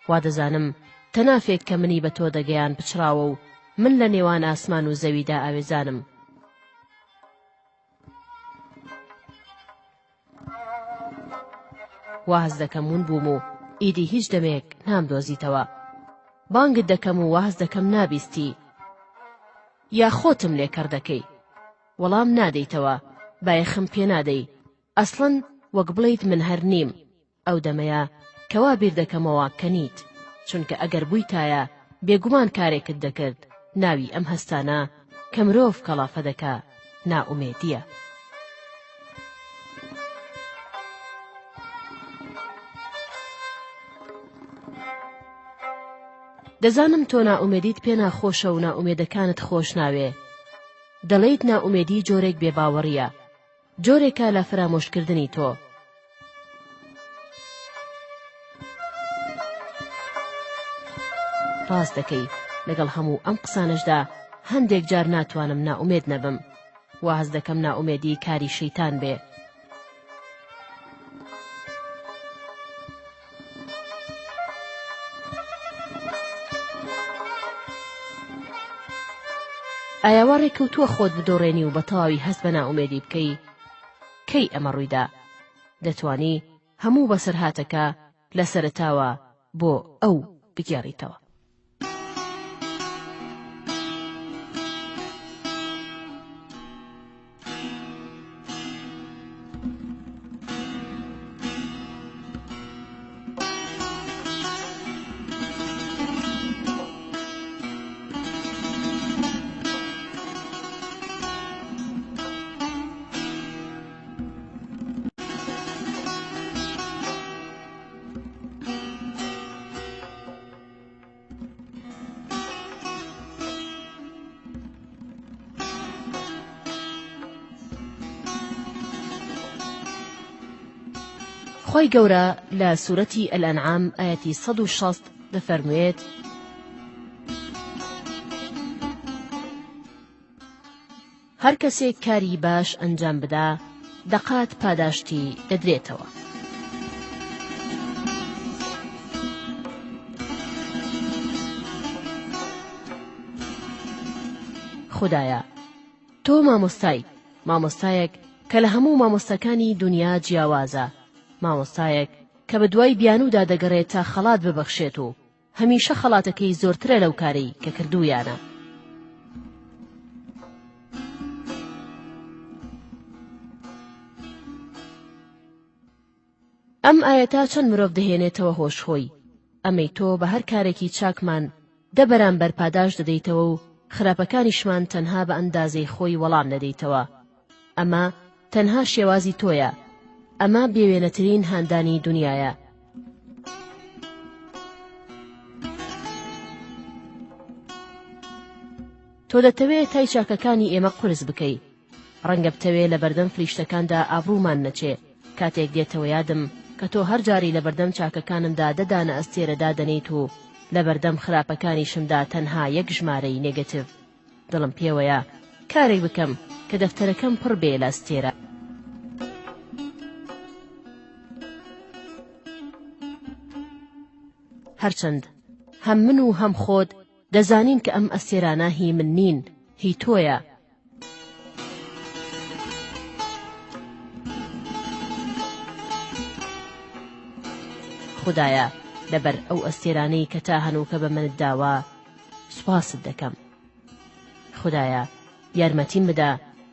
وا دەزانم تەنافێک کە منی بە تۆ دەگەیان پچڕاوە و من لە نێوان ئاسمان و زەویدا ئاوێزانم. وا هەست دەکەم ون بووم و ئیدی هیچ دەمێک نامدۆزیتەوە. بانگت دەکەم و وا هەست دەکەم نابیستی. یا خۆتم لێ کەڕ دەکەی. وەڵام نادەیتەوە، بایەخم پێ نادەی. ئەسڵەن وەک بڵێیت من هەر نیم. ئەو دەمەیە کە وا بیر دەکەمەوە کە نیت، چونکە ئەگەر بوویتایە بێگومان کارێکت دەکرد، ناوی ئەم هەستانە کە مرۆڤ کەڵافە دەکا نائومێدییە. دەزانم تۆ نائومێدیت پێ ناخۆشە و نائومێدەکانت خۆش ناوێ. دەڵێیت نائومێدی جۆرێک بێباوەڕییە. جۆرێکە لە فەرامۆشکردنی تۆ. ڕاست دەکەی، لەگەڵ هەموو ئەم قسانەشدا هەندێک جار ناتوانم نائومێد نەبم. وا هەست دەکەم نائومێدی کاری شەیتان بێ. ئایا وا ڕێکەوتووە خۆت بدۆڕێنی و بە تەواوی هەست بە نائومێدی بکەی؟ کەی ئەمە ڕوویدا؟ دەتوانی هەموو بەسەرهاتەکە لە سەرەتاوە بۆ ئەو بگێڕیتەوە. خوای گەورە لە سورەتی الانعام ئایەتی 160 دەفەرموێت، هەر کەسێک کاری باش ئەنجام بدا دەقات پاداشتی دەدرێتەوە. خودایە تۆ مامۆستای، مامۆستایەک کە لە هەموو مامۆستاکانی دونیا جیاوازە، مامۆستایەک کە بەدوای بیانوودا دەگەڕێت تا خەڵات ببەخشێت و هەمیشە خەڵاتەکەی زۆرترە لەو کارەی کە کردوویانە. ئەم ئایەتە چەند مرۆڤ دەهێنێتەوە هۆش خۆی، ئەمەی تۆ بە هەر کارێکی چاکمان دە بەرامبەر پاداشت دەدەیتەوە و خراپەکانیشمان تەنها بە ئەندازەی خۆی وەڵام دەدەیتەوە. ئەمە تەنها شێوازی تۆیە. ئەمە بێوێنەترین هاندانی دونیایە. تۆ دەتەوێ تای چاکەکانی ئێمە قورس بکەی. ڕەنگە بتەوێ لەبەردەم فریشتەکاندا ئابڕوومان نەچێ، کاتێک دێتەوە یادم کە تۆ هەر جارەی لەبەردەم چاکەکانمدا دە دانە ئەستێرە دادەنێیت و لەبەردەم خراپەکانیشمدا تەنها یەک ژمارەی نێگەتیڤ. دڵم پێوەیە کارێک بکەم کە دەفتەرەکەم پڕ بێ لە ئەستێرە. هەرچەند هەم من و هەم خۆت دەزانین کە ئەم ئەستێرانە هی من نین، هی تۆیە. خودایە لەبەر ئەو ئەستێرانەی کە تا هەنووکە بە منت داوە سوپاست دەکەم. خودایە یارمەتیم بدە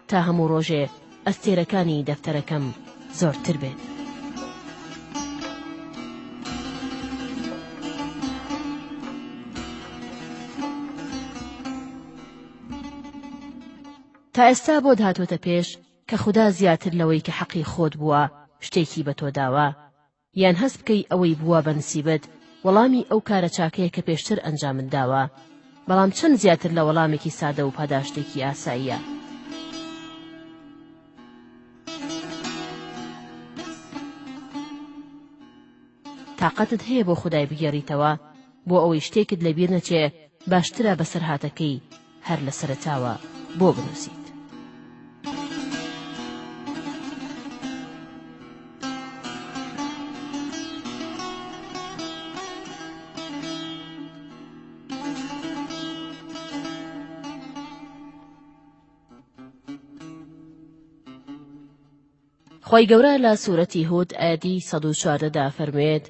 تا هەموو ڕۆژێ ئەستێرەکانی دەفتەرەکەم زۆرتر بێت. تا ئێستا بۆت هاتۆتە پێش کە خودا زیاتر لەوەی کە حەقی خۆت بووە شتێکی بە تۆ داوە؟ یان هەست بکەی ئەوەی بووە بە نسیبت وەڵامی ئەو کارە چاکەیە کە پێشتر ئەنجامت داوە، بەڵام چەند زیاتر لە وەڵامێکی سادە و پاداشتێکی ئاساییە. تاقەتت هەیە بۆ خودای بگێڕیتەوە بۆ ئەوەی شتێکت لەبیر نەچێ باشترە بەسەرهاتەکەی هەر لە سەرەتاوە بۆ بنووسیت. خوای گەورە لە سورەتی هود ئایەتی 114 دا فەرموێت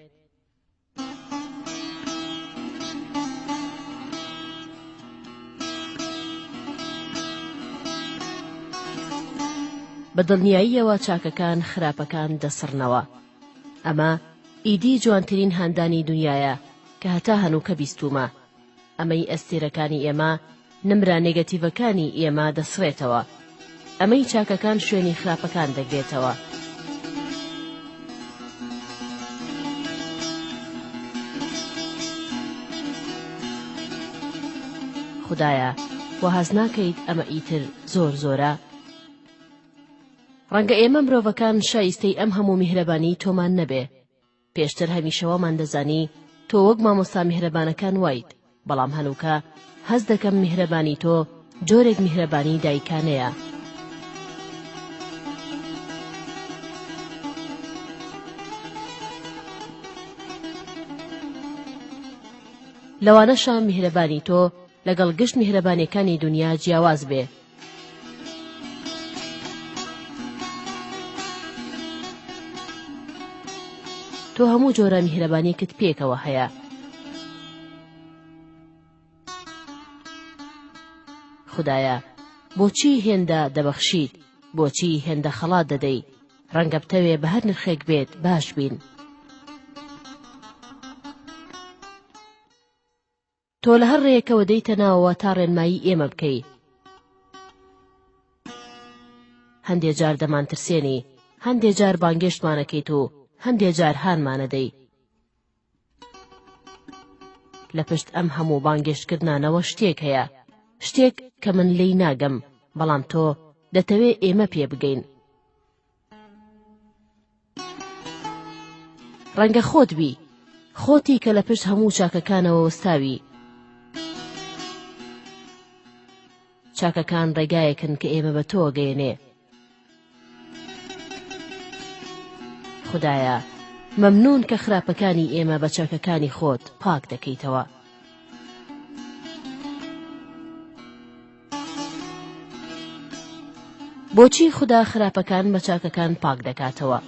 بە دڵنیاییەوە چاکەکان خراپەکان دەسڕنەوە. ئەمە ئیدی جوانترین هاندانی دونیایە کە هەتا هەنووکە بیستوومە. ئەمەی ئەستێرەکانی ئێمە نمرە نێگەتیڤەکانی ئێمە دەسڕێتەوە. ئەمەی چاکەکان شوێنی خراپەکان دەگرێتەوە. خودایە وا هەست ناکەیت ئەمە ئیتر زۆر زۆرە؟ ڕەنگە ئێمە مرۆڤەکان شایستەی ئەم هەموو میهرەبانی تۆمان نەبێ. پێشتر هەمیشە وامان دەزانی تۆ وەک مامۆستا میهرەبانەکان وایت، بەڵام هەنووکە هەست دەکەم میهرەبانی تۆ جۆرێک میهرەبانی دایکانەیە. لەوانەشە میهرەبانی تۆ لەگەڵ گشت میهرەبانیەکانی دونیا جیاواز بێ. تۆ هەموو جۆرە میهرەبانیەکت پێکەوە هەیە. خودایە بۆچی هێندە دەبەخشیت، بۆچی هێندە خەڵات دەدەی، ڕەنگە بتەوێ بە هەر نرخێک بێت باش بین. تۆ لە هەر ڕێیەکەوە دێیتە ناوەوە تا ڕێنمایی ئێمە بکەی. هەندێ جار دەمانترسێنی، هەندێ جار بانگێشتمانەکەیت و هەندێ جار هانمانەدەی. لە پشت ئەم هەموو بانگێشتکردنانەوە شتێک هەیە، شتێک کە من لێی ناگەم، بەڵام تۆ دەتەوێ ئێمە پێ بگەین. ڕەنگە خۆت بی، خۆتی کە لە پشت هەموو چاکەکانەوە وەستاوی. چاکەکان ڕێگایەکن کە ئێمە بە تۆوە گەیەنێ. خودایە، مەمنوون کە خراپەکانی ئێمە بە چاکەکانی خۆت پاک دەکەیتەوە. بۆچی خودا خراپەکان بە چاکەکان پاک دەکاتەوە؟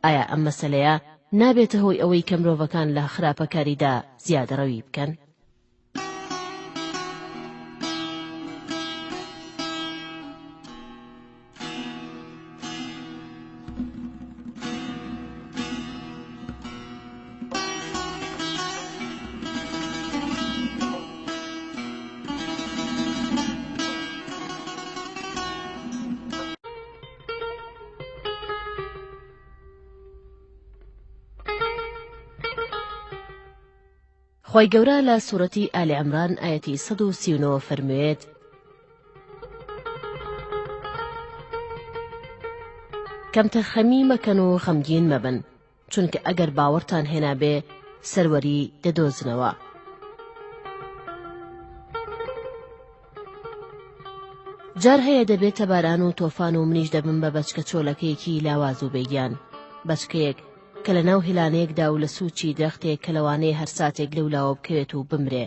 ئایا ئەم مەسەلەیە نابێتە هۆی ئەوەی کە مرۆڤەکان لە خراپەکاریدا زیادەڕەوی بکەن؟ خوای گەورە لە سورەتی ئال عمران ئایەتی 139 فەرموێت کەمتەرخەمی مەکەن و غەمگین مەبن چونکە ئەگەر باوەڕتان هێنابێ سەروەری دەدۆزنەوە. جار هەیە دەبێتە باران و تۆفان و منیش دەبم بە بەچکە چۆلەکەیەکی لاواز و بێگیان، بەچکەیەک کە لە ناو هێلانەیەکدا و لە سووچی درەختێک کە لەوانەیە هەر ساتێک لەولاوە بکەوێت و بمرێ.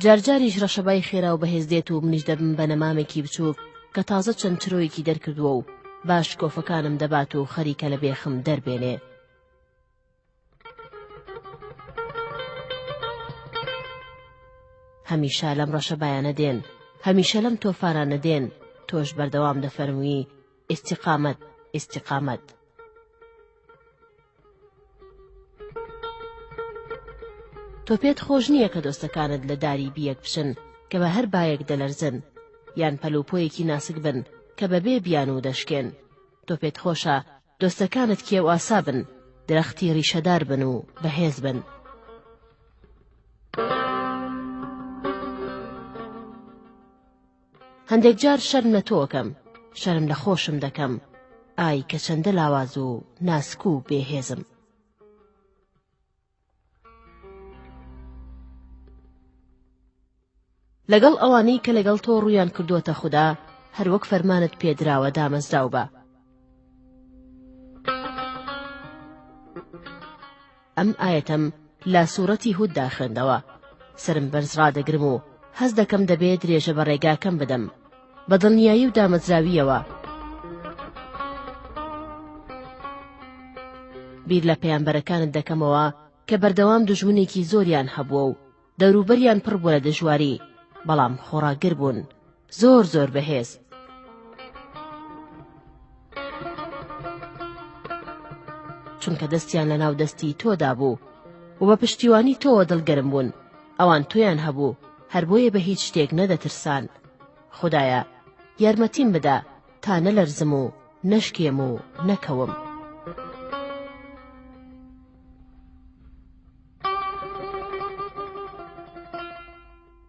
جارجاریش ڕەشەبای خێرا و بەهێز دێت و منیش دەبم بە نەمامێکی بچووک کە تازە چەند چرۆیەکی دەرکردووە و با شکۆفەکانم دەبات و خەریکە لە بێخم دەربێنێ. هەمیشە لەم ڕەشەبایانە دێن، هەمیشە لەم تۆفانانە دێن، تۆش بەردەوام دەفەرمووی ئیستیقامەت، ئیستیقامەت. تۆ پێت خۆش نییە کە دۆستەکانت لە داری بیەک بچن کە بە هەر بایەک دەلەرزن، یان پەلوپۆیەکی ناسک بن کە بەبێ بیانوو دەشکێن. تۆ پێت خۆشە دۆستەکانت کێوئاسا بن، درەختی ڕیشەدار بن و بەهێز بن. هەندێک جار شەرم لە تۆ ئەکەم، شەرم لە خۆشم دەکەم، ئای کە چەندە لاواز و ناسک و بێهێزم. لەگەڵ ئەوانەی کە لەگەڵ تۆ ڕوویان کردووەتە خودا، هەروەک فەرمانت پێ دراوە دامەزراو بە. ئەم ئایەتەم لە سوڕەتی هوددا خوێندەوە. سەرم بەرز ڕادەگرم و هەست دەکەم دەبێ درێژە بە ڕێگاکەم بدەم. بە دڵنیایی و دامەزراوییەوە. بیر لە پەیامبەرەکانت دەکەمەوە کە بەردەوام دوژمنێکی زۆریان هەبووە و دەوروبەریان پڕ بووە لە دژواری، بەڵام خۆڕاگر بوون. زۆر زۆر بەهێز. چونکە دەستیان لەناو دەستی تۆدا بوو و بە پشتیوانی تۆوە دڵگەرم بوون، ئەوان تۆیان هەبوو، هەر بۆیە بە هیچ شتێک نەدەترسان. خودایە، یارمەتیم بدە تا نەلەرزم و نەشکێم و نەکەوم.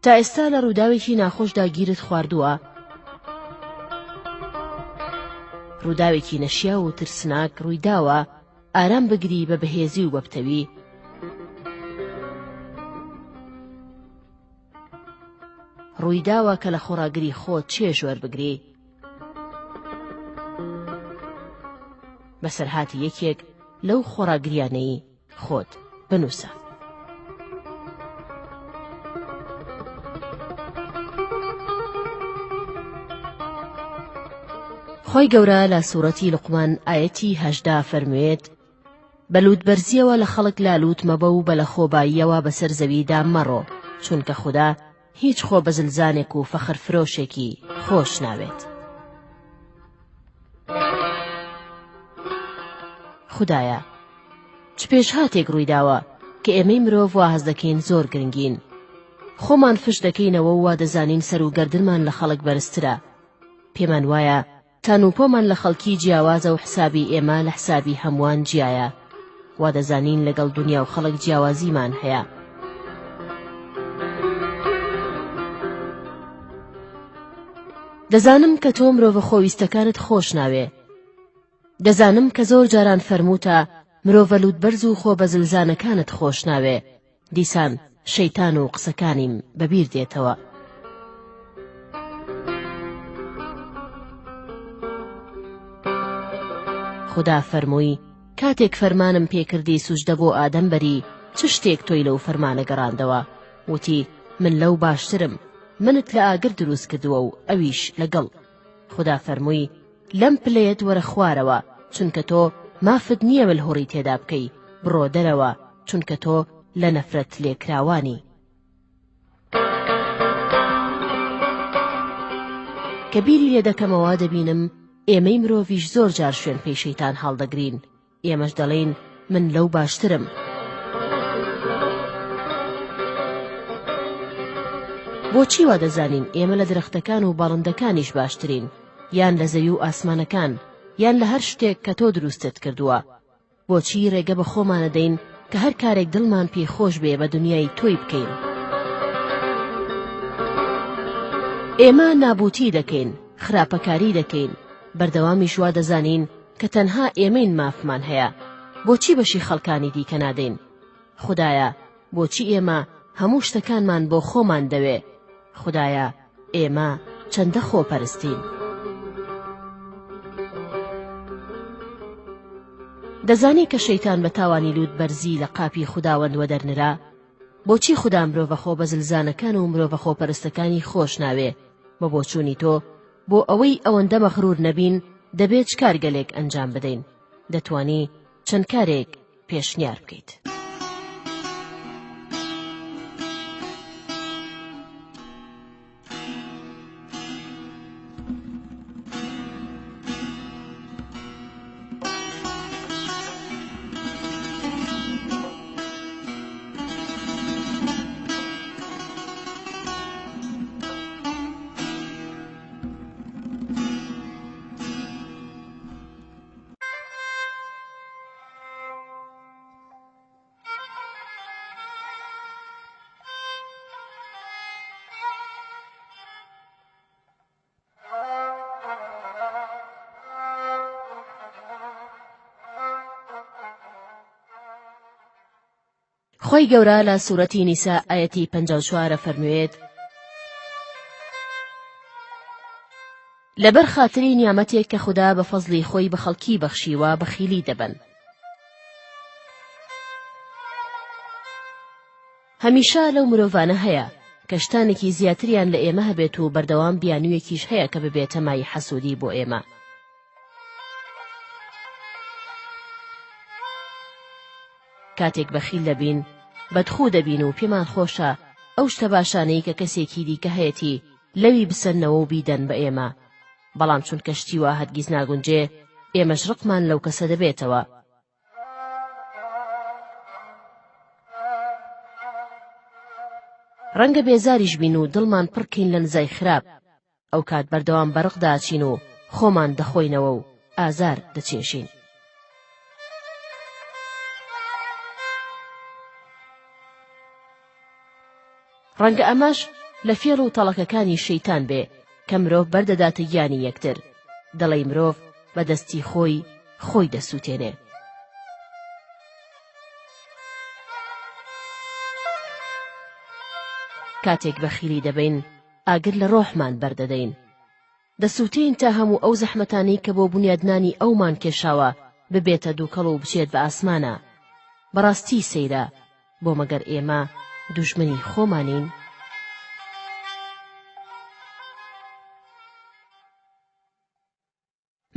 تا ئێستا لە ڕووداوێکی ناخۆشدا گیرت خواردووە؟ ڕووداوێکی نەشیاو و ترسناک ڕوویداوە، ئارام بگری بە بەهێزی و بە پتەوی. ڕوویداوە کە لە خۆڕاگری خۆت چێژ وەربگری. بەسەرهاتی یەکێک لەو خۆڕاگریانەی خۆت بنووسە. خوای گەورە لە سوڕەتی لوقمان ئایەتی 18 فەرموێت بە لووتبەرزییەوە لە خەڵک لالووت مەبە و بە لەخۆباییەوە بەسەر زەویدا مەڕۆ، چونکە خودا هیچ خۆ بەزلزانێک و فەخرفرۆشێکی خۆش ناوێت. خودایە، چ پێشهاتێک ڕوویداوە کە ئێمەی مرۆڤ وا هەست دەکەین زۆر گرنگین؟ خۆمان فش دەکەینەوە و وا دەزانین سەر و گەردنمان لە خەڵک بەرزترە. پێمان وایە تانوپۆمان لە خەڵکی جیاوازە و حسابی ئێمە لە حسابی هەمووان جیایە. وا دەزانین لەگەڵ دونیا و خەڵک جیاوازیمان هەیە. دەزانم کە تۆ مرۆڤە خۆویستەکانت خۆش ناوێ. دەزانم کە زۆر جاران فەرمووتە مرۆڤە لووتبەرز و خۆ بەزلزانەکانت خۆش ناوێ. دیسان شەیتان و قسەکانیم بەبیر دێتەوە. خودا فەرمووی، کاتێک فەرمانم پێکردی سوجدە بۆ ئادەم بەری، چ شتێک تۆی لەو فەرمانە گەڕاندەوە؟ وتی، من لەو باشترم، منت لە ئاگر دروست کردووە و ئەویش لە گڵ. خودا فەرمووی، لەم پلەیەت وەرە خوارەوە، چونکە تۆ مافت نییە ملهوڕی تێدا بکەی، بڕۆ دەرەوە، چونکە تۆ لە نەفرەت لێکراوانی. کە بیری لێ دەکەمەوە دەبینم ئێمەی مرۆڤیش زۆر جار شوێن پێی شەیتان هەڵدەگرین، ئێمەش دەڵێین من لەو باشترم. بۆچی وا دەزانین ئێمە لە درەختەکان و باڵندەکانیش باشترین، یان لە زەوی و ئاسمانەکان، یان لە هەر شتێک کە تۆ دروستت کردووە؟ بۆچی رێگە بە خۆمانەدەین کە هەر کارێک دڵمان پێی خۆش بێ بە دنیای تۆی بکەین؟ ئێمە نابوتی دەکەین، خراپەکاری دەکەین، بەردەوامیش وا دەزانین کە تەنها ئێمەین مافمان هەیە، بۆچی بەشی خەڵکانی دیکە نادەین؟ خودایە بۆچی ئێمە هەموو شتەکانمان بۆ خۆمان دەوێ؟ خودایە ئێمە چەندە خۆپەرستین؟ دەزانی کە شەیتان بە تاوانی لووت بەرزی لە قاپی خوداوەند وەدەرنرا؟ بۆچی خودا مرۆڤە خۆبەزلزانەکان و مرۆڤە خۆپەرستەکانی خۆش ناوێ؟ بە بۆچوونی تۆ بۆ ئەوەی ئەوەندە مەغرور نەبین دەبێ چ کارگەلێک ئەنجام بدەین؟ دەتوانی چەند کارێک پێشنیار بکەیت؟ خوای گەورە لە سورەتی نیسا ئایەتی 54 فەرموێت لەبەر خاتری نیامەتێک کە خودا بە فەزڵی خۆی بە خەڵکی بەخشیوە بەخیلی دەبەن. هەمیشە لەو مرۆڤانە هەیە کە شتانێکی زیاتریان لە ئێمە هەبێت و بەردەوام بیانوویەکیش هەیە کە ببێتە مای حەسوودی بۆ ئێمە. کاتێک بەخیل دەبین، بەدخوو دەبین و پێمان خۆشە ئەو شتە باشانەی کە کەسێکی دیکە هەیەتی لەوی بسەننەوە و بیدەن بە ئێمە. بەڵام چونکە شتی وا هەرگیز ناگونجێ، ئێمەش ڕقمان لەو کەسە دەبێتەوە. ڕەنگە بێزاریش بین و دڵمان پڕ کەین لە نزای خراپ، ئەوکات بەردەوام بە ڕق داچین و خۆمان دەخۆینەوە و ئازار دەچێژین. ڕەنگە ئەمەش لە فێڵ و تەڵەکەکانی شەیتان بێ کە مرۆڤ بەردەداتە گیانی یەکتر، دەڵێی مرۆڤ بە دەستی خۆی خۆی دەسووتێنێ. کاتێک بەخیلی دەبەین، ئاگر لە ڕۆحمان بەردەدەین. دەسووتێین تا هەموو ئەو زەحمەتانەی کە بۆ بونیادنانی ئەومان کێشاوە ببێتە دووکەڵ و بچێت بە ئاسمانا. بەڕاستی سەیرە، بۆ مەگەر ئێمە دوژمنی خۆمانین؟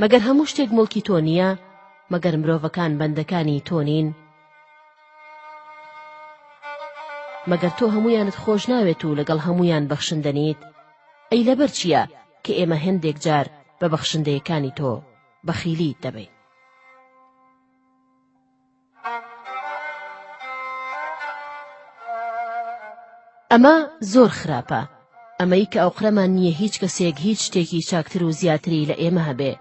مەگەر هەموو شتێک موڵکی تۆ نییە؟ مەگەر مرۆڤەکان بەندەکانی تۆ نین؟ مەگەر تۆ هەموویانت خۆش ناوێت و لەگەڵ هەموویان بەخشندە نیت؟ ئەی لەبەر چییە کە ئێمە هێندێک جار بە بەخشندەیەکانی تۆ بەخیلیت دەبەین؟ ئەمە زۆر خراپە، ئەمەی کە ئۆقرەمان نییە هیچ کەسێک هیچ شتێکی چاکتر و زیاتری لە ئێمە هەبێ.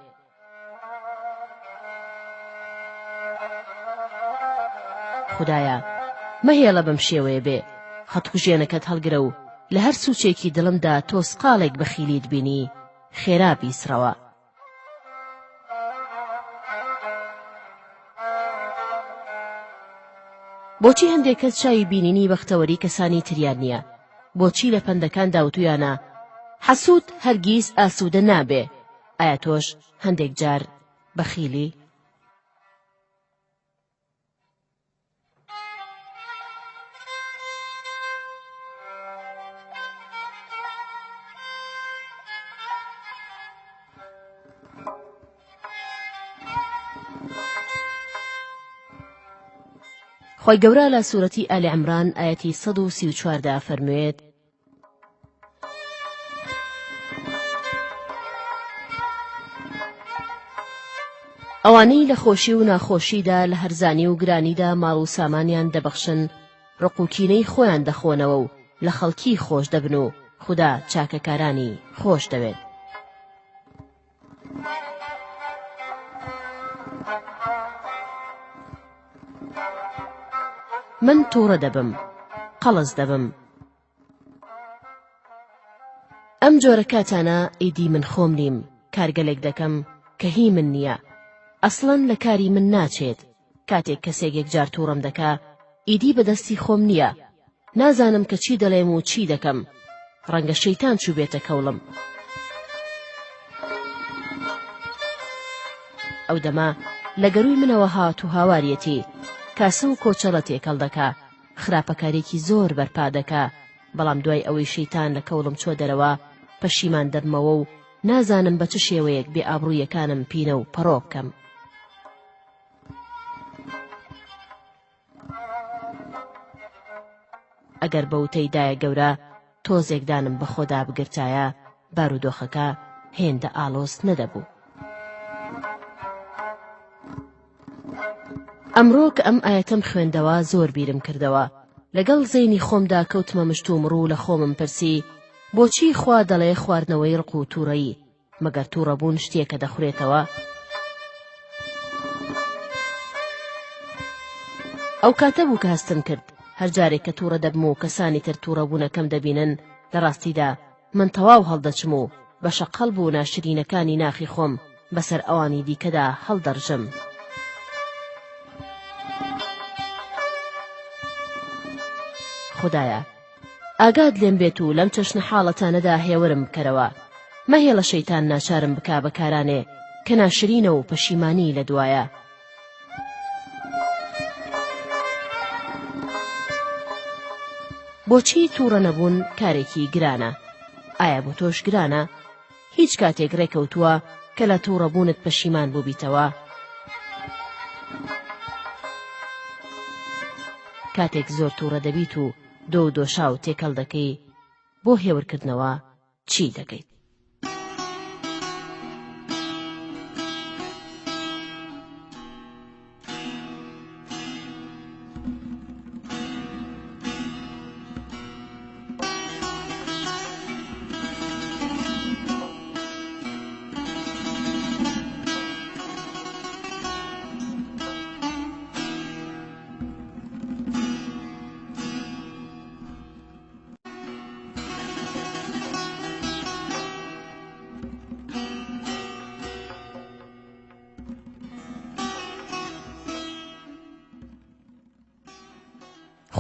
خودایە، مەهێڵە بەم شێوەیە بێ، خەتکوژێنەکەت هەڵگرە و لە هەر سووچێکی دڵمدا تۆسقاڵێک بەخیلیت بینی. خێرا بیسڕەوە. بۆچی هەندێک کەس چاوی بینینی بەختەوەری کەسانی تریان نییە؟ بۆچی لە پەندەکاندا وتویانە حەسوود هەرگیز ئاسوودە نابێ؟ ئایا تۆش هەندێک جار بەخیلی؟ خوای گەورە لە سورەتی ئال عمران ئایەتی 134 دا فەرموێت ئەوانەی لە خۆشی و ناخۆشیدا لە هەرزانی و گرانیدا ماڵ و سامانیان دەبەخشن ڕق و کینەی خۆیان دەخۆنەوە و لە خەڵکی خۆش دەبن و خودا چاکەکارانی خۆش دەوێت. من تووڕە دەبم، قەڵس دەبم. ئەم جۆرە کاتانە ئیدی من خۆم نیم، کارگەلێک دەکەم کە هی من نییە. ئەسڵەن لە کاری من ناچێت. کاتێک کەسێک یەکجار تووڕەم دەکا، ئیدی بە دەستی خۆم نییە. نازانم کە چی دەڵێم و چی دەکەم. ڕەنگە شەیتان چووبێتە کەوڵم. ئەو دەمە لە گەرووی منەوە هات و هاواریەتی، کاسە و کۆچەڵە تێکەڵ دەکا، خراپەکارییەکی زۆر بەرپا دەکا، بەڵام دوای ئەوەی شەیتان لە کەوڵم چۆ دەرەوە، پەشیمان دەبمەوە و نازانم بە چ شێوەیەک بێ ئابڕوویەکانم پینە و پەڕۆ بکەم. ئەگەر بە وتەی دایە گەورە تۆزێک دانم بە خۆدا بگرتایە بارودۆخەکە هێندە ئاڵۆز نەدەبوو. ئەمڕۆ کە ئەم ئایەتەم خوێندەوە زۆر بیرم کردەوە لەگەڵ زەینی خۆمدا کەوتمە مشتومڕ و لە خۆمم پرسی بۆچی خوا دەڵێ خواردنەوەی ڕق و تووڕەیی مەگەر تووڕەبوون شتێکە دەخورێتەوە؟ ئەو کاتە بوو کە هەستم کرد هەر جارێک کە تووڕە دەبم و کەسانی تر تووڕەبوونەکەم دەبینن لە ڕاستیدا من تەواو هەڵدەچم و بەشە قەڵب و ناشرینەکانی ناخی خۆم بەسەر ئەوانی دیکەدا هەڵدەڕژم. خودایە ئاگات لێم بێت و لەم چەشنە حاڵەتانەدا هێورم بکەرەوە، مەهێڵە شەیتان ناچارم بکا بە کارانێ کە ناشرینە و پەشیمانی لە دوایە. بۆچی تووڕە نەبوون کارێکی گرانە؟ ئایا بۆ تۆش گرانە؟ هیچ کاتێک ڕێکەوتووە کە لە تووڕەبوونت پەشیمان بووبیتەوە؟ کاتێک زۆر تووڕە دەبیت و دۆ و دۆشاو تێکەڵ دەکەی بۆ هێورکردنەوە چی دەکەیت؟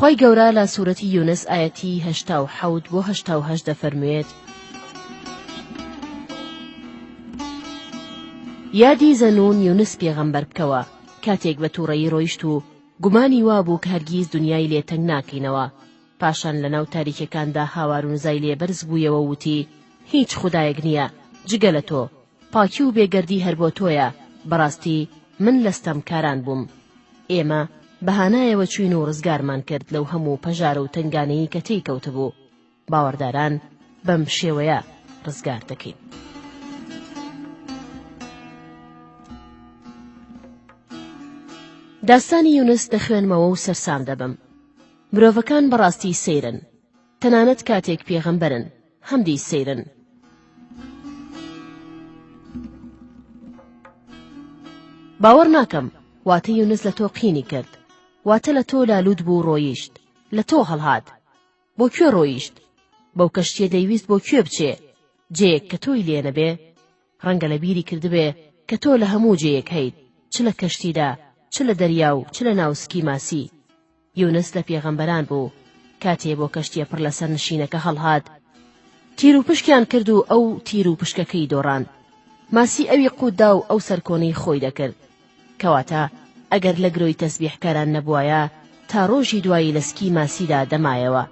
خوای گەورە لە سورەتی یونس ئایەتی 87 بۆ 88 دەفەرموێت یادی زەنون یونس پێغەمبەر بکەوە کاتێک بە تووڕەیی ڕۆیشت و گومانی وابوو کە هەرگیز دنیای لێ تەنگ ناکەینەوە پاشان لەناو تاریکیەکاندا هاوار و نزای لێ بەرز بوویەوە و وتی، هیچ خودایەک نییە جگە لە تۆ، پاکی و بێگەردی هەر بۆ تۆیە، بەڕاستی من لە ستەمکاران بووم. ئێمە بە هانایەوە چووین و ڕزگارمان کرد لەو هەموو پەژارە و تەنگانەی کە تێی کەوتبوو. باوەڕداران بەم شێوەیە ڕزگار دەکەین. داستانی یونس دەخوێنمەوە و سەرسام دەبم. مرۆڤەکان بەڕاستی سەیرن تەنانەت کاتێک پێغەمبەرن هەمدیس سەیرن. باوەڕ ناکەم واتە یونس لە تۆ قینی کرد واتە لە تۆ لالوت بوو ڕۆیشت لە تۆ هەڵهات بۆ کوێ ڕۆیشت بەو کەشتیە دەیویست بۆ کوێ بچێ؟ جێیەک کە تۆی لێ نەبێ؟ ڕەنگە لە بیری کردبێ کە تۆ لە هەموو جێیەک هەیت، چ لە کەشتیدا، چ لە دەریا و چ لە ناو سکی ماسی. یونس لە پێغەمبەران بوو. کاتێ بۆ کەشتییە پڕ لە سەرنشینەکە هەڵهات، تیروپشکیان کرد و ئەو تیروپشکەکەی دۆڕاند. ماسی ئەوی قووت دا و ئەو سەرکۆنەی خۆی دەکرد. کەواتە ئەگەر لە گرۆی تەسبیحکاران نەبوایە، تا ڕۆژی دوایی لە سکی ماسیدا دەمایەوە.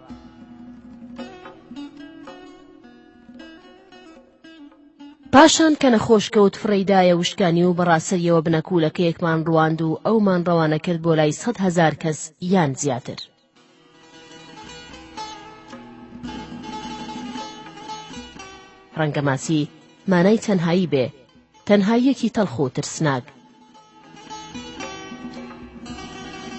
پاشان کە نەخۆش کەوت فڕێیدایە وشکانی و بە ڕاسەریەوە بنەکوولەکەیەکمان ڕواند و ئەومان ڕەوانە کرد بۆ لای 100,000 کەس یان زیاتر. ڕەنگە ماسی مانای تەنهایی بێ، تەنهاییەکی تەڵخ و ترسناک.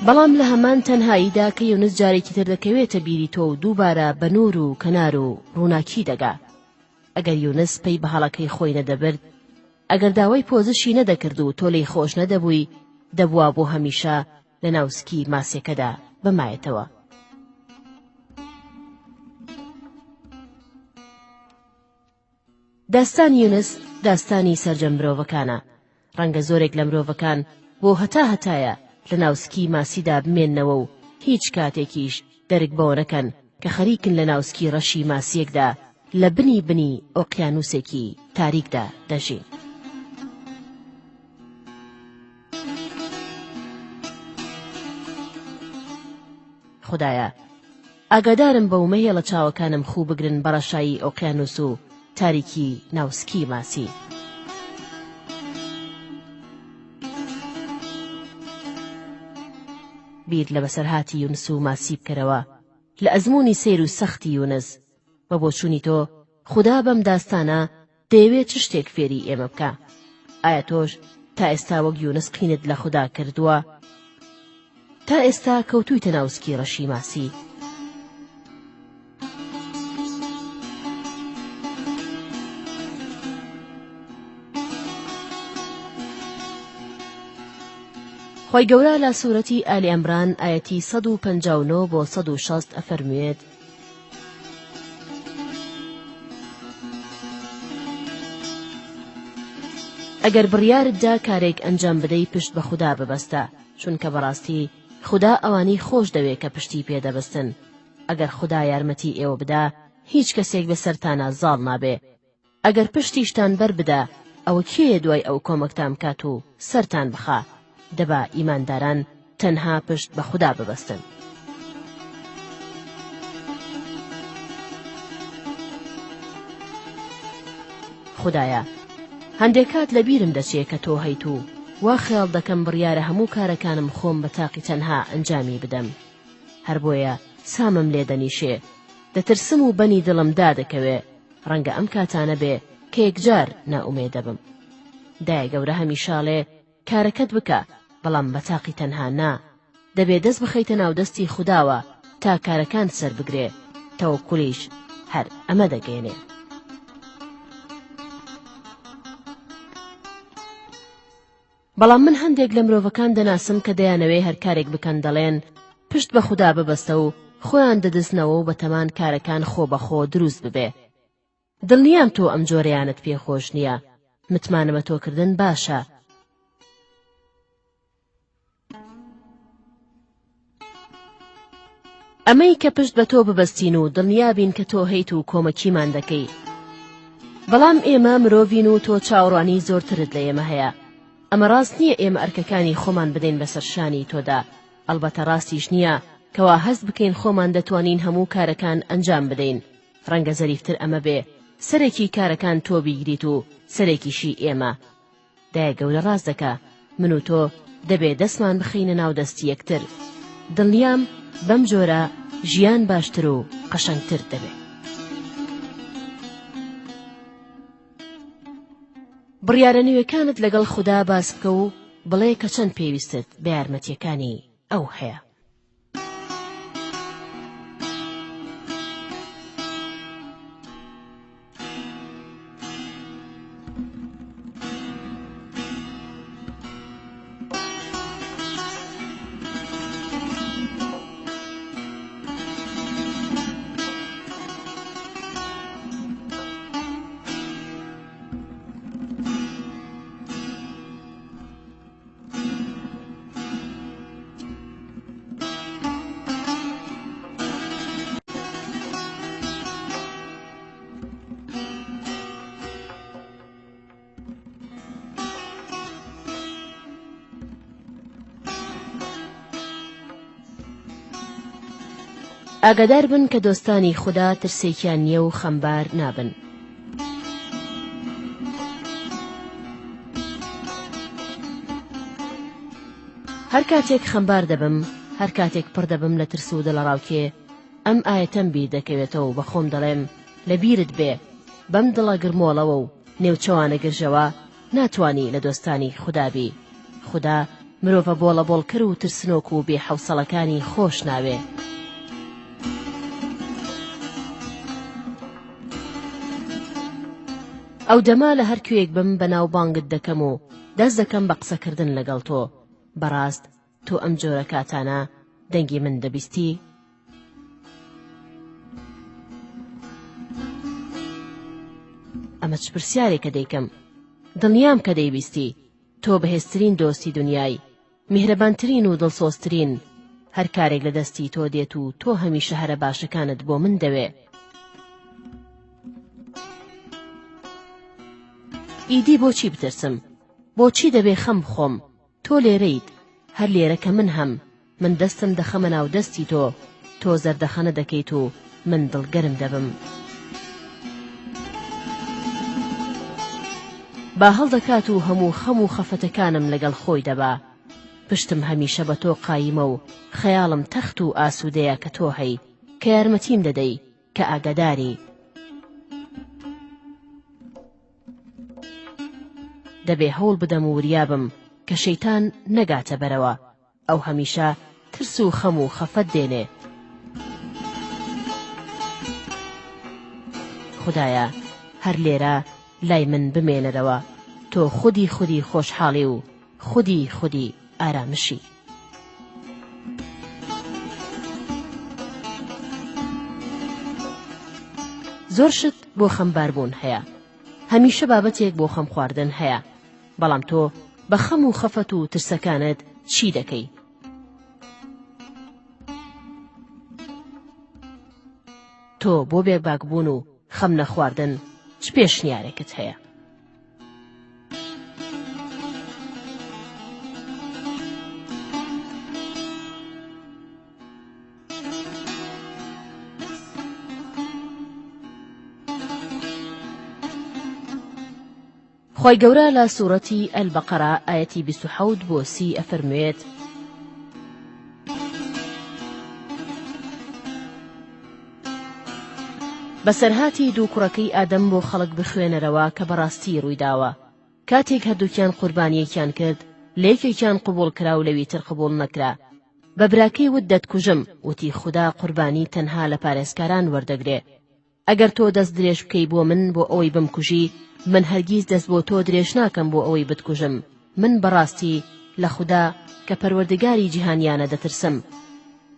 بەڵام لە هەمان تەنهاییدا کە یونس جارێکی تر دەکەوێتە بیری تۆ و دووبارە بە نوور و کەنار و ڕووناکی دەگا. ئەگەر یونس پەی بە هەڵەکەی خۆی نەدەبرد، ئەگەر داوای پۆزشی نەدەکرد و تۆ لێی خۆش نەدەبووی، دەبوا بۆ هەمیشە لە ناو سکی ماسیەکەدا بمایەتەوە. داستانی یونس داستانی سەرجەم مرۆڤەکانە. ڕەنگە زۆرێک لە مرۆڤەکان بۆ هەتا هەتایە لە ناو سکی ماسیدا بمێننەوە و هیچ کاتێکیش دەرک بەوە نەکەن کە خەریکن لە ناو سکی ڕەشی ماسییەکدا لە بنی بنی ئۆقیانووسێکی تاریکدا دەژین. خودایە ئاگادارم بە و مەهێڵە چاوەکانم خوو بگرن بە ڕەشایی ئۆقیانووس و تاریکی ناو سکی ماسی. بیر لە بەسەرهاتی یونس و ماسی بکەرەوە، لە ئەزموونی سەیر و سەختی یونس. بە بۆچوونی تۆ خودا بەم داستانە دەیەوێ چ شتێک فێری ئێمە بکا؟ ئایا تۆش تا ئێستا وەک یونس قینت لە خودا کردووە؟ تا ئێستا کەوتوویتە ناو سکی ڕەشی ماسی؟ خوای گەورە لە سورەتی ئال عمران ئایەتی 159 بۆ 160 ئەفەرموێت ئەگەر بڕیارت دا کارێک ئەنجام بدەی پشت بە خودا ببەستە، چونکە بەڕاستی خودا ئەوانەی خۆش دەوێ کە پشتی پێ دەبەستن. ئەگەر خودا یارمەتی ئێوە بدا هیچ کەسێک بەسەرتانا زاڵ نابێ. ئەگەر پشتیشتان بەر بدا ئەوە کێیە دوای ئەو کۆمەکتان بکات و سەرتان بخا؟ دەبا ئیمانداران تەنها پشت بە خودا ببەستن. خودایە هەندێک کات لە بیرم دەچێ کە تۆ هەیت و وا خەیاڵ دەکەم بڕیارە هەموو کارەکانم خۆم بە تاقی تەنها ئەنجامی بدەم هەر بۆیە سامم لێ دەنیشێ دەترسم و بەنی دڵم دادەکەوێ ڕەنگە ئەم کاتانە بێ کە یەکجار نائومێدەبم دایە گەورە هەمیشە ئەڵێ کارەکەت بکە بەڵام بە تاقی تەنها نا دەبێ دەست بخەیتە ناو دەستی خوداوە تا کارەکانت سەر بگرێ تەوەکولیش هەر ئەمە دەگەیەنێ. بەڵام من هەندێک لە مرۆڤەکان دەناسم کە دەیانەوێ هەر کارێک بکەن دەڵێن پشت بە خودا ببەستە و خۆیان دەدزنەوە و بەتەمان کارەکان خۆبەخۆ دروست ببێ. دڵنیام تۆ ئەم جۆرەیانت پێ خۆش نییە. متمانە بە تۆ کردن باشە. ئەمەی کە پشت بە تۆ ببەستین و دڵنیا بین کە تۆ هەیت و کۆمەکیمان دەکەی. بەڵام ئێمە مرۆڤین و تۆ چاوەڕوانی زۆرترت لە ئێمە هەیە. ئەمە ڕاست نییە ئێمە ئەرکەکانی خۆمان بدەین بەسەر شانی تۆدا. ئەڵبەتە ڕاستیش نییە کەوا هەست بکەین خۆمان دەتوانین هەموو کارەکان ئەنجام بدەین. ڕەنگە زەریفتر ئەمە بێ سەرێکی کارەکان تۆ بیگریت و سەرێکیشی ئێمە. دایە گەورە ڕاست دەکا من و تۆ دەبێ دەستمان بخەینە ناو دەستی یەکتر دڵنیام بەم جۆرە ژیان باشتر و قەشەنگتر دەبێ. بڕیارە نوێکانت لەگەڵ خودا باس بکە و بڵێ کە چەند پێویستت بە یارمەتیەکانی ئەو هەیە. ئاگادار بن کە دۆستانی خودا ترسێکیان نییە و خەمبار نابن. هەر کاتێک خەمبار دەبم، هەر کاتێک پڕ دەبم لە ترس و دڵەڕاوکێ، ئەم ئایەتەم بیر دەکەوێتەوە و بە خۆم دەڵێم، لە بیرت بێ، بەم دڵە گرمۆڵەوە و نێوچەوانە گرژەوە، ناتوانی لە دۆستانی خودا بی. خودا مرۆڤە بۆڵەبۆڵکەر و ترسنۆک و بێ حەوسەڵەکانی خۆش ناوێ. ئەو دەمە لە هەر کوێیەک بم بە ناو بانگت دەکەم و دەست دەکەم بە قسەکردن لەگەڵ تۆ. بەڕاست تۆ ئەم جۆرە کاتانە دەنگی من دەبیستی؟ ئەمە چ پرسیارێکە دەیکەم؟ دڵنیام کە دەیبیستی. تۆ بەهێزترین دۆستی دنیای، میهرەبانترین و دڵسۆزترین. هەر کارێک لە دەستی تۆ دێت و تۆ هەمیشە هەرە باشەکانت بۆ من دەوێ. ئیدی بۆچی بترسم؟ بۆچی دەبێ خەم بخۆم؟ تۆ لێرەیت، هەر لێرە کە من هەم، من دەستم دەخەمە ناو دەستی تۆ، تۆ زەردەخەنە دەکەیت و من دڵگەرم دەبم. با هەڵدەکات و هەموو خەم و خەفەتەکانم لەگەڵ خۆی دەبا. پشتم هەمیشە بە تۆ قایمە و خەیاڵم تەخت و ئاسوودەیە کە تۆ هەی، کە یارمەتیم دەدەی، کە ئاگاداری. دەبێ هەوڵ بدەم و وریا بم کە شەیتان نەگاتە بەرەوە، ئەو هەمیشە ترس و خەم و خەفەت دێنێ. خودایە هەر لێرە لای من بمێنەرەوە، تۆ خودی خودی خۆشحاڵی و خودی خودی ئارامشی. زۆر شت بۆ خەمباربوون هەیە، هەمیشە بابەتێک بۆ خەمخواردن هەیە، بەڵام تۆ بە خەم و خەفەت و ترسەکانت چی دەکەی؟ تۆ بۆ بێباکبوون و خەم نەخواردن چ پێشنیارێکت هەیە؟ خوای گەورە لە سوڕەتی، البقرە، ئایەتی 27 بۆ 30 ئەفەرموێت، بەسەرهاتی دوو کوڕەکەی ئادەم بۆ خەڵک بخوێنەرەوە کە بەڕاستی ڕوویداوە کاتێک هەردووکیان قوربانییەکیان کرد لە یەکێکیان قبوڵ کرا و لەوی تر قبوڵ نەکرا بە براکەی وت دەتکوژم وتی خودا قوربانی تەنها لە پارێزکاران وەردەگرێ ئەگەر تۆ دەست درێژ بکەی بۆ من بۆ ئەوەی بمکوژی، من هەرگیز دەست بۆ تۆ درێژ ناکەم بۆ ئەوەی بتکوژم، من بەڕاستی لە خودا کە پەروەردگاری جیهانیانە دەترسم.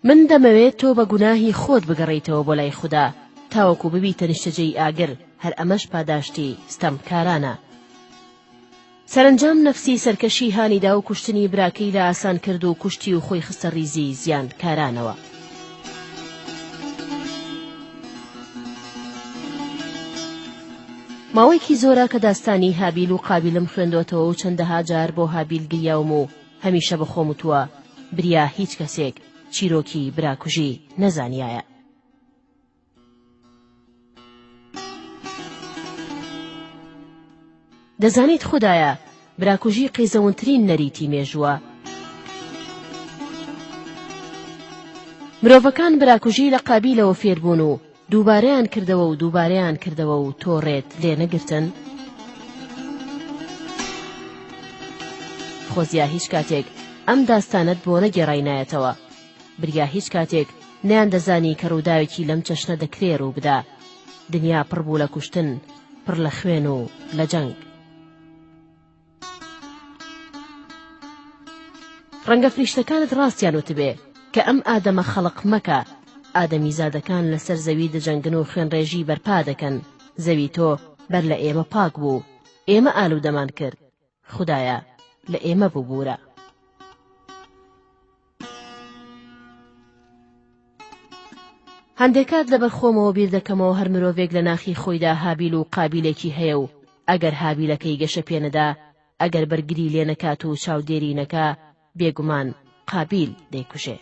من دەمەوێت تۆ بە گوناهی خۆت بگەڕێیتەوە بۆ لای خودا، تاوەکو ببیتە نیشتەجێی ئاگر، هەر ئەمەش پاداشتی ستەمکارانە. سەرەنجام نەفسی سەرکەشی هانی دا و کوشتنی براکەی لا ئاسان کرد و کوشتی و خۆی خستە ڕیزی زیان کارانەوە. ماوەیەکی زۆرە کە داستانی هابیل و قابیلم خوێندۆتەوە و چەندەها جار بۆ هابیل گریاوم و هەمیشە بە خۆم وتووە بریا هیچ کەسێک چیرۆکی براکوژی نەزانیایە. دەزانیت خودایە براکوژی قێزەونترین نەریتی مێژووە. مرۆڤەکان براکوژی لە قابیلەوە فێربوون و دووبارەیان کردەوە و دووبارەیان کردەوە و تۆ ڕێت لێ نەگرتن؟ خۆزیا هیچ کاتێک ئەم داستانەت بۆ نەگێڕاینایەتەوە. بریا هیچ کاتێک نەیاندەزانی کە ڕووداوێکی لەم چەشنە دەکرێ ڕوو بدا. دنیا پڕ بوو لە کوشتن، پڕ لە خوێن و لە جەنگ. ڕەنگە فریشتەکانت ڕاستیان وتبێ کە ئەم ئادەمە خەڵق مەکە، ئادەمیزادەکان لەسەر زەوی دەجەنگن و خوێنڕێژی بەرپا دەکەن، زەوی تۆ بەر لە ئێمە پاک بوو، ئێمە ئالوودەمان کرد. خودایە لە ئێمە ببوورە. هەندێک کات لەبەر خۆمەوە بیر دەکەمەوە هەر مرۆڤێک لە ناخی خۆیدا هابیل و قابیلێکی هەیە و ئەگەر هابیلەکەی گەشە پێ نەدا، ئەگەر بەرگری لێ نەکات و چاودێری نەکا، بێگومان قابیل دەیکوژێ.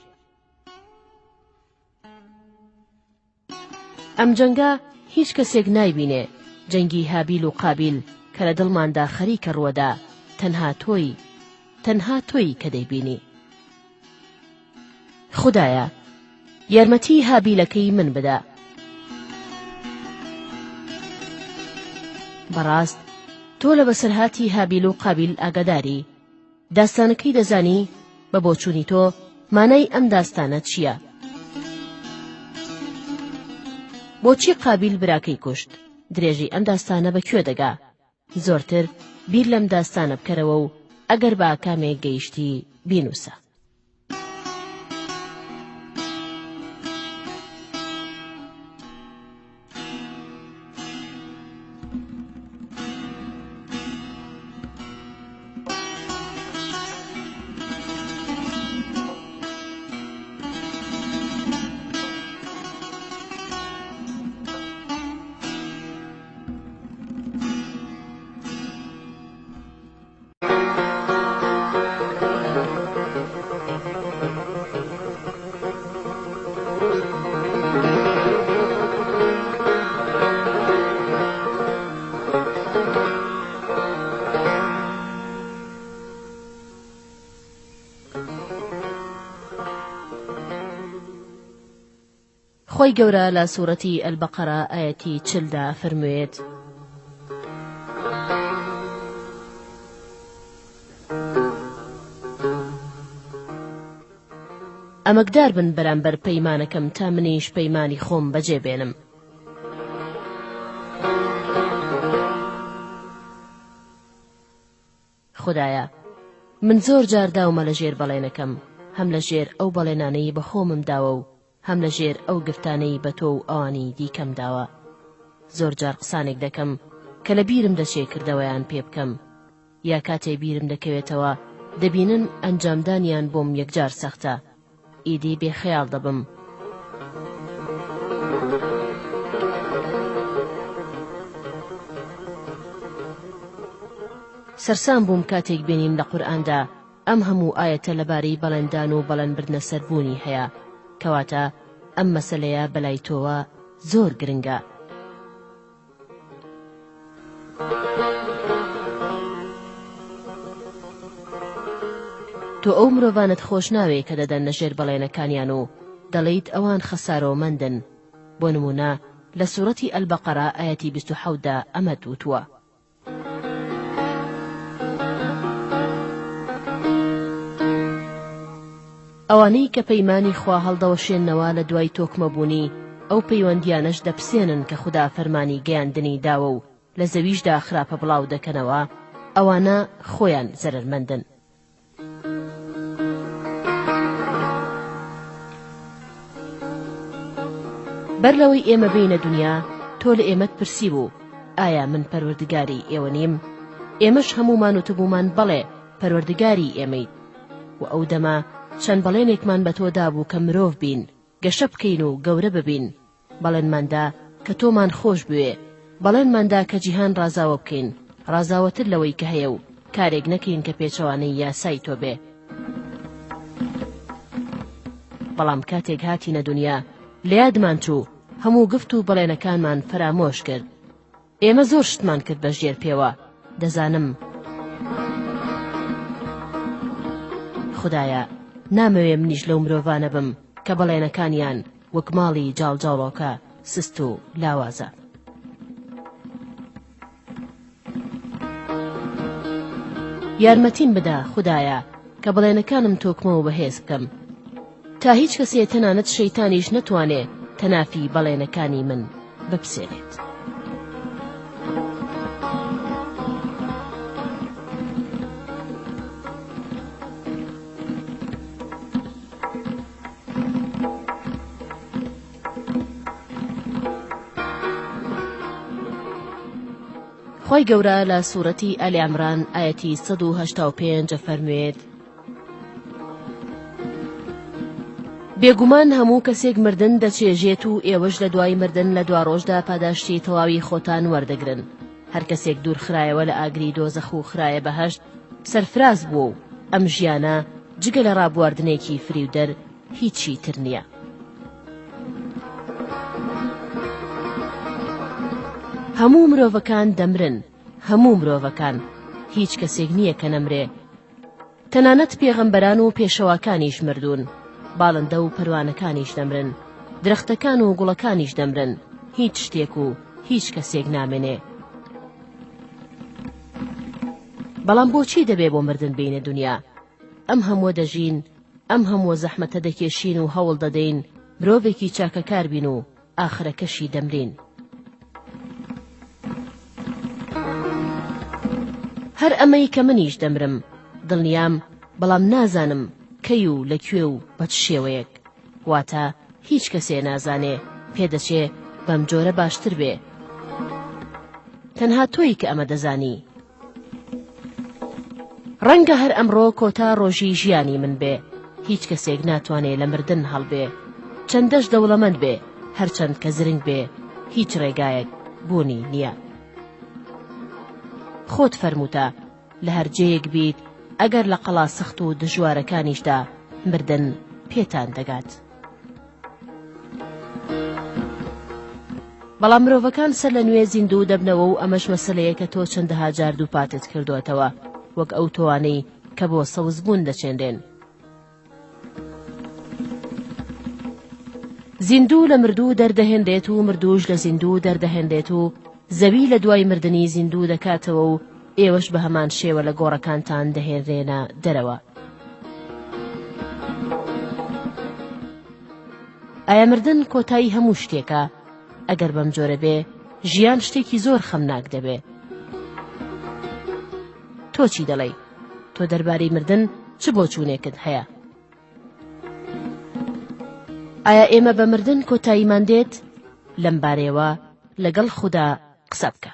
ئەم جەنگە هیچ کەسێک نایبینێ، جەنگی هابیل و قابیل کە لە دڵماندا خەریکە ڕووەدا، تەنها تۆی، تەنها تۆی کە دەیبینی. خودایە یارمەتی هابیلەکەی من بدە. بەڕاست تۆ لە بەسەرهاتی هابیل و قابیل ئاگاداری، داستانەکەی دەزانی، بە بۆچوونی تۆ مانای ئەم داستانە چییە؟ بۆچی قابیل براکەی کوشت؟ درێژەی ئەم داستانە بە کوێ دەگا؟ زۆرتر بیر لەم داستانە بکەرەوە و ئەگەر بە ئاکامێک گەیشتی بینووسە. خوای گەورە لە سورەتی البقرە ئایەتی 40 دا ئەفەرموێت. ئەمەکدار بن بەرامبەر پەیمانەکەم تا منیش پەیمانی خۆم بەجێ بێنم. خودایە من زۆر جار داومە لە ژێر بەڵێنەکەم، هەم لە ژێر ئەو بەڵێنانەی بە خۆمم داوە و هەم لە ژێر ئەو گفتانەی بە تۆ و ئەوانی دیکەم داوە. زۆر جار قسانێک دەکەم کە لە بیرم دەچێ کردەوەیان پێ بکەم. یا کاتێ بیرم دەکەوێتەوە دەبینم ئەنجامدانیان بۆم یەکجار سەختە. ئیدی بێ خەیاڵ دەبم. سەرسام بووم کاتێک بینیم لە قورئاندا ئەم هەموو ئایەتە لەبارەی بەڵێندان و بەڵێنبردنە سەر بوونی هەیە، کەواتە ئەم مەسەلەیە بەلای تۆوە زۆر گرنگە. تۆ ئەو مرۆڤانەت خۆش ناوێ کە دەدەنە ژێر بەڵێنەکانیان و دەڵێیت ئەوان خەسارۆمەندن، بۆ نموونە لە سوڕەتی البقرە ئایەتی 27 دا ئەمەت وتووە. ئەوانەی کە پەیمانی خوا هەڵدەوەشێننەوە لە دوای تۆکمەبوونی، ئەو پەیوەندییانەش دەپسێنن کە خودا فەرمانی گەیاندنی داوە و لە زەویشدا خراپە بڵاو دەکەنەوە، ئەوانە خۆیان زەرەرمەندن. بەر لەوەی ئێمە بێینە دونیا تۆ لە ئێمەت پرسیبوو، ئایا من پەروەردگاری ئێوە نیم؟ ئێمەش هەموومان وتبوومان بەڵێ پەروەردگاری ئێمەیت. وە ئەو دەمە چەند بەڵێنێکمان بە تۆ دابوو کە مرۆڤ بین، گەشە بکەین و گەورە ببین، بەڵێنمان دا کە تۆمان خۆش بوێ، بەڵێنمان دا کە جیهان ڕازاوە بکەین، ڕازاوەتر لەوەی کە هەیە و کارێک نەکەین کە پێچەوانەی یاسای تۆ بێ. بەڵام کاتێک هاتینە دونیا لە یادمان چوو، هەموو گفت و بەڵێنەکانمان فەرامۆش کرد. ئێمە زۆر شتمان کرد بە ژێر پێوە دەزانم. خودایە نامەوێ منیش لەو مرۆڤانە بم کە بەڵێنەکانیان وەک ماڵی جاڵجاڵۆکە سست و لاوازە. یارمەتیم بدە خودایە کە بەڵێنەکانم تۆکمە و بەهێز بکەم تا هیچ کەسێ تەنانەت شەیتانیش نەتوانێ تەنافی بەڵێنەکانی من بپسێنێت. خوای گەورە لە سورەتی ئالی عمران ئایەتی 185 فەرموێت بێگومان هەموو کەسێک مردن دەچێژێت و ئێوەش لە دوای مردن لە دواڕۆژدا پاداشتی تەواوی خۆتان وەردەگرن هەر کەسێک دوورخرایەوە لە ئاگری دۆزەخ و خرایە بەهەشت سەرفراز بووە و ئەم ژیانە جگە لە ڕابواردنێکی فریودەر هیچی تر نییە. هەموو مرۆڤەکان دەمرن، هەموو مرۆڤەکان، هیچ کەسێک نییە کە نەمرێ. تەنانەت پێغەمبەران و پێشەواکانیش مردوون، باڵندە و پەروانەکانیش دەمرن، درەختەکان و گوڵەکانیش دەمرن، هیچ شتێک و هیچ کەسێک نامێنێ. بەڵام بۆچی دەبێ بۆ مردن بێینە دونیا؟ ئەم هەمووە دەژین، ئەم هەمووە زەحمەتە دەکێشین و هەوڵ دەدەین مرۆڤێکی چاکەکار بین و ئاخرەکەشی دەمرین. هەر ئەمەی کە منیش دەمرم، دڵنیام، بەڵام نازانم کەی و لە کوێ و بە چ شێوەیەک. واتە هیچ کەسێ نازانێ، پێدەچێ بەم جۆرە باشتر بێ. تەنها تۆی کە ئەمە دەزانی. ڕەنگە هەر ئەمڕۆ کۆتا ڕۆژی ژیانی من بێ، هیچ کەسێک ناتوانێ لە مردن هەڵبێ، چەندەش دەوڵەمەند بێ، هەرچەند کە زرنگ بێ، هیچ ڕێگایەک بوونی نییە. خۆت فەرمووتە، لە هەر جێیەک بیت، ئەگەر لە قەڵا سەخت و دژوارەکانیشدا، مردن پێتان دەگات. بەڵام مرۆڤەکان سەر لە نوێ زیندوو دەبنەوە و ئەمەش مەسەلەیەکە تۆ چەندەها جار دووپاتت کردووەتەوە، وەک ئەو تۆوانەی کە بۆ سەوزبوون دەچێنرێن. زیندوو لە مردوو دەردەهێنرێت و مردووش لە زیندوو دەردەهێنرێت و زەوی لە دوای مردنی زیندوو دەکاتەوە و ئێوەش بە هەمان شێوە لە گۆڕەکانتان دەهێنرێنە دەرەوە. ئایا مردن کۆتایی هەموو شتێکە؟ ئەگەر بەم جۆرە بێ، ژیان شتێکی زۆر خەمناک دەبێ. تۆ چی دەڵێی؟ تۆ دەربارەی مردن چ بۆچوونێکت هەیە؟ ئایا ئێمە بە مردن کۆتاییمان دێت؟ لەم بارەیەوە لەگەڵ خودا قسە بکە.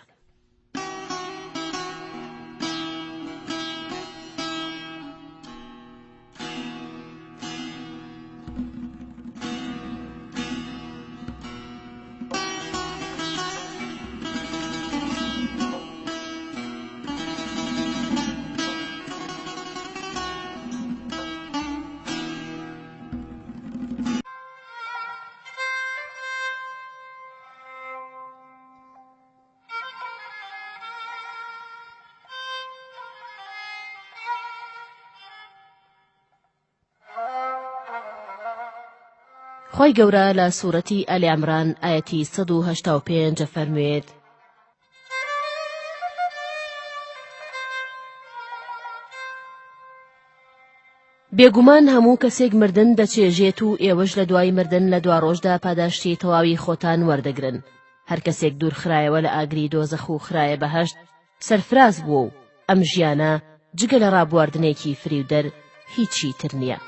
خوای گەورە لە سورەتی ئال عمران ئایەتی 185 فەرموێت بێگومان هەموو کەسێک مردن دەچێژێت و ئێوەش لە دوای مردن لە دواڕۆژدا پاداشتی تەواوی خۆتان وەردەگرن. هەر کەسێک دوورخرایەوە لە ئاگری دۆزەخ و خرایە بەهەشت سەرفراز بووە و ئەم ژیانە جگە لە ڕابواردنێکی فریودەر هیچی تر نییە.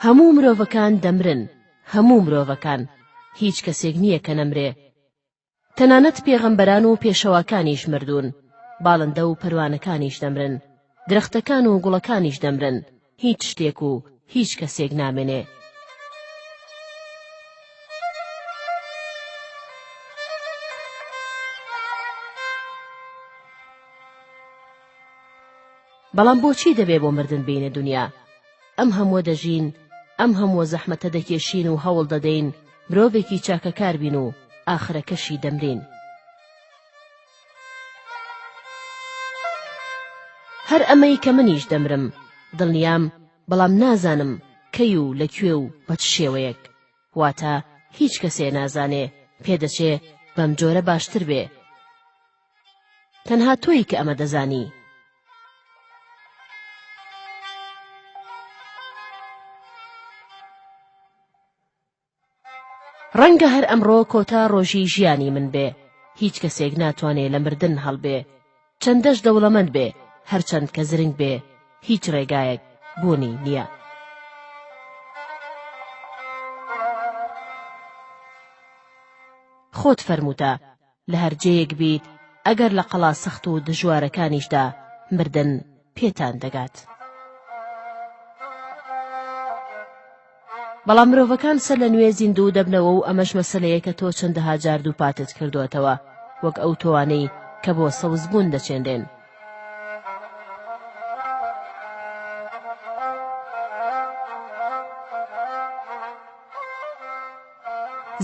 هەموو مرۆڤەکان دەمرن، هەموو مرۆڤەکان، هیچ کەسێک نییە کە نەمرێ. تەنانەت پێغەمبەران و پێشەواکانیش مردوون، باڵندە و پەروانەکانیش دەمرن، درەختەکان و گوڵەکانیش دەمرن، هیچ شتێک و هیچ کەسێک نامێنێ. بەڵام بۆچی دەبێ بۆ مردن بێینە دونیا؟ ئەم هەمووە دەژین، ئەم هەمووە زەحمەتە دەکێشین و هەوڵ دەدەین مرۆڤێکی چاکەکار بین و ئاخرەکەشی دەمرین. هەر ئەمەی کە منیش دەمرم، دڵنیام، بەڵام نازانم کەی و لە کوێ و بە چ شێوەیەک. واتە هیچ کەسێ نازانێ، پێدەچێ بەم جۆرە باشتر بێ. تەنها تۆی کە ئەمە دەزانی. ڕەنگە هەر ئەمڕۆ کۆتا ڕۆژی ژیانی من بێ، هیچ کەسێک ناتوانێ لە مردن هەڵبێ، چەندەش دەوڵەمەند بێ، هەرچەند کە زرنگ بێ، هیچ ڕێگایەک بوونی نییە. خۆت فەرمووتە، لە هەر جێیەک بیت، ئەگەر لە قەڵا سەخت و دژوارەکانیشدا، مردن پێتان دەگات. بەڵام مرۆڤەکان سەر لە نوێ زیندوو دەبنەوە و ئەمەش مەسەلەیەکە تۆ چەندەها جار دووپاتت کردووەتەوە، وەک ئەو تۆوانەی کە بۆ سەوزبوون دەچێنرێن.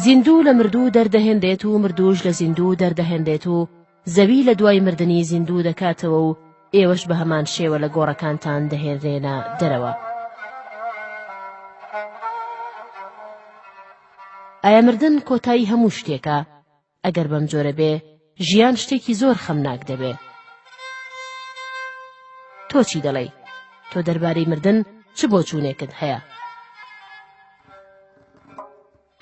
زیندوو لە مردوو دەردەهێنرێت و مردووش لە زیندوو دەردەهێنرێت و زەوی لە دوای مردنی زیندوو دەکاتەوە و ئێوەش بە هەمان شێوە لە گۆڕەکانتان دەهێنرێنە دەرەوە. ئایا مردن کۆتایی هەموو شتێکە؟ ئەگەر بەم جۆرە بێ، ژیان شتێکی زۆر خەمناک دەبێ. تۆ چی دەڵێی؟ تۆ دەربارەی مردن چ بۆچوونێکت هەیە؟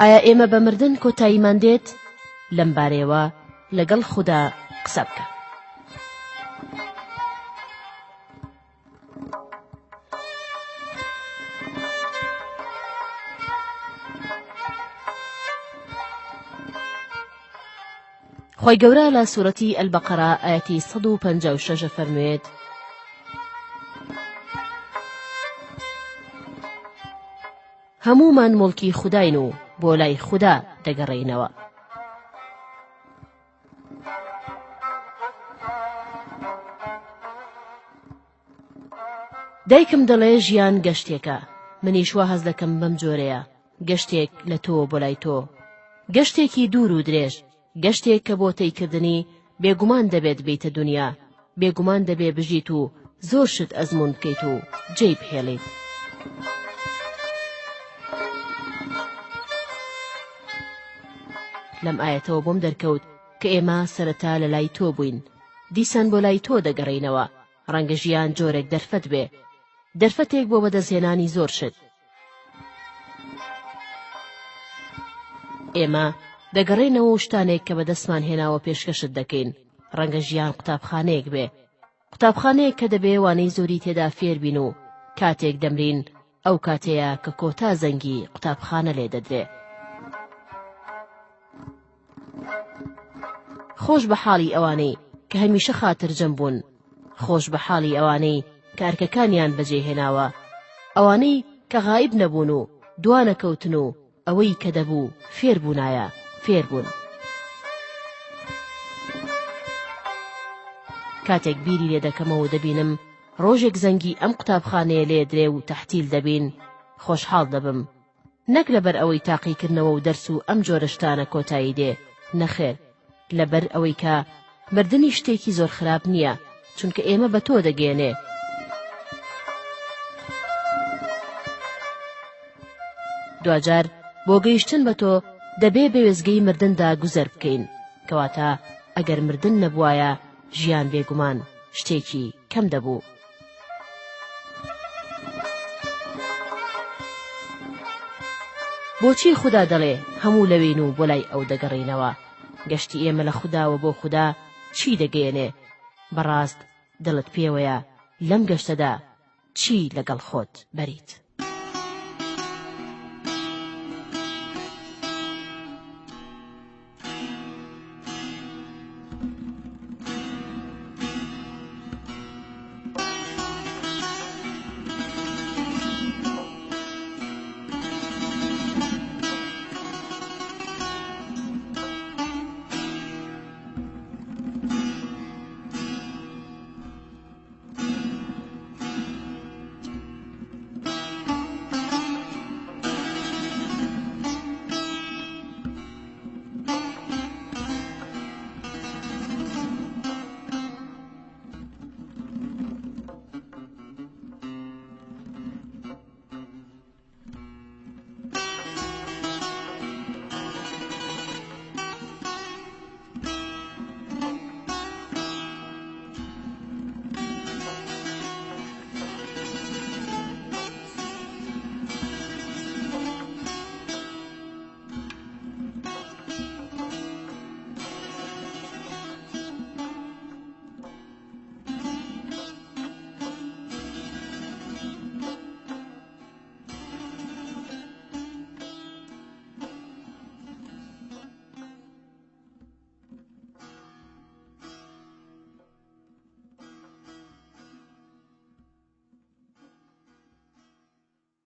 ئایا ئێمە بە مردن کۆتاییمان دێت؟ لەم بارەیەوە لەگەڵ خودا قسە بکە. خوای گەورە لە سورەتی البقرە ئایەتی 156 ئەفەرموێت، هەموومان موڵکی خوداین و بۆ لای خودا دەگەڕێینەوە. دایکم دەڵێ ژیان گەشتێکە، منیش وا هەست دەکەم بەم جۆرەیە، گەشتێک لە تۆوە بۆ لای تۆ. گەشتێکی دوور و درێژ، گەشتێک کە بۆ تەیکردنی بێگومان دەبێت بێیتە دونیا، بێگومان دەبێ بژیت و زۆر شت ئەزموون بکەیت و جێی بهێڵیت. لەم ئایەتەوە بۆم دەرکەوت کە ئێمە سەرەتا لە لای تۆ بووین، دیسان بۆ لای تۆ دەگەڕێینەوە، ڕەنگە ژیان جۆرێک دەرفەت بێ. دەرفەتێک بۆ بەدەستهێنانی زۆر شت. ئێمە دەگەڕێینەوە و شتانێک کە بەدەستمان هێناوە پێشکەشت دەکەین. ڕەنگە ژیان قوتابخانەیەک بێ. قوتابخانەیەک کە دەبێ وانەی زۆری تێدا فێر بین و کاتێک دەمرین ئەو کاتەیە کە کۆتا زەنگی قوتابخانە لێ دەدرێ. خۆش بە حاڵی ئەوانەی کە هەمیشە خاترجەم بوون، خۆش بە حاڵی ئەوانەی کە ئەرکەکانیان بەجێ هێناوە، ئەوانەی کە غائیب نەبوون و دوانەکەوتن و ئەوەی کە دەبوو فێر بوونایە فێر بوون. کاتێک بیری لێ دەکەمەوە و دەبینم ڕۆژێک زەنگی ئەم قوتابخانەیە لێ درێ و تەحتیل دەبین، خۆشحاڵ دەبم. نەک لەبەر ئەوەی تاقیکردنەوە و دەرس و ئەم جۆرە شتانە کۆتایی دێ، نەخێر، لەبەر ئەوەی کە مردنیش شتێکی زۆر خراپ نییە، چونکە ئێمە بە تۆ دەگەیەنێ. دواجار بۆ گەیشتن بە تۆ دەبێ بە وێستگەی مردندا گوزەر بکەین، کەواتە ئەگەر مردن نەبوایە ژیان بێگومان شتێکی کەم دەبوو. بۆچی خودا دەڵێ هەموو لەوێین و بۆ لای ئەو دەگەڕێینەوە؟ گەشتی ئێمە لە خوداوە بۆ خودا چی دەگەیەنێ؟ بەڕاست دڵت پێوەیە لەم گەشتەدا چی لەگەڵ خۆت بەریت؟